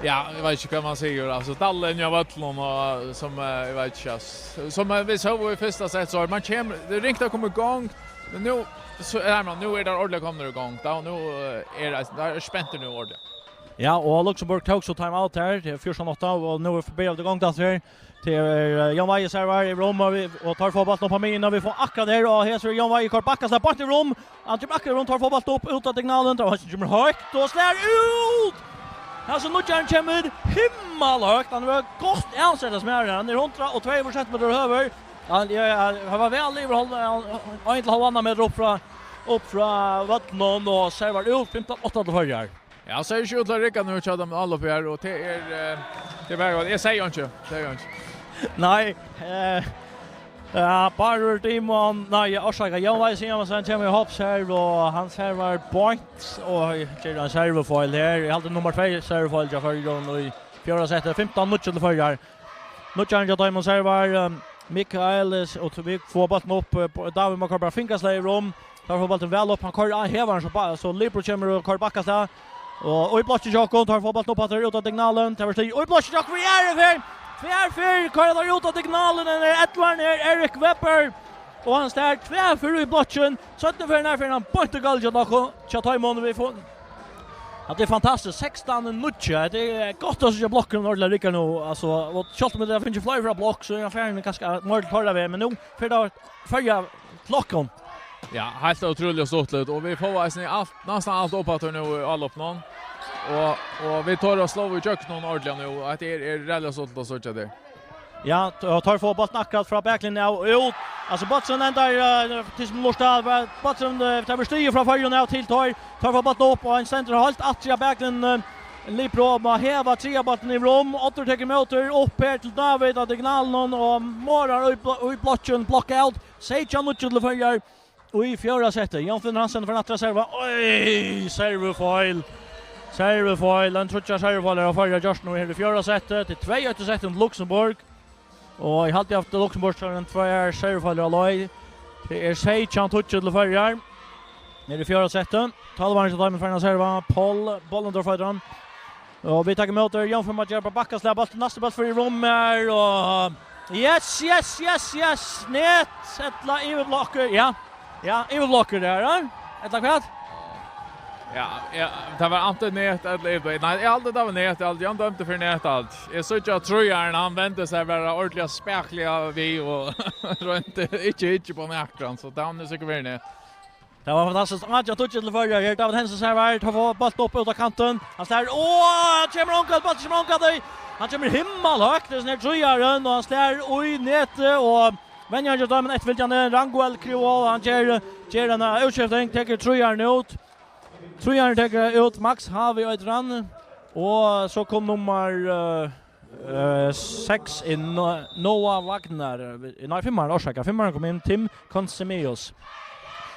ja, eg veit ikki hvat man sigur, altso, dalla inn á vøllinum og sum, eh, eg veit ikki, ass. Sum, eh, vit sóu í fyrsta sett, so man kemur, tað er ringt at koma í gongd, men nú, so er man, nú er tað ordiliga komnir í gongd, tá, og nú, eh, er tað, tað er spent nú ordiliga. Ja, og Luxemburg tók so time out her, til fjúrtan átta, og nú er forbi av det gongt alt her. Til, eh, Jan Weihe servar í rúm, og, vit, og teir fáa bóltin upp á miðjuna, og vit fáa akkurát her, og her er Jan Weihe, kort bakkast, tað er beint í rúm. Hann kemur akkurát í rúm, teir fáa bóltin upp, út av diagonalen, tað var kemur høgt, og slær út! Hasin nýggjarin kemur himmalhøgt, hann er gott avsett at smæra, hann er hundrað og tvey sentimetrar høgur. Hann, ja, ja, hann var væl yvir hálv-, ein til hálvannan metur upp frá, upp frá vøllinum, og servar út, fimtan átta til Føroyar. Ja, sær ikki út til at rigga nú hjá teimum áloppi her, og tað er, eh, tað er bara gott. Eg sigi einki, sigi einki. Nei, eh, ja, Bárður Dimon, nei, orsaka, Jan Weihe Simonsen kemur í hops her, og hann servar beint, og ger ein servufeil her. Eg haldi nummar tvey servufeil hjá Føroyum í fjórða seti, fimtan níggju til Føroyar. Nýggjarin hjá teimum servar, eh, Mikael, eh, og vit fáa bóltin upp, eh, David má koyra bara fingrasliga í rúm. Teir fáa bóltin væl upp, hann koyrir á, hevar hann so ba-, so Libro kemur og koyrir bakkast av. Og, og í blokkin hjá okkum, teir fáa bóltin upp aftur, út av diagonalen. Tað verður stig í blokkin hjá okkum, vit eru her! Tvær ferð, koyra teir út av diagonalen, og ellivarin er Erik Weber. Og hann slær tvær ferð í blokkin, seinnu ferðina fer hann beint í gólvið hjá okkum, hjá teimum, vit fáa Ja, tað er fantastiskt. Sekstan níggju. Tað er gott at síggja blokkin ordiliga rigga nú. Altso, og sjálvt um tað finst fleiri frá blokk, so er hann farin kanska meir til teirra veg, men nú fer tað Føroya til okkum. Ja, heilt ótrúliga stuttligt, og vit fáa eisini alt, næstan alt upp aftur nú í álopinum. Og, og vit tora at sláa í gjøgnum ordiliga nú, og hetta er, er ræðuliga stuttligt at síggja tað. Ja, t-, og teir fáa bóltin akkurát frá baklinjuni av og út. Altso, bólturin endar, eh, til sum lurta, bólturin, eh, tað verður stigið frá Føroyum av til teir. Teir fáa bóltin upp, og ein stendur heilt aftur á baklinjuni, eh, Libro má heva triðja bóltin í rúm. Oddur tekur ímóti, upp her til David á diagonalini og morar í blo-, í blokkin, blokka av. Seytjan níggju til Føroyar. Og í fjórða seti, Jón Finnur Hansen fer aftur at serva. Oj, servufeil. Servufeil, ein tríggjar servufeilar hava Føroyar gjørt nú her í fjórða seti. Tað er tvey eitt seti til Luxemburg. Og eg haldi at Luxemburg har ein tvær servufeilar á leið. Tað er seytjan tíggju til Føroyar. Her í fjórða seti. Tólvarin hjá teimum farin at serva. Paul Bollendorf eitur hann. Og vit taka ímóti, Jón Finnur Hansen bara bakkast, lat bóltin, næsti bóltur fer í rúm her, og yes, yes, yes, yes, net, ella yvirblokkur, ja. Ja, yvirblokkur har, ja. Ella hvat? Ja, ja, tað var antin net ella yvirblokkur. Nei, eg haldi, tað var net, eg haldi, Jón dømdi fyri net alt. Eg síggi at trýarin, hann vendi seg bara ordiliga spakuliga við og royndi ikki, ikki uppá nakran, so tað er sikkurt verið net. Tað var fantastiskt. Átjan tíggju til Føroyar. Her David Hansen servar. Teir fáa bóltin upp út á kantin. Hann slær. Á, hann kemur ongan, bólturin kemur ongan. Hann kemur himmalhøgt, hesin her trýarin, og hann slær í netið, og Venjarin hjá teimum eftirfylgjandi, Ranguel Kriol, hann ger, ger eina útskifting, tekur trýaran út. Trýaran tekur út, Max Havi eitur hann. Og so kom nummar, eh, eh, seks inn, No-, Noah Wagner. Eh, nei, fimmaran, orsaka. Fimmaran kom inn, Tim Concemeus.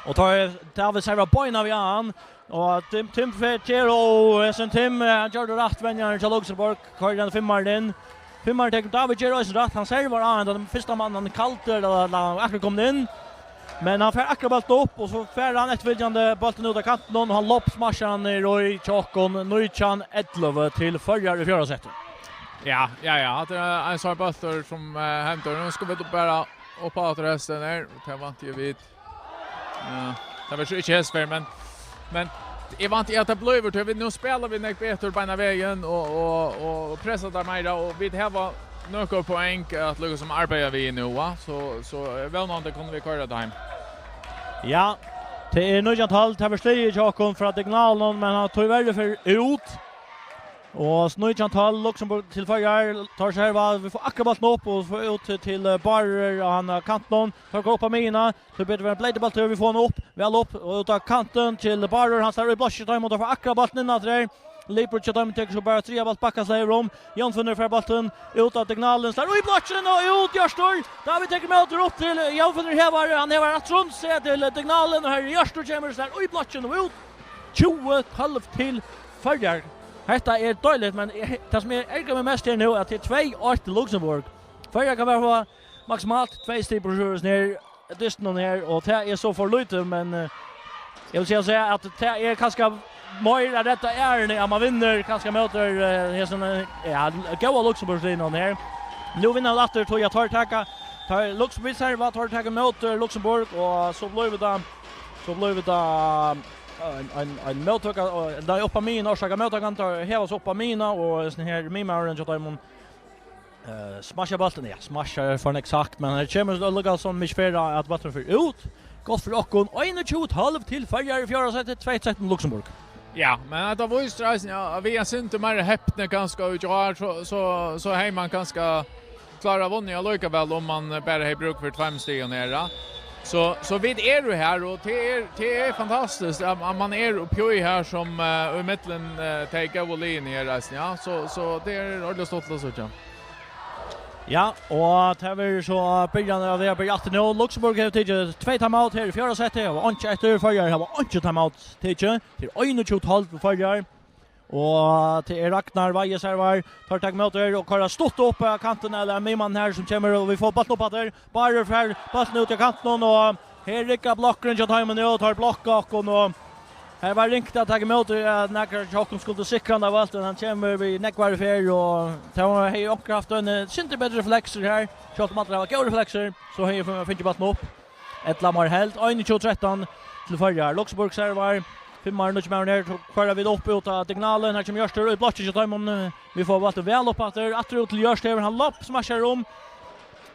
Og tá er David Serva beina við hann. Og Tim, Tim fer til, og hesin Tim, eh, hann gjør det rett, venjarin til Luxemburg. Kører den fimmaren inn. Fimmaren tekur David, ger eisen rett. Hann servar av, den første mannen, han er kaldt, eller, eller akkurat kommet inn. Men hann fer akkurat bóltin upp, og so fer hann eftirfylgjandi bóltin út av kanten, og hann lobbsmarsjar hann niður í tjokkum, nítjan ellivu til Føroyar í fjórða seti. Ja, ja, ja. At det er en sånn bølter som eh, henter. Nå skal vi bare opp av til resten her. Det vant jo vidt. Ja, det var ikke helt fair, men, men jeg vant i at det ble til. Vi, nå spiller vi nok bedre på en av veien, og, og, og presset der mer, og vi har noen poeng at liksom arbeide vi nå, va? Så, så jeg vil nå at det kunne vi køre det hjem. Ja, det er nítjan tólv, det er slitt i tjokkum fra Dignalen, men han tog verre for ut. Og nítjan tólv, Luxemburg til Føroyar, tar seg her, va? Vi får akkurat bóltin upp og får ut til, til eh, Barer, og hann er kanten, tar går upp av mina, så blir det en bløt bólt, vi får hann upp, vel upp, og ut av kanten til Barer, hann slår í blokkin, tar imot og får akkurat bóltin inn at der. Lipper til dem, tekur so bara triðja bólt, bakkar seg rum. Jónfinnur fær bóltin, ut av Dignalen, slår í blokkin og ut, Hjørtur. David tekur móti upp til Jónfinnur Hevar, hann hevar at trumse til Dignalen, og her er Hjørtur kemur, slår í blokkin og ut. Tjúgu tólv til Føroyar. Hetta er deiligt, men eh, tað sum eg ergri meg mest her nú, at tað er tvey eitt til Luxemburg. Føroyar kann bara fáa maksimalt tvey stig på sjúrhúsin her, dystin her, og tað er so for lítið, men eh, eg vil siga, siga at tað er kanska meir at redda æruni, at man vinnur kanska móti eh, hesum, eh, ja, góða Luxemburg-liðnum her. Nú vinna vit aftur, tí at teir taka, teir Lux-, vit sær, hvat teir taka móti Luxemburg, og so blívur tað, so blívur tað ein, ein, ein móttøka, og, nei, upp á miðjuna, orsaka móttakan, teir heva seg upp á miðjuna, og hesin her miðmaðurin hjá teimum, eh, smasjar bóltin, ja, smasjar for hann eksakt, men her kemur lukka sum ikki fer at bólturin fer út. Gott fyri okkum, einogtjúgu tólv til Føroyar í fjórða seti, tvey trettan Luxemburg. Ja, men at det var just reisen, ja, vi har sett mer hepne kanska og gjør, så, så, så har man kanska klára vunnet allikevel om man bara har bruk for tveim stigum her, ja. Så, så vi er jo her, og det er, det er fantastiskt at, at man er oppe i her som uh, i midten uh, tar gode linjer, resten, ja. Så, så det er ordentlig stolt å se. Ja, og det er vel så byrjan av det, byrjan til nå. Luxemburg har tagit två timeout her i fjärde set, og ikke etter Føroyar har ikke timeout tagit. Det er einogtjúgu tólv for Føroyar. Og til er Ragnar Weihe servar, tar tak mot det, og kører stort opp av kanten, eller er Miman her som kommer, og vi får ball opp etter. Bare for ballen ut av kanten, og her rykker blokkeren til Tøymen, og tar blokka, og nå her var ringt at ta imot, og ja, Nakker Kjokkum skulle sikre han av alt, men han kommer vi nekvar fer, og tar han har jo akkurat haft en, eh, sinte bedre reflekser her, Kjokkum at det var gode reflekser, så har jo funnet ballen opp. Ella mer helt, einogtjúgu trettan til Føroyar. Luxemburg servar. Fimmar, nú kemur her, so kører vi upp ut av diagonalen. Her kommer Hjørtur, og blokkin til Tøymen. Vi får bóltin vel upp etter. Atter ut til Hjørtur, han lopp, smasjar um.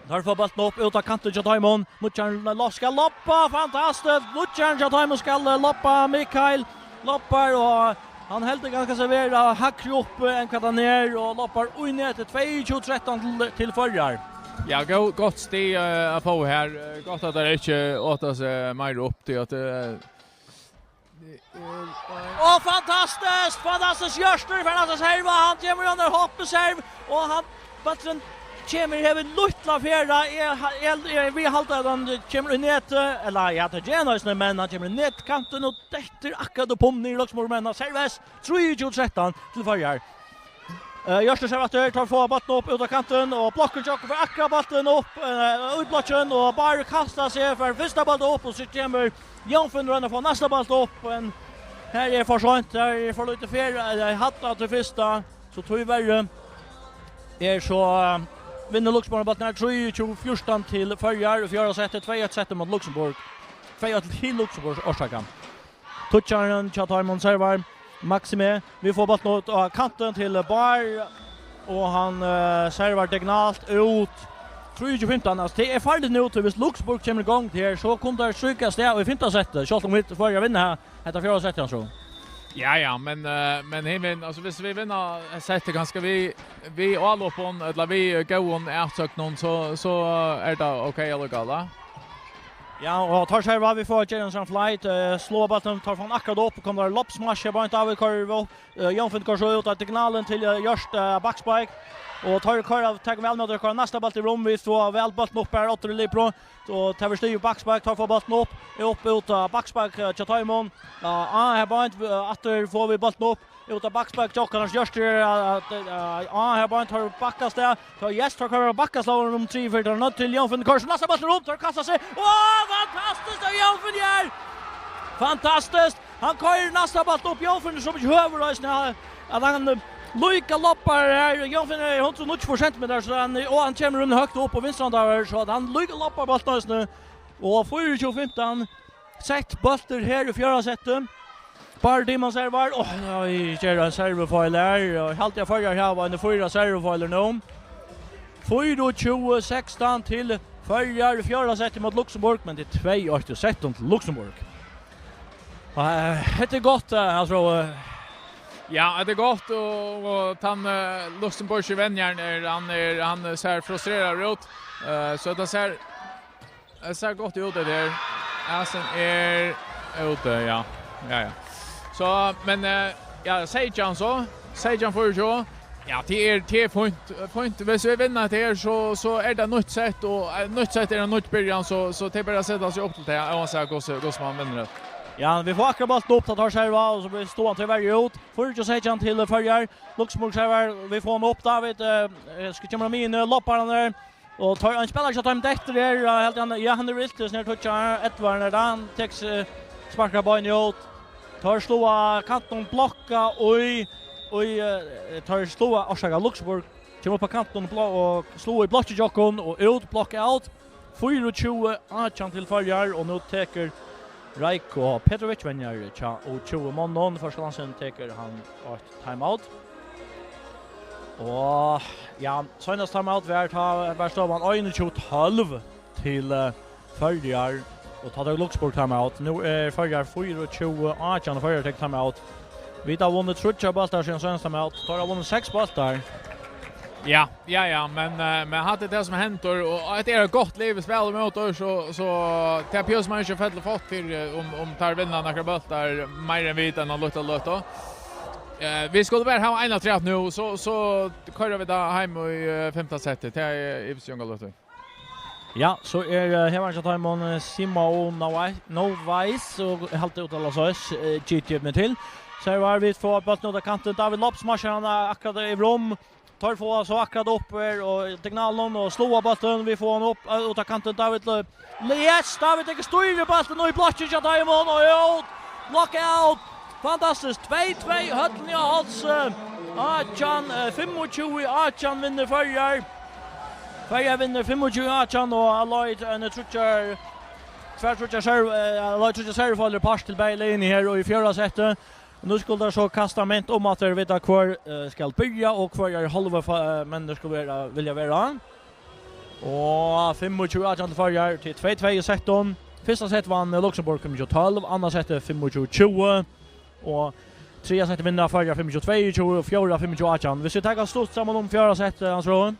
Tar får bóltin upp, ut av kanten til Tøymen. Nutjan skal loppa, fantastiskt. Nutjan til Tøymen skal loppa, Mikael loppar, og hann heldur kanska seg vera hægri uppi enn hvat hann er, og loppar í netið, tveyogtjúgu trettan til, til Føroyar. Ja, go-, gott stig eh, at få her. Eh, Gott at det ikke åter seg mer opp til at eh, det er Og fantastiskt! Fantastiskt! Hjørtur, fantastiskt serva. Hann kemur under hoppeserv, og hann, bólturin kemur her við lítla ferð. Eg, eg, eg, vit halda at hann kemur í netið, ella ja, tað ger hann eisini, men hann kemur í netkantin og dettur akkurat upp um niður Luxemburg, men hann serverar trýogtjúgu trettan til Føroyar. Eh, Hjørtur sær aftur, tar fáa bóltin upp ut av kantin, og blokkin tjokkur for akkurat bóltin upp eh, í blokkin, og bara kastar seg for fyrsta bóltin upp, og so kemur Jónfinn royna at fáa næsta bólt upp, men her er for seint, her er for lítið ferð, eh, Hadda til fyrsta, so tíverri er so eh, vinnur Luxemburg bóltin her, trýogtjúgu fjúrtan til Føroyar, í fjórða seti, tvey eitt seti mot Luxemburg. Tvey eitt til Luxemburg, orsaka. Tutsjaren hjá Taimon servar, Maxime, vi får bóltin út á kantin til Bar, og hann eh, servar diagonalt út. Trýogtjúgu fimtan, altso, tað er farligt nú, tí viss Luxemburg kemur í gongd her, so kunnu teir stríka av stað í fimta seti, sjálvt um vit fáa at vinna hetta fjórða seti, Hans Rúnar. Ja, ja, men, eh, men hevur, altso, viss vit vinna settið kanska við, við álopum, ella við, eh, góðum atsóknum, so, so er tað ok allíkavæl, va? Ja, og teir serva, vit fáa Jadon Sam Flight, eh, sláa bóltin, teir fáa hann akkurát upp, kemur lobbsmash, beint av, koyrir upp, eh, Jónfinn koyrir so út, Diagonalen til, eh, Hjørt, eh, backspark, og teir koyra, taka væl ímóti, koyra næsta bólt í rúm, vit fáa væl bóltin upp her, Oddur í libero, og tað verður stig í backspark, teir fáa bóltin upp, er upp út av backspark, eh, hjá teimum. Ja, ah, her beint, eh, aftur fáa vit bóltin upp, út av backspark, Jock Anders Jørster, eh, at, eh, ah, her beint, teir bakka av stað, teir, yes, teir koyra bakka av stað, nummer trý, fyri teir nødt til Jónfinn Kors, næsta bóltin upp, teir kasta seg, åh, fantastiskt av Jónfinn her! Fantastiskt! Hann koyrir næsta bólt upp, Jónfinn, sum ikki høvur eisini, at hann, eh, líka loppar her, Jónfinn er hundrað og níggjuogfjøruti sentimetrar, so hann, og hann kemur rundt høgt upp og vinstran der, so at hann líka loppar bóltin eisini, og fýraogtjúgu fimtan, sett bóltur her í fjórða seti. Bara Diman servar. Åh, nei, ger ein servufeil her. Og eg haldi at Føroyar hava ein fýra servufeilir nú. Fýraogtjúgu sekstan til Føroyar í fjórða seti móti Luxemburg, men tað er tvey eitt í seti til Luxemburg. Og, eh, hetta er gott, eh, altso, eh, ja, hetta er gott, og, og tann, eh, Luxemburgski venjarin er, hann er, hann sær frustreraður út. Eh, so hetta sær Tað sær gott út, hetta her. Asin er úti, ja. Ja, ja. So, men, eh, ja, seytjan so. Seytjan fýraogtjúgu. Ja, tað er, tað er fínt, fínt. Viss vit vinna hetta her, so, so er tað nýtt sett, og, eh, nýtt sett er ein nýggj byrjan, so, so tað er bara at seta seg upp til tað, uansett hvussu, hvussu man vinnur. Ja, vit fáa akkurát bóltin upp, tá teir serva, og so blívur støðan tíverri út. Fýraogtjúgu seytjan til Føroyar. Luxemburg servar, vit fáa hann upp, David, eh, eh, skal koma á miðjuna, loppar hann har. Og teir, ein spælari hjá teimum dettur her, ja, helt hann, ja, hann er viltur, snart touchar Edvard, hann tekur, eh, sparkar beinið út. Teir sláa kantin, blokka, og, og, eh, teir sláa, orsaka, Luxemburg kemur upp á kantin og blo-, og sláa í blokkið hjá okkum og út, block out. Fýraogtjúgu átjan til Føroyar, og nú tekur Rajko Petrovic, venjari hjá U tjúgu monnum, føroyska landsliðið tekur hann eitt timeout. Og, ja, seinast timeout var, tá var støðan einogtjúgu tólv til, eh, Føroyar, og tá tók Luxemburg timeout. Nú er Føroyar fýraogtjúgu átjan, og Føroyar tekur timeout. Vit hava vunnið tríggjar bóltar síðan seinasta timeout. Teir hava vunnið seks bóltar. Ja, ja, ja, men, eh, men hatta er tað sum hendir, og, og hetta er eitt gott lið, vit spæla ímóti, so, so tað behøvist man ikki fella fátt fyri, eh, um, um teir vinna nakrar bóltar meira enn vit enn á lítla løtu. Eh, vit skulu bara hava eina afturat nú, so, so koyra vit tað heim í, eh, fimta seti. Tað er, eg ivist ikki um tað. Ja, so er, eh, her var hjá teimum, eh, Simon Novais, og eg haldi út av Lassois, eh, G T F meg til. So her var vit fáa bóltin út av kantin. David Lopps marsjar hann, eh, akkurát í rúm. Teir fáa so akkurát upp her, og Diagonalen, og sláa bóltin, vit fáa hann upp, eh, út av kantin, David Lo-, yes, David tekur stýri bóltin, og í blokkið hjá teimum, og út, block out, fantastiskt, tvey tvey, høllin í Hálsi, átjan, eh, fimmogtjúgu átjan vinnur Føroyar, Føroyar vinnur fimmogtjúgu átjan, og Aloy, eh, tríggjar, tvær tríggjar serv-, eh, Aloy tríggjar servufeilir part til bæði liðini her, og í fjórða seti, Nú skulu teir so kasta mynt um, at teir vita, hvør, eh, skal byrja, og hvørjar hálvur fa-, eh, menn teir skulu vera, vilja vera. Og fimmogtjúgu átjan til Føroyar, til tvey tvey í settum. Fyrsta sett vann, eh, Luxemburg fimmogtjúgu tólv, annað sett er fimmogtjúgu tjúgu, og triðja sett vinnur Føroyar fimmogtjúgu tveyogtjúgu, og fjórða fimmogtjúgu átjan. Viss vit taka stutt saman um fjórða sett, eh, Hans Rói.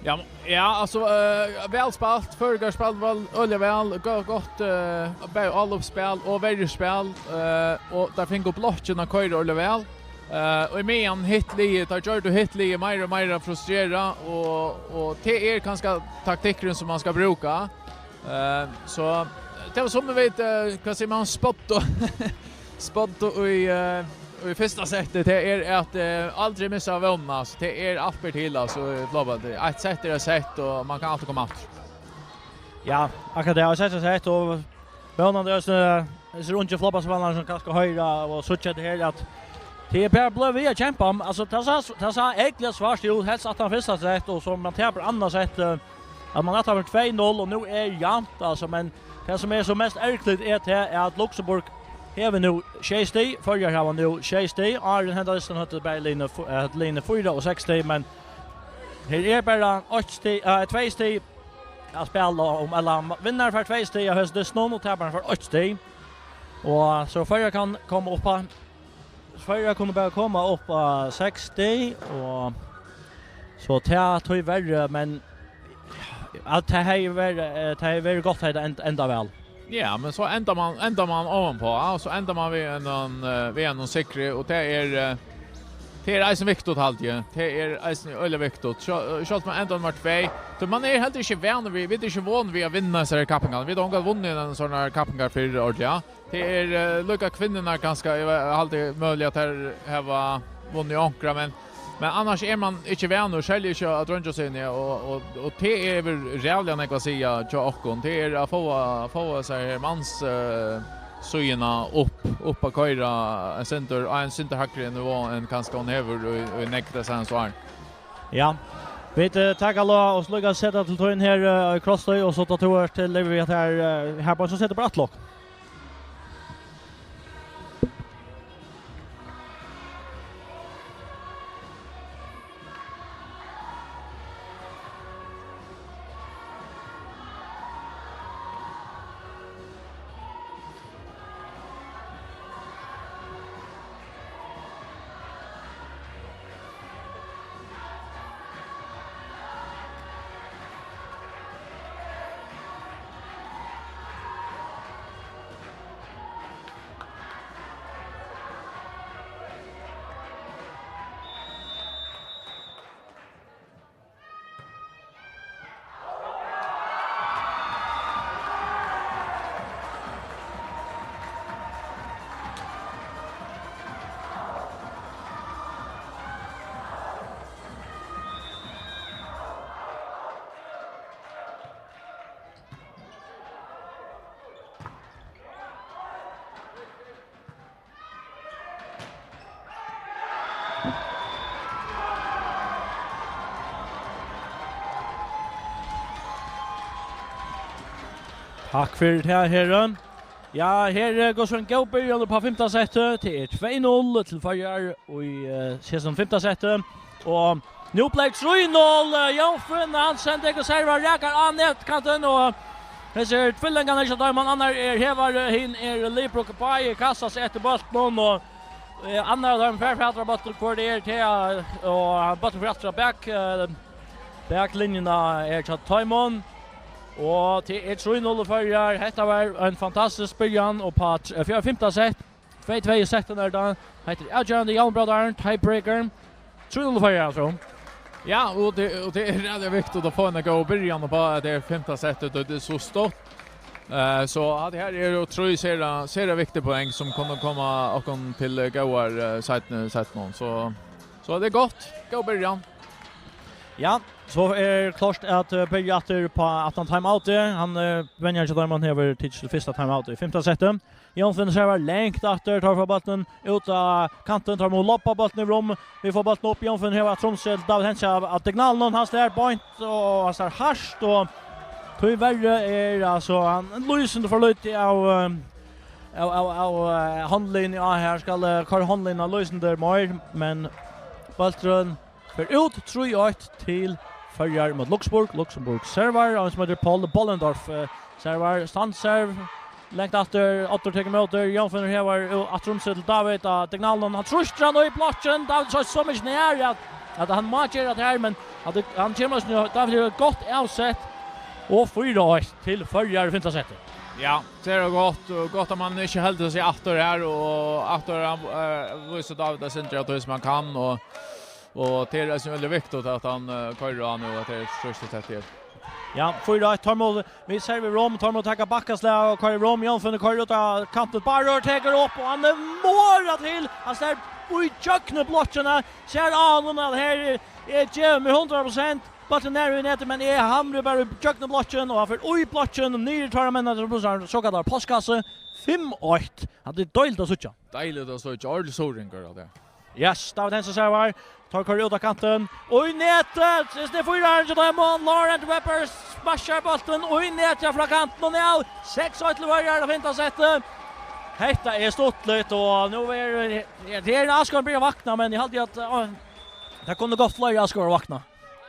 Ja, ja, altso, eh, væl spælt. Føroyingar spældu væl, øgiliga væl. Gott, gott, eh, bæði álopsspæl og verjuspæl, eh, og teir fingu blokkina at koyra øgiliga væl. Eh, og ímeðan hitt liðið, teir gjørdu hitt liðið meira og meira frustrerað, og, og tað er kanska taktikkurin sum man skal brúka. Eh, so tað var sum vit, eh, hvat sigur man, spåddu, spåddu í, eh, í fyrsta seti, tað er at, eh, aldri missa vónina, so tað er, alt ber til, altso, í flotabalti. Eitt sett er eitt sett, og man kann altíð koma aftur. Ja, akkurát tað, eitt sett er eitt sett, og vónandi er, eh, hesir ungu flotaspælararnir sum kanska hoyra og síggja hetta her, at tað er bara blivið við at kempa. Altso, tað sá, tað sá øgiliga svart út, helst aftan fyrsta sett, og so man tapir annað sett, eh, at man aftan tvey null, og nú er javnt, altso, men tað sum er so mest ergiligt er tað, at Luxemburg hevur nú sjey stig, Føroyar hava nú sjey stig, áðrenn henda dystin høvdu bæði liðini f-, eh, liðini fýra og seks stig, men her er bara eitt stig, eh, tvey stig at spæla um, ella vinnari fær tvey stig av hesum dystinum, og taparin fær eitt stig. Og so Føroyar kann koma upp á, Føroyar kunnu bara koma upp á seks stig, og so tað tíverri, men at tað hevði verið, eh, tað hevði verið gott, hevði tað end-, endað væl. Ja, men so endar man, endar man omanpå, ja, og so endar man við ein, ein, eh, við ein sigri, og tað er, eh, tað er eisini viktigt, haldi eg. Tað er eisini øgiliga viktigt. Sjálv, sjálvt um man endar nummar tvey, tí man er heldur ikki vanur við, vit eru ikki von við at vinna hesar kappingar. Vit hava ongantíð vunnið ein sånn her kappingar fyrr, ordiliga. Tað er, eh, líka kvinnurnar kanska, eg haldi møguliga at tær hava vunnið onkra, men, men annars er man ikki vanur, serliga ikki á dreingjasíðuni, og, og, og tað er vel ræðuliga nógv at siga hjá okkum. Tað er at fáa, fáa hesa her mans, eh, síðuna upp, upp at koyra ein sindur, á ein sindur hægri nivå enn kanska hon hevur í, í nógv dessa her árini. Ja. Vit, eh, taka lá og slíka seta til tín her, eh, í krossløg, og so tá tú ert til, eh, her, eh, her bara so setur bara afturlokk. Takk fyri tað, Hera. Ja, her, eh, gongur so ein góð byrjan upp á fimta settið. Tað er tvey null til Føroyar í, eh, hesum fimta setti. Og nú bleiv trý null, eh, Jófinn Hansen tekur servar, rakar á netkantin, og hesir tvillingarnir, ikki teimum, annar er Hevari, hin er Libro, báðir kasta seg eftir bóltinum, og, eh, annar av teimum fær fatur á bóltin, hvør tað er, tað er, og bólturin fer aftur á bak, eh, baklinjuna er hjá teimum, og tað er trý null Føroyar. Hetta var ein fantastisk byrjan upp á t-, eh, fjør-, fimta sett. Tvey tvey í settinum er tað. Hetta er avgerandi javnbrótarin, tiebreaker. Trý null Føroyar, altso. Ja, og tað, og tað er ræðuliga viktigt at fáa eina góða byrjan upp á at tað er fimta settið, og tað er so stutt. Eh, so at her eru trý sera, sera viktig poeng sum kunnu koma okkum til góðar, eh, seinni, seinni. So, so tað er gott. Góð byrjan. Ja, so er klárt at, eh, byrja aftur upp á aftan timeout. Hann, eh, venjarin hjá teimum hevur tikið fyrsta timeout í fimta setti. Jófinn servar langt aftur, teir fáa bóltin út á kantin, teir mugu lobba bóltin í rúm. Vit fáa bóltin upp, Jófinn hevur aftur um seg til David Hentze av, av diagonalinum, hann slær beint, og hann slær hart, og tíverri er, altso, hann lýsir for lítið av, eh, av, av, av, eh, hondlínu á her, skal, eh, koyra hondlínuna lýsandi meir, men bólturin fer út, trý eitt til Føroyar móti Luxembourg. Luxembourg servar, og ein sum eitur Paul Bollendorf, eh, servar, standserv, langt aftur, Oddur tekur ímóti, Jófinn hevur, eh, aftur um seg til David, á diagonalinum, hann trýstir hann í blokkin, David sá so mikið nær at, at hann má gera tað her, men at tað, hann kemur, David hevur gott avsett, og fýra eitt til Føroyar í fimta setti. Ja, tað er gott, og gott at man ikki heldur seg aftur her, og aftur, eh, vísir David at sindra at sum hann kann, og Og tað er eisini veldig viktigt at hann, eh, koyrir á nú, at tað er trýstið tett her. Ja, fýra eitt, teir mugu, vit serva rúm, teir mugu taka bakkaslag og koyra rúm, Jófinn koyrir út á kantin, Barur tekur upp, og hann er morað til, hann slær í gjøgnum blokkina, sær á honum at her er, eg gevi meg hundrað prosent, bólturin er í netið, men eg hamri bara í gjøgnum blokkin, og hann fer í blokkin, og niður í teirra menn, so kallar postkasse, fimm eitt, hann er deiligt at síggja. Deiligt at síggja, ordiligur suðuroyingur av tað. Yes, David Hentze servar. Teir koyra út á kantin. Og í netið! Sist er fýra hjá teimum. Laurent Webber smassar bóltin. Og í netið frá kantinum. Og nú seks eitt til Føroyar, tað fimta settið. Hetta er stuttligt, og nú er, ja, tað er ein Askvald byrjar at vakna, men eg haldi at, á, tað kunnu gott fleiri Askvald vakna.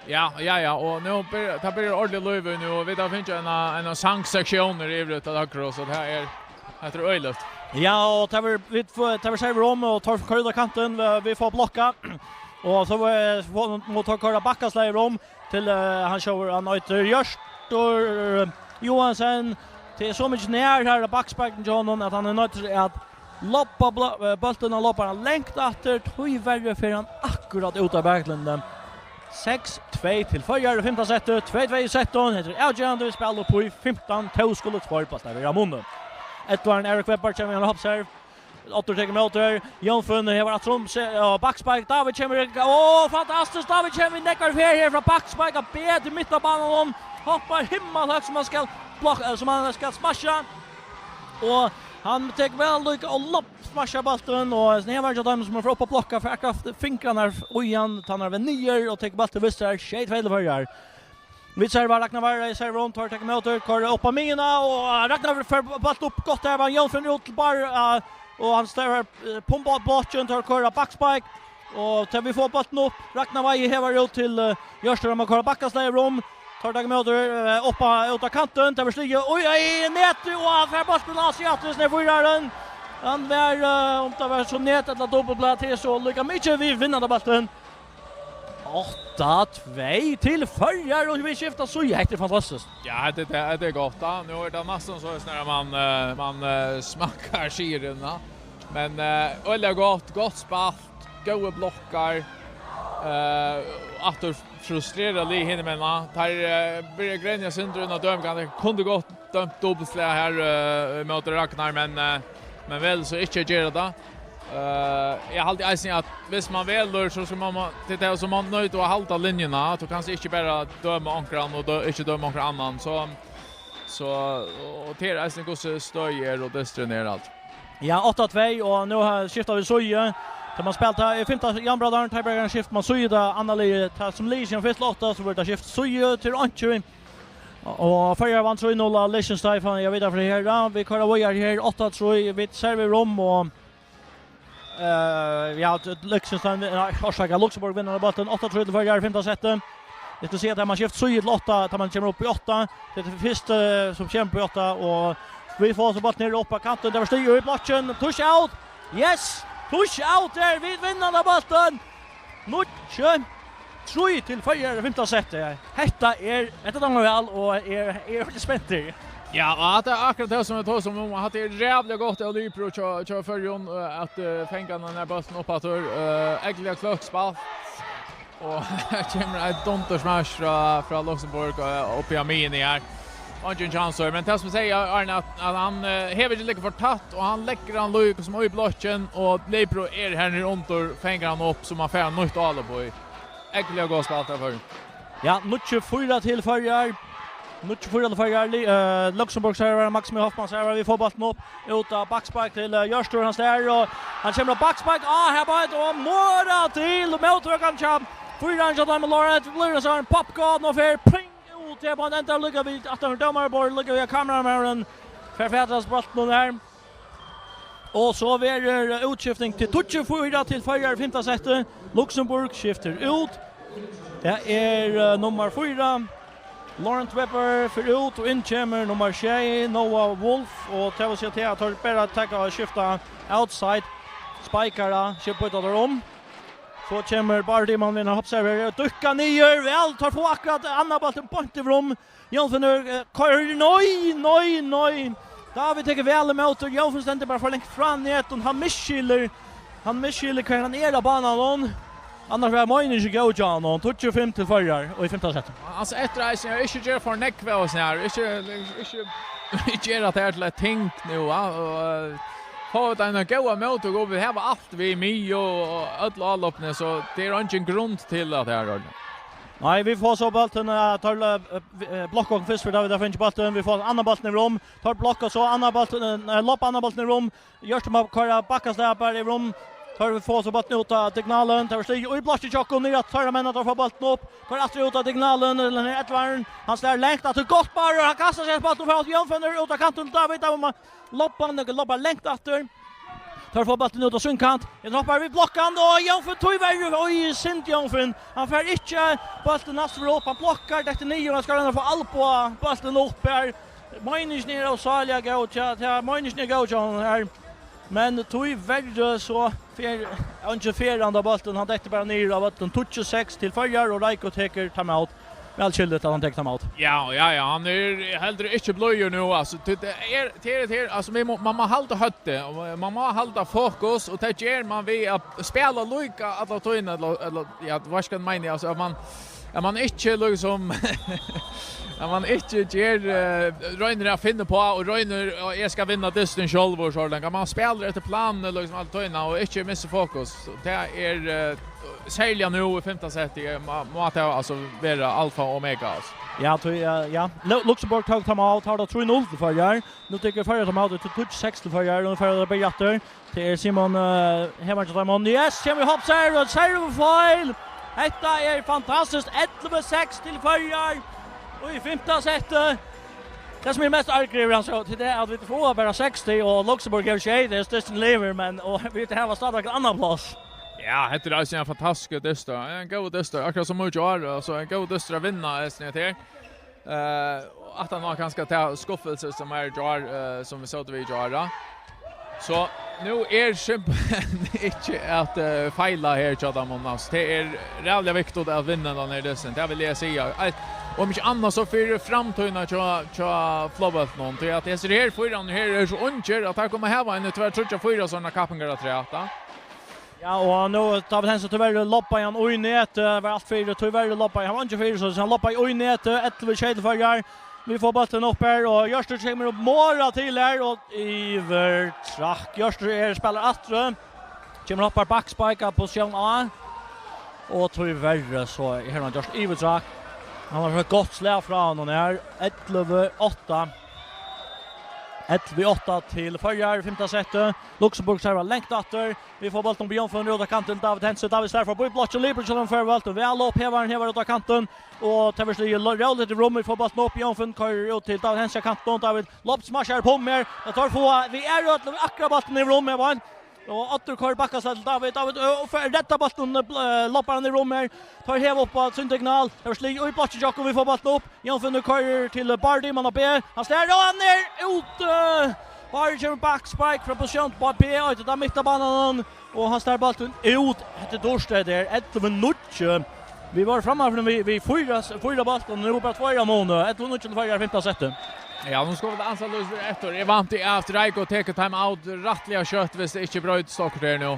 Ja, ja, ja, og nú byr-, tað byrjar ordiliga lív í nú, og vit hava fingið ein, ein sangsektión yvir til høgru, so tað er, hetta er øgiligt. Ja, og tað var, vit fáa, tað var servi um, og Torf koyrir út á kantin, vit, vit fáa blokka. Og so, eh, fáa, má Torf koyra bakkaslag um til, eh, hann sjálvur, hann eitur Hjørtur, eh, Johansen. Tað er so mikið nær her, bakspakkin hjá honum, at hann er noyddur at lobba bla-, eh, bóltin, hann lobbar hann langt aftur, tíverri fer hann akkurát út av baklinjuni. Seks tvey til Føroyar í fimta seti, tvey tvey í settum. Hetta er avgerandi, vit spæla upp í fimtan, tó skulu tveir bóltar vera munnar. Edvard Erik Weber kemur við ein hoppserv. Oddur tekur ímóti. Jónfinn hevur aftur um seg, og bakspike. David kemur, og fantastiskt, David kemur við nógvari ferð her frá bakspike, hann ber til mitt av banan, hoppar himmalhøgt sum hann skal blok-, eh, sum hann skal smasha. Og hann tekur væl líka og lopp smasha bóltin, og hesin her var hjá teimum sum er frá upp á blokka, fær akkurát fingrarnar í hann, tann er við niður og tekur bóltin við sær, sjey tvey til Føroyar. Vit serva, Ragnar Varre, serva um, Torf tekur ímóti, koyrir upp á miðjuna, og Ragnar fær bólt upp gott her, men Jón finnur út til Barr, eh, og hann stervar, eh, pumpa á blokkin, Torf koyrir bakspike, og til vit fáa bóltin upp, Ragnar Weihe hevar út til, eh, Hjørtur, hann má koyra bakkaslag um, Torf tekur ímóti, eh, upp á, út á kantin, til vit sliga, oj, oj, netið, og hann fær bóltin á seg aftur, snæ fýrarin. Hann var, eh, um tað var so net ella dupultplátur, so líka mikið við vinnandi bóltin. Átta tvey til Føroyar, og vit skifta síðu. Hetta er fantastiskt. Ja, det, det, det er godt, da. Nå er det nesten så sånn at man, eh, man, eh, smakker skiren, da. Men, eh, veldig godt, godt spalt, gode blokker. Eh, aftur frustrera liðið hinumegin. Teir, eh, byrja at grenja sindur inn á dømingarnar. Kundu gott dømt dupultslag her, eh, mot Ragnar, men, eh, men velur so ikki at gera tað. Eh, eg haldi eisini at viss man velur, so skal man, man, til tað, so man nøydd at halda linjuna, at tú kanst ikki bara døma onkran og dø-, ikki døma onkran annan, so, so, og til eisini hvussu støðið er og dysturin er alt. Ja, átta tvey, og nú har skifta vit síðu. Tá man spælir, tá er fimta javnbróðarin, tiebreakerin, skiftir man síðu, tá annað liðið, tá sum liðið kemur fyrst til átta, so verður tað skift síðu til einki. Og Føroyar vann trý null av Liechtenstein, fann eg vita frá her, ja. Vit koyra víðari her, átta trý, vit serva um, og, eh, ja, Liechtenstein, nei, orsaka, Luxemburg vinnur bóltin, átta trý til Føroyar, fimta seti. Eg skal siga at man skifta síðu til átta, tá man kemur upp í átta. Tað er tað fyrsta, eh, sum kemur upp í átta, og vit fáa so bóltin her upp á kantin, tað var stig í blokkin, touch out, yes, touch out her, vit vinna henda bóltin, níggju trý til Føroyar í fimta seti. Hetta er, hetta dámar væl, og eg, eg eri veldig spentur. Ja, og hatta er akkurát tað sum vit tosa um, hatta er ræðuliga gott av Libero hjá, hjá Føroyum, eh, at, eh, fanga henda bóltin upp aftur, eh, ógvuliga kløkt spælt. Og her kemur eitt dundersmash frá, frá Luxemburg, eh, uppi á miðjuni her. Og eingin chance, men tað sum eg sigi, Arne, at, at hann, eh, hevur ikki ligið for tætt, og hann leggur hann líka sum í blokkin, og Libero er her niðri undir, fangar hann upp, so man fær nýtt álopp í. Ógvuliga gott spælt av Føroyum. Ja, níggju fýra til Føroyar. Níggju fýra til Føroyar. Li-, eh, Luxemburg servar, Maximilian Hoffmann servar, vit fáa bóltin upp. Út á bakspike til, eh, Hjørtur, hann slær, og hann kemur á bakspike. Ah, her bara eitt, og mora til móttøkan hjá fýraran hjá teimum, Lawrence, blívur ein sånn popgod, og fer ping út, her bara endar líka við, aftan fyri dómaraborðið, líka við, kameramaðurin fær fatur á bóltinum her. Og so verður, eh, útskifting til tíggju fýra til Føroyar í fimta seti. Luxemburg skiftir út. Tað er, eh, nummar fýra, Laurent Weber, fer út, og inn kemur nummar sjey, Noah Wolf, og tað vil siga til at teir bara taka og skifta outside spikara, skifta, býta teir um. So kemur Bardi, man vinnar hoppserver, og dukka niður, væl, teir fáa akkurát annan bóltin beint í rúm. Jónfinnur, eh, koyrir, nei, nei, nei. David tekur væl ímóti, Jónfinn stendur bara for langt frá netinum, hann misskilir, hann misskilir hvar hann er á bananum. Annars var meiningin góð hjá honum, tíggju fimm til Føroyar og í fimta seti. Altso, eftireising er ikki gera for nógv av oss her, ikki, ikki gera tað her til eitt ting nú, va? Og, eh, fáa vit eina góða móttøku, og vit hava alt við miðju og øll álopini, so tað er eingin grund til at tað er ordning. Nei, vit fáa so bóltin, eh, teir, eh, eh, blokka okkum fyrst, fyri tá vit hava fingið bóltin. Vit fáa annan bóltin í rúm. Teir blokka so annan bóltin, eh, nei, loppa annan bóltin í rúm. Hjørtur má koyra bakkaslag bara í rúm. Teir fáa so bóltin út á diagonalen. Teir stíga í blokkið hjá okkum, niður aftur teirra menn, teir fáa bóltin upp. Koyra aftur út á diagonalen, til Edvard. Hann slær langt, aftur gott bara, og hann kastar seg eftir bóltin, fær Jónfinnur út á kantin til David, David má loppa hann, loppa langt aftur. Teir fáa bóltin út á sín kant. Hann hoppar við blokkan, og Jónfinn tíverri, oj, synd Jónfinn. Hann fær ikki bóltin næstur upp, hann blokkar, dettur niður, hann skal royna at fáa albua bóltin upp her. Meiningin er ósaliga góð, ja, ja, meiningin er góð hjá honum her. Men tíverri so fer, ja, ikki fer hann á bóltin, hann dettur bara niður á vøllin. Tíggju seks til Føroyar, og Reiko tekur timeout. Væl skilligt at hann tekur timeout. Ja, ja, ja, hann er heldur ikki blíður nú, altso, tí tað er, tað er, tað er, altso, vit má, man má halda høvdið, og man má halda fokus, og tað ger man við at spæla líka alla tíðina, ella, ella, ja, hvat skal man meina, altso, at man, at man ikki, líkasum, at man ikki ger, eh, roynir at finna uppá, og roynir, og eg skal vinna dystin sjálvur, so leingi man spælir eftir planini, líkasum, alla tíðina, og ikki missa fokus. Tað er, eh, serliga nú í fimta seti, eh, má, má tað, altso, vera alfa og omega, altso. Ja, tí, eh, ja. Lu-, Luxembourg tók timeout, har er tað trý null til Føroyar. Nú tekur Føroyar timeout, og tað er seks til Føroyar, og nú fer tað at byrja aftur. Tað er Simon, eh, Hevan til Simon. Yes, kemur í hopp, sær, og servofeil. Hetta er fantastiskt, ellivu seks til Føroyar. Og í fimta seti. Tað sum er mest argrið yvir, altso, tað er at vit fáa bara seks stig, og Luxembourg hevur sjey, tað er størst til livur, men, og vit hava stadigvæk ein annan pláss. Ja, hetta er eisini ein fantastisk dystur. Ein góður dystur, akkurát sum í gjár, altso, ein góður dystur at vinna eisini her. Eh, og aftan á kanska ta skuffelse sum er í gjár, eh, sum vit sótu við í gjár, ja. So, nú er simpelthen ikki at, eh, feila her hjá teimum, altso. Tað er ræðuliga viktigt at vinna hendan her dystin, tað vil eg siga. Ei, um ikki annað, so fyri framtíðina hjá, hjá Flogbóltinum, tí at hesir her fýrarnir her eru so ungir, at teir koma at hava ein, tvær, tríggjar, fýra sovorðnar kappingar afturat, ja. Ja, og nú, David Hense, tíverri lobbaði hann í netið, var alt fyri, tíverri lobbaði hann, var ikki fyri, so hann lobbaði í netið, ellivu sjey til Føroyar. Vit fáa bóltin upp her, og Hjørtur kemur upp meira til her, og yvir trakk. Hjørtur er, spælir aftur. Kemur, hoppar backspark av posisjón A. Og tíverri, so er hann gjørt yvir trakk. Hann har eitt gott slag frá honum her. Ellivu átta. Ellivu átta til Føroyar, fimta seti. Luxembourg servar langt aftur. Vit fáa bóltin upp í Jónfinn, út á kantin, David Hense. David slær forbi blokkin, Libro, so fer bóltin væl upp, Hevar, Hevar út á kantin. Og tað verður sligið lo-, róligt í rum, vit fáa bóltin upp, Jónfinn koyrir út til David Hense á kantin, David Lopes marsjar upp um her. Tað tók fáa, vit eru øll, akkurát bóltin í rum, Hevar. Og Oddur koyrir bakkastøð til David, David, ø, og fer, reddar bóltin, ø, bl-, ø, lobbar hann í rum her. Teir hava upp á sín diagonal, tað verður sligið í blokkin hjá okkum, vit fáa bóltin upp. Jónfinn koyrir til Bardi, mann á B. Hann slær, og hann er úti! Bardi kemur backspark frá posisjón á B, og tað er mitt á banan, og hann slær bóltin út. Hetta er dýrt, tað er ellivu níggju. Vit vóru frammanfyri við, við fýra, fýra bóltar, nú bara tveir á muni. Ellivu níggju til Føroyar, fimta seti. Ja, nú skulu vit ansa lýsir eftir. Eg vænti at Reiko tekur timeout rættiliga skjótt, viss tað ikki broytist okkurt her nú.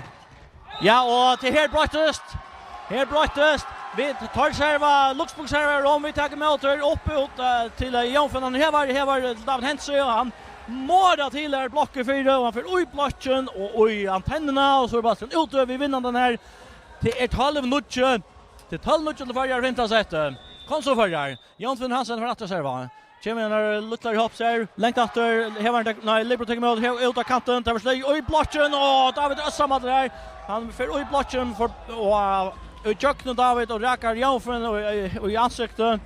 Ja, og til her broyttist. Her broyttist. Vit tar serva, Luxembourg serva, og vit taka ímóti her upp út, eh, til, eh, Jónfinn. Hann Hevar, Hevar til David Hense, og hann morar til her, blokkur fyri, og hann fer í blokkin og í antennuna, og so er bólturin úti, vit vinna hendan her. Tað er tólv níggju. Tað er tólv níggju til Føroyar, fimta seti. Kom so, Føroyar. Jónfinn Hansen fer aftur at serva. Kemur hann her, lítlar í hopp, sær. Langt aftur, Hevar, nei, Libro tekur ímóti, he-, út á kantin, tað verður slegið í blokkin, og David Øssamallur her. Hann fer í blokkin, for, og, uh, í gjøgnum David, og rakar Jónfinn og, og, og í ansiktið.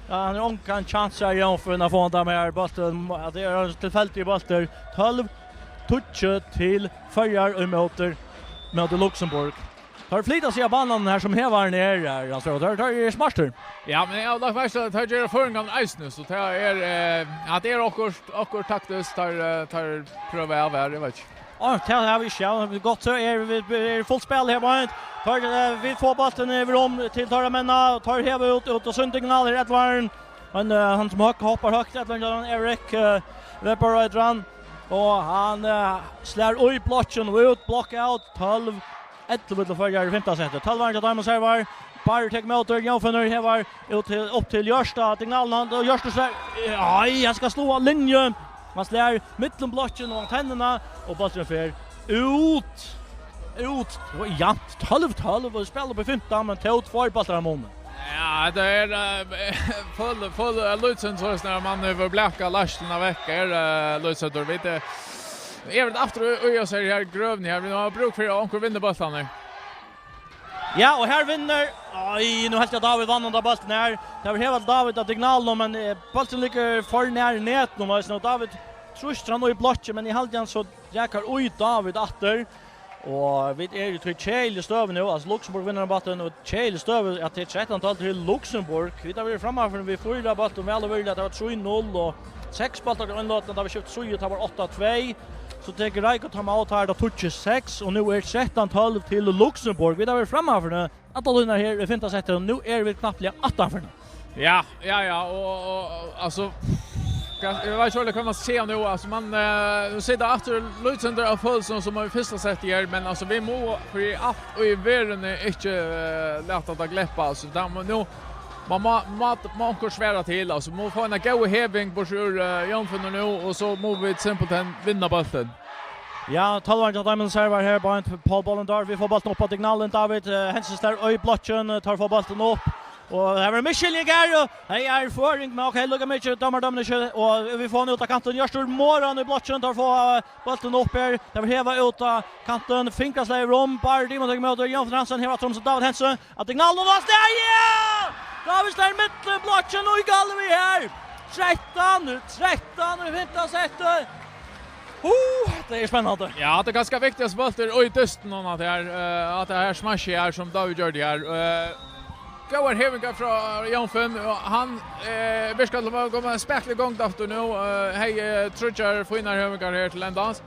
Ja, hann hevur ongan kjans her, Jónfinn, at fáa hann tað við her, bóltin, at tað er ein tilfeldigur bóltur. Tólv tíggju til Føroyar ímóti, ímóti Luxembourg. Teir flyta seg á banan her, sum Hevarin er her, altso, teir, teir eru smartir. Ja, men eg havi lagt merki til at teir gera føroyingarnar eisini, so tað er, eh, ja, tað er okkurt, okkurt taktiskt, teir, eh, teir prøva av her, eg veit ikki. Á, tað hava vit ikki, ja, gott, so er vit, er fult spæl her, Bryant. Teir, eh, vit fáa bóltin yvir um til teirra menn, og teir hava út, út á sín diagonal her, Edvard. Men, eh, hann sum høgt, hoppar høgt, Edvard, Erik, eh, Weber eitur hann. Og hann, eh, slær í blokkin og út, blokk out, tólv ellivu til Føroyar í fimta seti. Tólvarin hjá teimum servar. Barr tekur ímóti, Jónfinnur Hevar út til, upp til Jørstad, diagonalen, og Jørstad slær. Ai, hann skal sláa av linju. Hann slær millum blokkin og antennuna, og bólturin fer út. Út. Tað var javnt. Tólv tólv, og spæla upp í fimtan, men tó tveir bóltar á muni. Ja, tað er, eh, full, full, eh, lýtsin, so snar man hevur blakað leiðsluna vekk, er, eh, lýtsetur. Vit, eh, er vit aftur í, í hesari her grøvini her. Vit hava brúk fyri at onkur vinnur bóltarnar. Ja, og her vinnur, oj, nú helt eg at David vann undan bóltin her. Tað var Hevar til David á diagonalini, men, eh, bólturin liggur for nær netinum, veitst tú, og David trýstir hann í blokkin, men eg haldi hann so rakar í David aftur. Og vit eru í tí keðiligu støðu nú, altso, Luxembourg vinnur bóltin, og keðilig støða at tað er trettan tólv til Luxembourg. Vit hava verið frammanfyri við fýra bóltum, væl og virðiliga, tað var trý null, og seks bóltar til innløtuna, tá vit skiftu síðu, tað var átta tvey. So tekur Reykjavik timeout, her er tað tíggju seks, og nú er trettan tólv til Luxembourg. Vit hava verið frammanfyri alla tíðina her í fimta seti, og nú eru vit knappliga aftanfyri. Ja, ja, ja, og, og, og, altso, hvat, eg veit ikki hvat man skal siga nú, altso, man, eh, nú situr aftur lítið sindur av følelsum sum í fyrsta seti her, men, altso, vit mugu fyri alt í verðini ikki, eh, lata tað gleppa, altso, tað má nú, man má, má, má onkur svara til, altso, mugu fáa eina góða heving burtur úr, eh, Jónfinnur nú, og so mugu vit simpelthen vinna bóltin. Ja, tólvarin hjá teimum servar her, beint Paul Bollendorf. Vit fáa bóltin upp á diagonalin, David, eh, Hensen slær í blokkin, eh, teir fáa bóltin upp. Og her verður misskiljing her, og her er føring, men ok, lukka mikið, dømar dømir ikki, og vit fáa hann út á kantin. Hjørtur Moran í blokkin, teir fáa, eh, bóltin upp her. Teir verða hevað út á kantin, fingraslag í Rom, Barry Dimon tekur ímóti, Jónfinn Hansen hevur aftur um seg David Hensen. Á diagonalin og avstað, ja! David slær millum blokkin og í galvi her. Trettan, trettan í fimta seti. Uh, tað er spennandi. Ja, tað er kanska viktigast bóltur í dystinum at her, eh, at tað her smash her sum David gjørdi her. Eh, góðar hevingar frá Jónfinn, og hann, eh, virkar til at koma spakuliga í gongd aftur nú. Eh, hevði, eh, tríggjar fínar hevingar her til endans.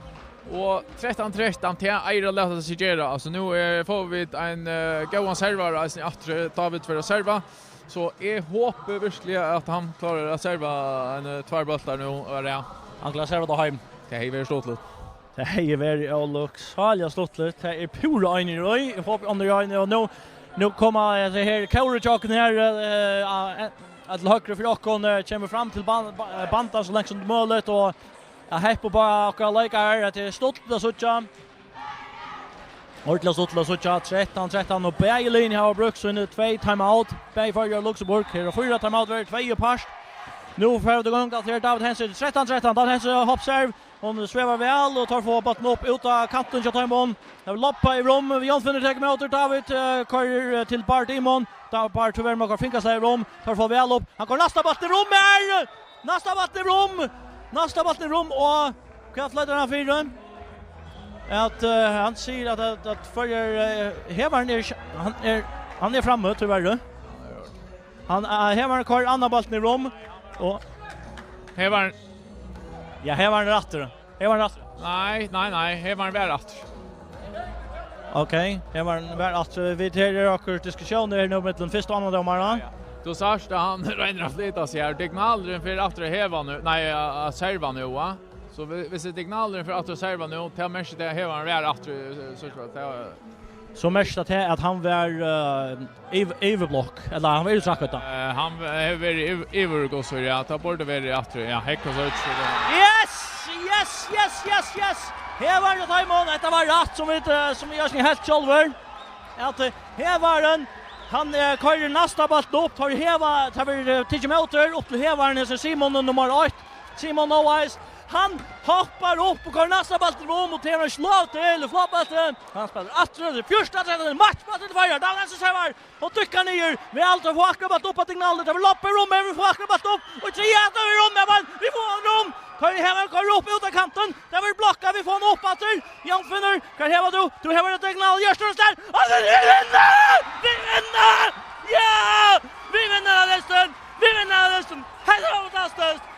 Og trettan trettan, tað eigur at lata seg gera. Altso, nú, eh, fáa vit ein, eh, góðan servara eisini aftur. David fer at serva. So eg hopi virkiliga, at hann klárar at serva ein, eh, tveir bóltar nú á rað. Hann klárar at serva tað heim. Tað hevði verið stuttligt. Tað hevði verið ólukksáliga stuttligt. Tað eri eg púra einig í. Eg hopi hann er einig, og nú, nú koma, eh, tey her kórið hjá okkum her, eh, eh, til høgru fyri okkum, eh, kemur fram til ban-, ba-, eh, banda so langt sum møguligt, og ja, hepp upp á okkara leikarar, tað er stuttligt at síggja. Ordiliga stuttligt at síggja, trettan trettan, og bæði liðini hava brúkt síni tvey timeout, bæði Føroyar og Luxembourg. Her er fýra timeout, verður tvey í part. Nú fer tað í gongd, at her er David Hensen, trettan trettan, David Hensen, hoppserv, hon svevar væl, og teir fáa bóltin upp, út á kantin hjá teimum. Tað er loppa í Rom, Jónfinnur tekur ímóti, David, eh, koyrir, eh, til Barry Dimon. David Barry, tíverri, má fingraslag í Rom, teir fáa væl upp. Hann koyrir næsta bóltin í Rom, er Næsta bóltin í Rom. Næsta bóltin í Rom, og hvat fløytar hann fyri? At, eh, hann sigur at, at, at Føroyar, eh, hevarin er ikki, hann er, hann er frammi, tíverri. Hann, eh, hevarin koyrir annan bóltin í Rom, og Hevarin. Ja, hevarin er aftur. Hevarin er aftur. Nei, nei, nei, hevarin var aftur. Ok, hevarin var aftur. Vit, her er akkurát diskusjon her nú millum fyrsta og annan dómara. Ja, ja. Tú sást at hann roynir at flyta seg her. Dignalurin fer aftur at heva nú, nei, at, at serva nú, va? So vi-, hvis Dignalurin fer aftur at serva nú, tað merkir tað at hevarin var aftur, eh, so skal tað. So merkir tað at hann var, eh, yv-, yvirblokk, ella hann var yvirtrakk, veit du. Eh, hann v-, hevur verið yv-, yvirgossur, ja. Tað burdi verið aftur, ja. Hekk og so, so tað. Yes! Yes, yes, yes, yes! Her var tað, Simon. Hetta var rætt, sum vit, eh, sum vit eisini helt sjálvir. At, eh, her var hann. Hann, eh, koyrir næsta bóltin upp. Teir heva, teir verða, eh, tikið ímóti her, upp til hevaran, hesin Simon, nummar eitt. Simon Noais. Hann hoppar upp og koyrir næsta bóltin í Rom, og tekur ein slá til, flott bóltur. Hann spælir aftur, tað er fjúrtan trettan, matchbóltur til Føroyar. David Hansen servar og dykkar niður. Vit halda, fáa akkurát bóltin upp á Dignalið. Tað verður loppa í Rom, men vit fáa akkurát bóltin upp. Og tríggja, tað verður Rom, men vit fáa Rom. Koyrir her, koyrir upp, út av kantin. Tað verður blokka, vit fáa hann upp aftur. Jónfinnur, hvar hevur tú? Tú hevur eitt Dignalið, Hjørtur slær. Og vit vinna! Vit vinna! Ja! Vit vinna dystin! Vit vinna dystin! Hetta var fantastiskt!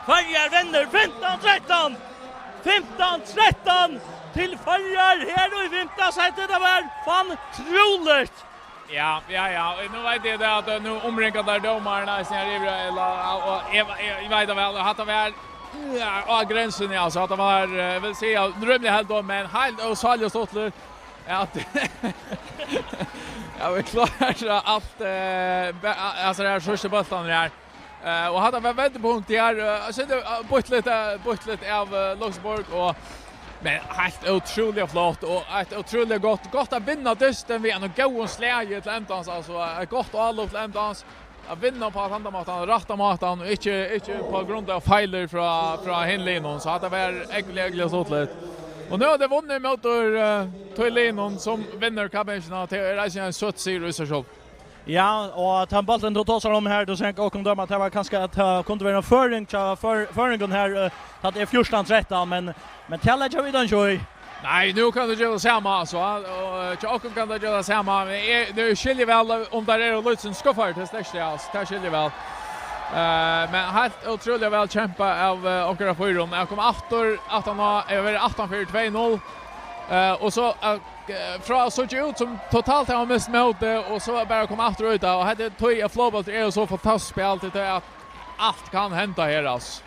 Føroyar vinnur fimtan trettan! Fimtan trettan til Føroyar her í fimta seti. Tað var fantrúligt! Ja, ja, ja. Og nú veit eg tað at, eh, nú umringar teir dómaran eisini her yvir, ella, og eg, eg, eg veit tað væl, og hatta var, ja, á grensuni, altso, hatta var, eh, eg vil siga, rímiliga heilt um, men heilt ósáliliga stuttligt. Ja, at, ja, vit klára alt, eh, be-, altso, her síðstu bóltarnir her. Eh, og hatta var vendipunkt her, eh, so tað, eh, býttligt, eh, býttligt av, eh, Luxembourg, og, men heilt ótrúliga flott, og eitt ótrúliga gott, gott at vinna dystin við einum góðum slagi til endans, altso, eitt gott álop til endans, at vinna á tann mátan, rætta mátan, og ikki, ikki á grund av feilir frá, frá hinum liðnum, so hatta var ógvuliga, ógvuliga stuttligt. Og nú er tað vunnið móti, eh, tí liðnum sum vinnur kappingina, tað er eisini ein søtur sigur í seg sjálvum. Ja, og tann bólturin tú tosar um her, tú sigur okkum døma, at tað var kanska at tað kundi vera ein føring hjá før-, føroyingum her, eh, tá tað er fjúrtan trettan, men, men tað leggja vit ikki í. Nei, nú kann tað gera tað sama, altso, og, eh, hjá okkum kann tað gera tað sama, men eg, nú skilji eg væl, um teir eru lítið skuffaðir, tað er slett tað, altso, tað skilji eg væl. Eh, men heilt ótrúliga væl kjempað av, eh, okkara fýrum. Eg kom aftur, aftan á, eg var aftan fyri tvey null. Eh, og so, eh, frá at síggja út sum totalt hava mist mótið, og so bara koma aftur út av, og hetta er tí at flogbóltur er jo so fantastiskt spæl, til tað at alt kann henda her, altso.